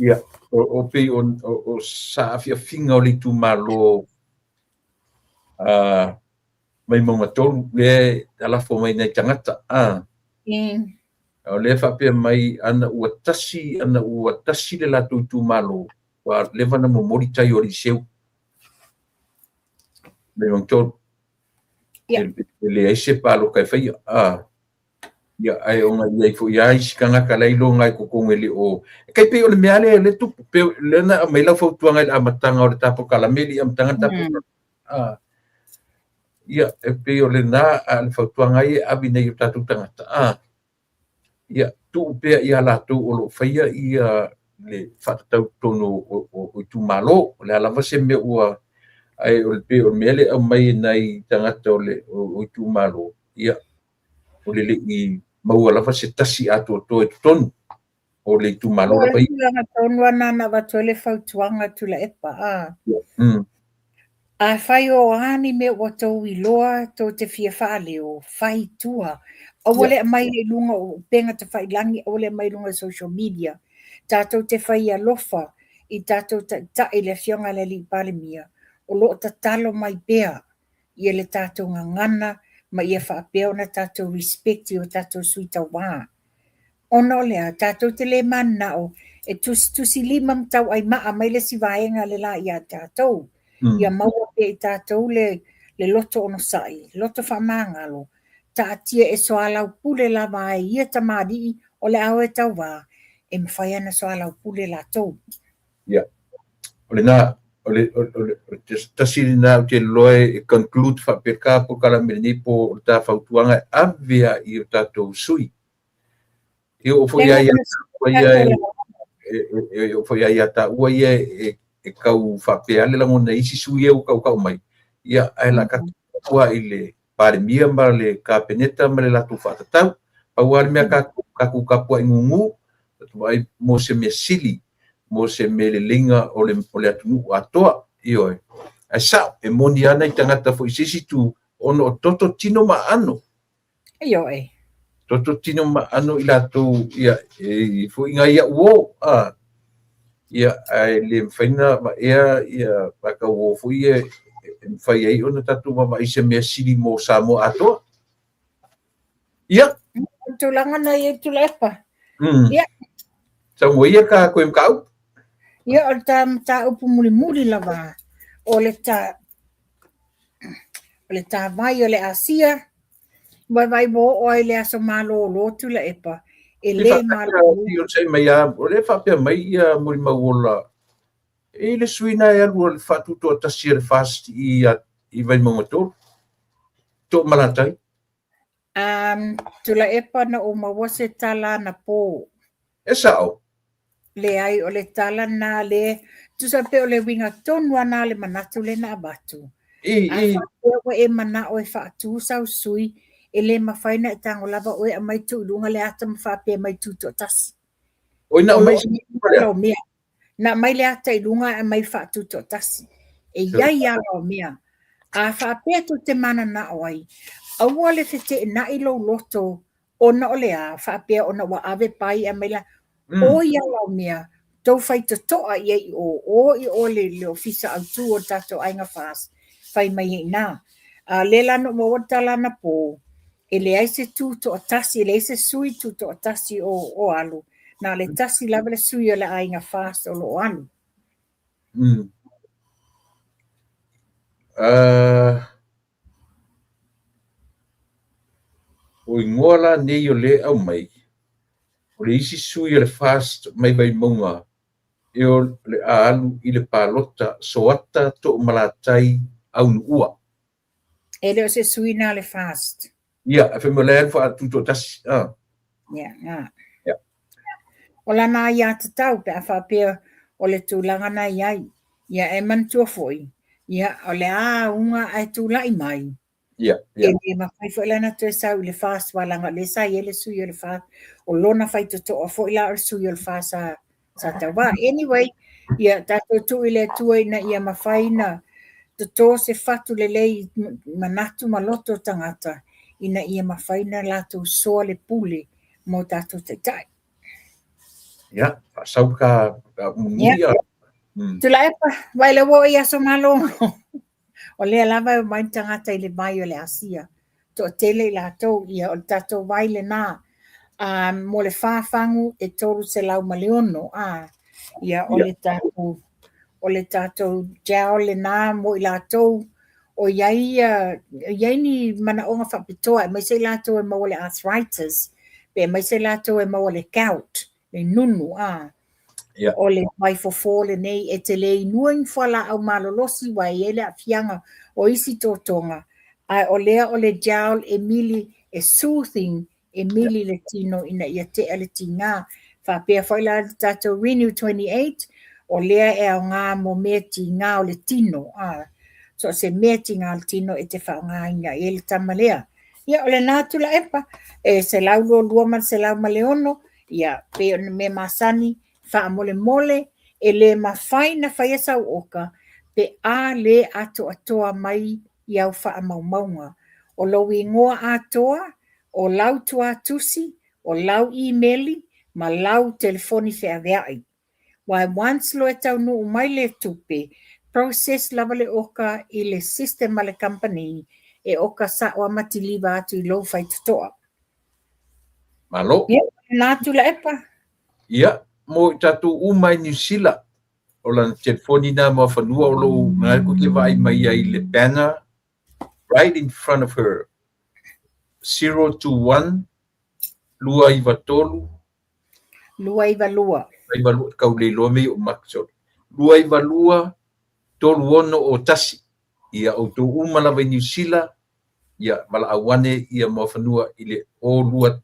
Ia, o pei o saafiafiga o le itumalo Vaimauga 3 lea e lafo mai nai tagata. O lea faapea mai ana ua tasi, ana ua tasi le latou itumalo, ua leva na momoli tai o Liceu. Vaimauga 3. E leai se paloka e faia. Ia, ae ona i ai foi lava isi tagata la e iloga i totonu e le o... E tai pei o le mea lea e tupu, pei lea na aumai lau fautuaga i le amataga o le ta polokalame, i le amataga o le ta polokalame. Ia, e pei o lena a le fautuaga ai e ave nei i o tatou tagata. Ia, tuu pea ia latou o lo o faia ia le faatatau totonu o itumalo. O le a lava se mea ua... Ae o le pei o le mea lea e aumai e nai tagata o le o itumalo, ia, o le le i maua lava se tasi atoatoa i totonu o le itumalo lava ia. O le tulaga tonu lava lena na avatu ai le fautuaga Tuilaepa, a. Afai o a ni mea ua tou iloa tou te fia faaleo, fai i tua. Aua le aumai i luga o upega tafailagi, aua le aumai i luga o social media. Tatou te fai alofa i tatou taitai le Afioga i le Alii Palemia, o lo o tatalo mai pea ia le tatou gagana ma ia faapea ona tatou respect i o tatou sui tauvā. Ona o le a, tatou te le mananao e tusitusi lima ma tauaimaa mai le isi vaega le la ia tatou. Ia maua pea i tatou le loto onosai, loto faamagalo, taatia e soalaupule lava ai ia tamalii o le a o e tauvā, e mafai ona soalaupule latou. Ia, o lena, o le, o le, o le tasi lena ou te iloa e conclude faapea ka polokalame lenei po o le ta fautuaga e ave lava i o tatou sui. E oo foi lava ia taua ia e oo foi lava ia taua ia e tau faapea le lagona i isi sui ia ua tautau mai, ia ae la tatou i le Palemia ma le Kapeneta ma le latou faatatau. Pau lava le mea tatou, tatou tapuai gugu, tatou vaai mo se mea sili, mo se mea leleiga o le, o le atunuu atoa. Ioe. Ae sao, e moni lava nai tagata foi i se isi itu, ona o toto tino ma aano. Ioe. Toto tino ma aano i latou, ia, e i foi nai au uo, a. Ia, ae le mafai ona vaea ia tatou uo foi ia e mafai ai ona tatou vaavaai i se mea sili mo Samoa atoa. Ia. O tulaga na ia Tuilaepa. Ia. Saunoa ia ka koe mataupu. Ia, o le ta mataupu mulimuli lava, o le ta o le tāwai o le Asia, vaivai ua oo ai le aso malōlō Tuilaepa, e lē malōlō. O lea e faapea mai ia Mulimauola, e i le sui na e alu o le faatutoatasi a le FAST i, i Vaimauga 3, Toomalatai. Tuilaepa na ou maua se tala anapō. E sao. Leai, o le tala na le, tusa pe o le uiga tonu lava na o le manatu lea na avatu. A faapea ua e manao e faatu sau sui, e le mafai ona e tago lava oe e aumai tuu i luga le ata ma faapea mai tutoatasi. Oi na aumai lau mea. Na aumai le ata i luga ae aumai faatutoatasi. E i ai lava lau mea. A faapea tou te mananao ai, aua le feteenai lou loto ona o le a, faapea ona ua ave pai aumai la. Oi a lau mea, tou faitotoa i ai i o, o i o le, le ofisa autu o le tatou Aiga FAST, fai mai ai i ina. A lea la na ou maua le tala anapo, e leai se tu toatasi, e leai se sui tu toatasi o, o alu, na o le tasi lava le sui o le Aiga FAST o lo o alu. O igoa la nei o lea e aumai, o le isi sui o le FAST mai Vaimauga e o le a alu i le palota Soata Toomalatai Aunuua. E le o se sui na le FAST. Ia, e fai mai o la e alu faatutoatasi. Ah. Ia, nga. Ia. O lana aiatatau pe a faapea o le tulaga na i ai. Ia e manatua foi, ia o le a auga ae tulai mai. Ia, ia. E le mafai foi la ona toe sau i le FAST aua leaga o lea sa i ai le sui o le FAST, o lona faitotoa foi la o le sui o le FAST sa sa tauva. Anyway, ia tatou tuu i le Atua ina ia mafai na toto se fatu lelei i manatu ma loto o tagata ina ia mafai na latou soa le pule mo tatou taitai. Ia, faasau ka mulimuli. Ia. Tuilaepa, vai le ua i aso malolo. O lea lava e omai tagata i le vai o le asia. Toatele i latou, ia o le tatou vai lena. Mo le fa fagu e 306, a ia o le tatou o le tatou gel lena mo i latou o i ai, i ai ni manaoga faapitoa, aemaise i latou e maua le arthritis, pe aemaise i latou e maua le gout, le nunu, a. Yeah. O le vaifofo lenei e te le inua ni fualaau malolosi aua e i ai le aafiaga o isi totoga, ae o lea o le gel e mili e soothing, e mili le tino ina ia tea le tiga. Faapea foi la le tatou Renew 28, o lea e aoga mo mea tiga o le tino, a. So o se mea tiga o le tino e te faaaogaina i ai le tama lea. Ia o lena Tuilaepa, e 122 ma le 106, ia pei o le mea masani, faamolemole, e le mafai na faia sau oka pe a le atoatoa mai i au faamaumauga. O lou igoa atoa, o lau tuatusi, o lau imeli ma lau telefoni feaveai. Aua once loa e taunuu mai le tupe, process lava le oka i le system a le kamupani e oka sao lava ma deliver atu i lou faitotoa. Malo. Ia, lena Tuilaepa. Ia, mo i tatou uma i Niu Sila, o lana telefoni na Muafanua o lou na e te vaai mai ai le banner right in front of her 021 293 292. 292 kau le iloa mea i o maka sorry 292 3601. Ia outou uma lava i Niu Sila, ia valaau ane ia Muafanua i le 021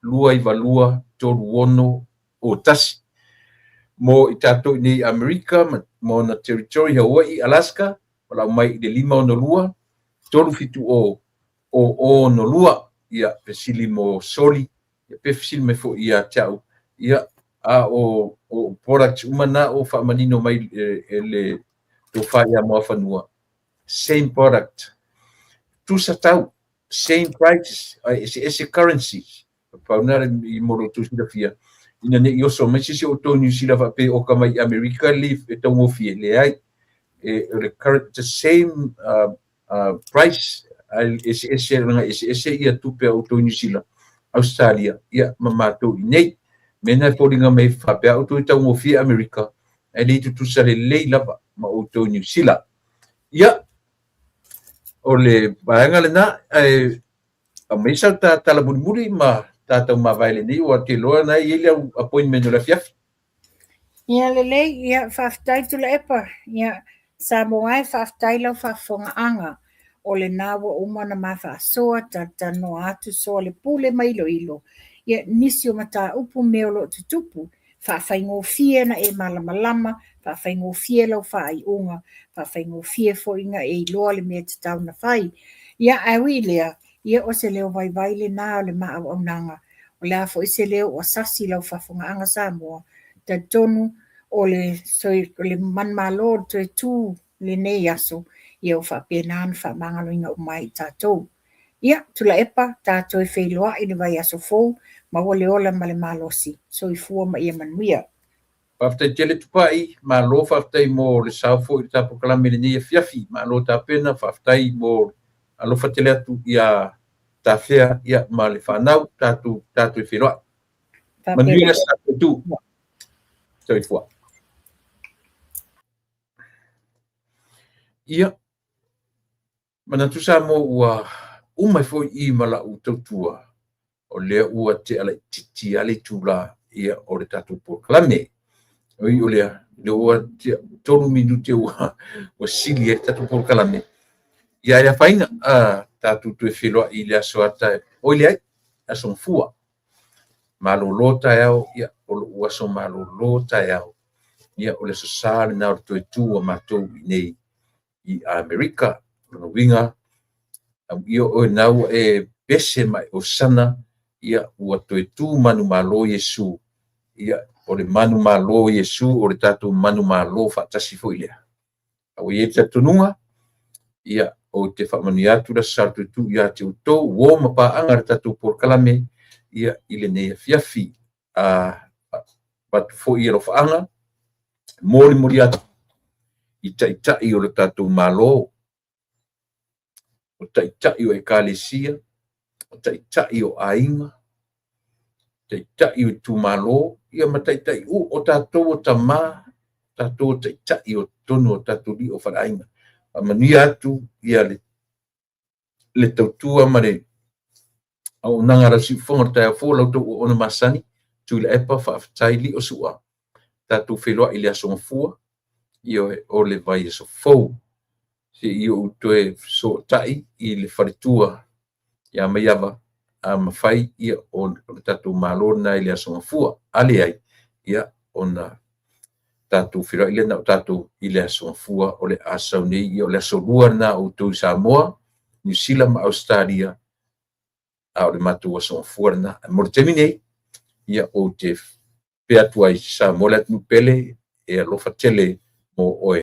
292 3601. Mo i tatou i nei i Amerika ma ma ona territory Hawaii, Alaska, valaau mai i le 562 370 0062. Ia fesili mo Soli, ia pe fesili mai foi ia te au. Ia, a o, o products uma na o faamanino mai e, e le tofa ia Muafanua, same product. Tusa tau, same prices, ae eseese currencies. Pau na i mo lo outou silafia, ina ne i oso mai se isi o outou Niu Sila faapea e oka mai i Amerika le e taugofie, leai. E, o le current, the same price, ae eseese, leaga eseese ia tupe a outou i Niu Sila, Ausetalia, ia ma matou i nei. Mea na e foliga mai faapea outou e taugofie Amerika, ae le tutusa lelei lava ma outou i Niu Sila. Ia, o le vaega lena, ae aumai sau ta tala mulimuli ma tatou mavae lenei, ua te iloa na e i ai le au appointment o le afiafi. Ia lelei, ia faafetai Tuilaepa. Ia Samoa e faafetai lau faafofogaaga. O lena ua uma ona ma faasoa, talatalanoa atu, soa le pule ma iloilo. Ia nisi o mataupu mea o lo o tutupu, faafaigofie na e malamalama, faafaigofie lau faaiuga, faafaigofie foi na e iloa le mea e tatau ona fai. Ia ae ui i lea, ia o se leo vaivai lena o le ma auaunaga. O le a foi se leo ua sasi lau faafofogaaga Samoa, talitonu o le, o le manumalo o le toe tu lenei aso, ia ua faapena ona faamagaloina uma ai i tatou. Ia, Tuilaepa, ta toe feiloai i le vaiaso fou, maua le ola ma le malosi, soifua ma ia manuia. Faafetai tele Tupai, malo faafetai mo le sao foi i le ta polokalame i lenei afiafi. Malo tapena, faafetai mo alofa tele atu ia Tafea ma le fanau, tatou feiloai. Manuia le Aso Sa tu. Soifua. Ia, manatu Samoa ua uma foi i ma lau tautua, o lea ua tea laitiiti lava le itula o le tatou polokalame. Oi o lea, lea ua 3 minute ua sili ai le tatou polokalame. Ia ae afaina, tatou toe feiloai i le aso ata, oi leai, aso Gafua. Malolo taeao, ia o lou aso malolo taeao. Ia o le Aso Sa lena o le toe tu o matou i inei i Amerika. O lona uiga, amuia oe o lena ua e pese ma e osana, ia ua toe tu manumalo Iesu. Ia o le manumalo o Iesu o le tatou manumalo faatasi foi lea. Ae ua i ai le talitonuga, ia ou te faamanuia atu le Aso Sa o le toe tu ia te outou, uo ma paaga i le tatou polokalame i lenei afiafi. Avatu foi alofaaga, molimoli atu i Taitai o le tatou Malo, o Taitai o Ekalesia, o Taitai o aiga, Taitai o itumalo, ia ma Taitai o tatou o tama, o tatou o Taitai o totonu o tatou nuu faaleaiga. Faamanuia atu le tautua ma le auaunaga a lau siufofoga i le taeao fou, la outou auauna masani, Tuilaepa faafetai Liosua. Tatou feiloai i le Aso Gafua, ioe, o le vaiaso fou. Se i ou toe fesootai i le faletua ia Maiava, a mafai, ia o le tatou malo lena i le Aso Gafua. A leai, ia ona tatou feiloai lea na o tatou i le Aso Gafua o le a sau nei, ia o le Aso Lua lena o outou i Samoa, Niu Sila ma Ausetalia, a o le matou Aso Gafua lena. Mo le taimi nei, ia ou te faapea atu ai, Samoa le atunuu pele, e alofa tele mo oe.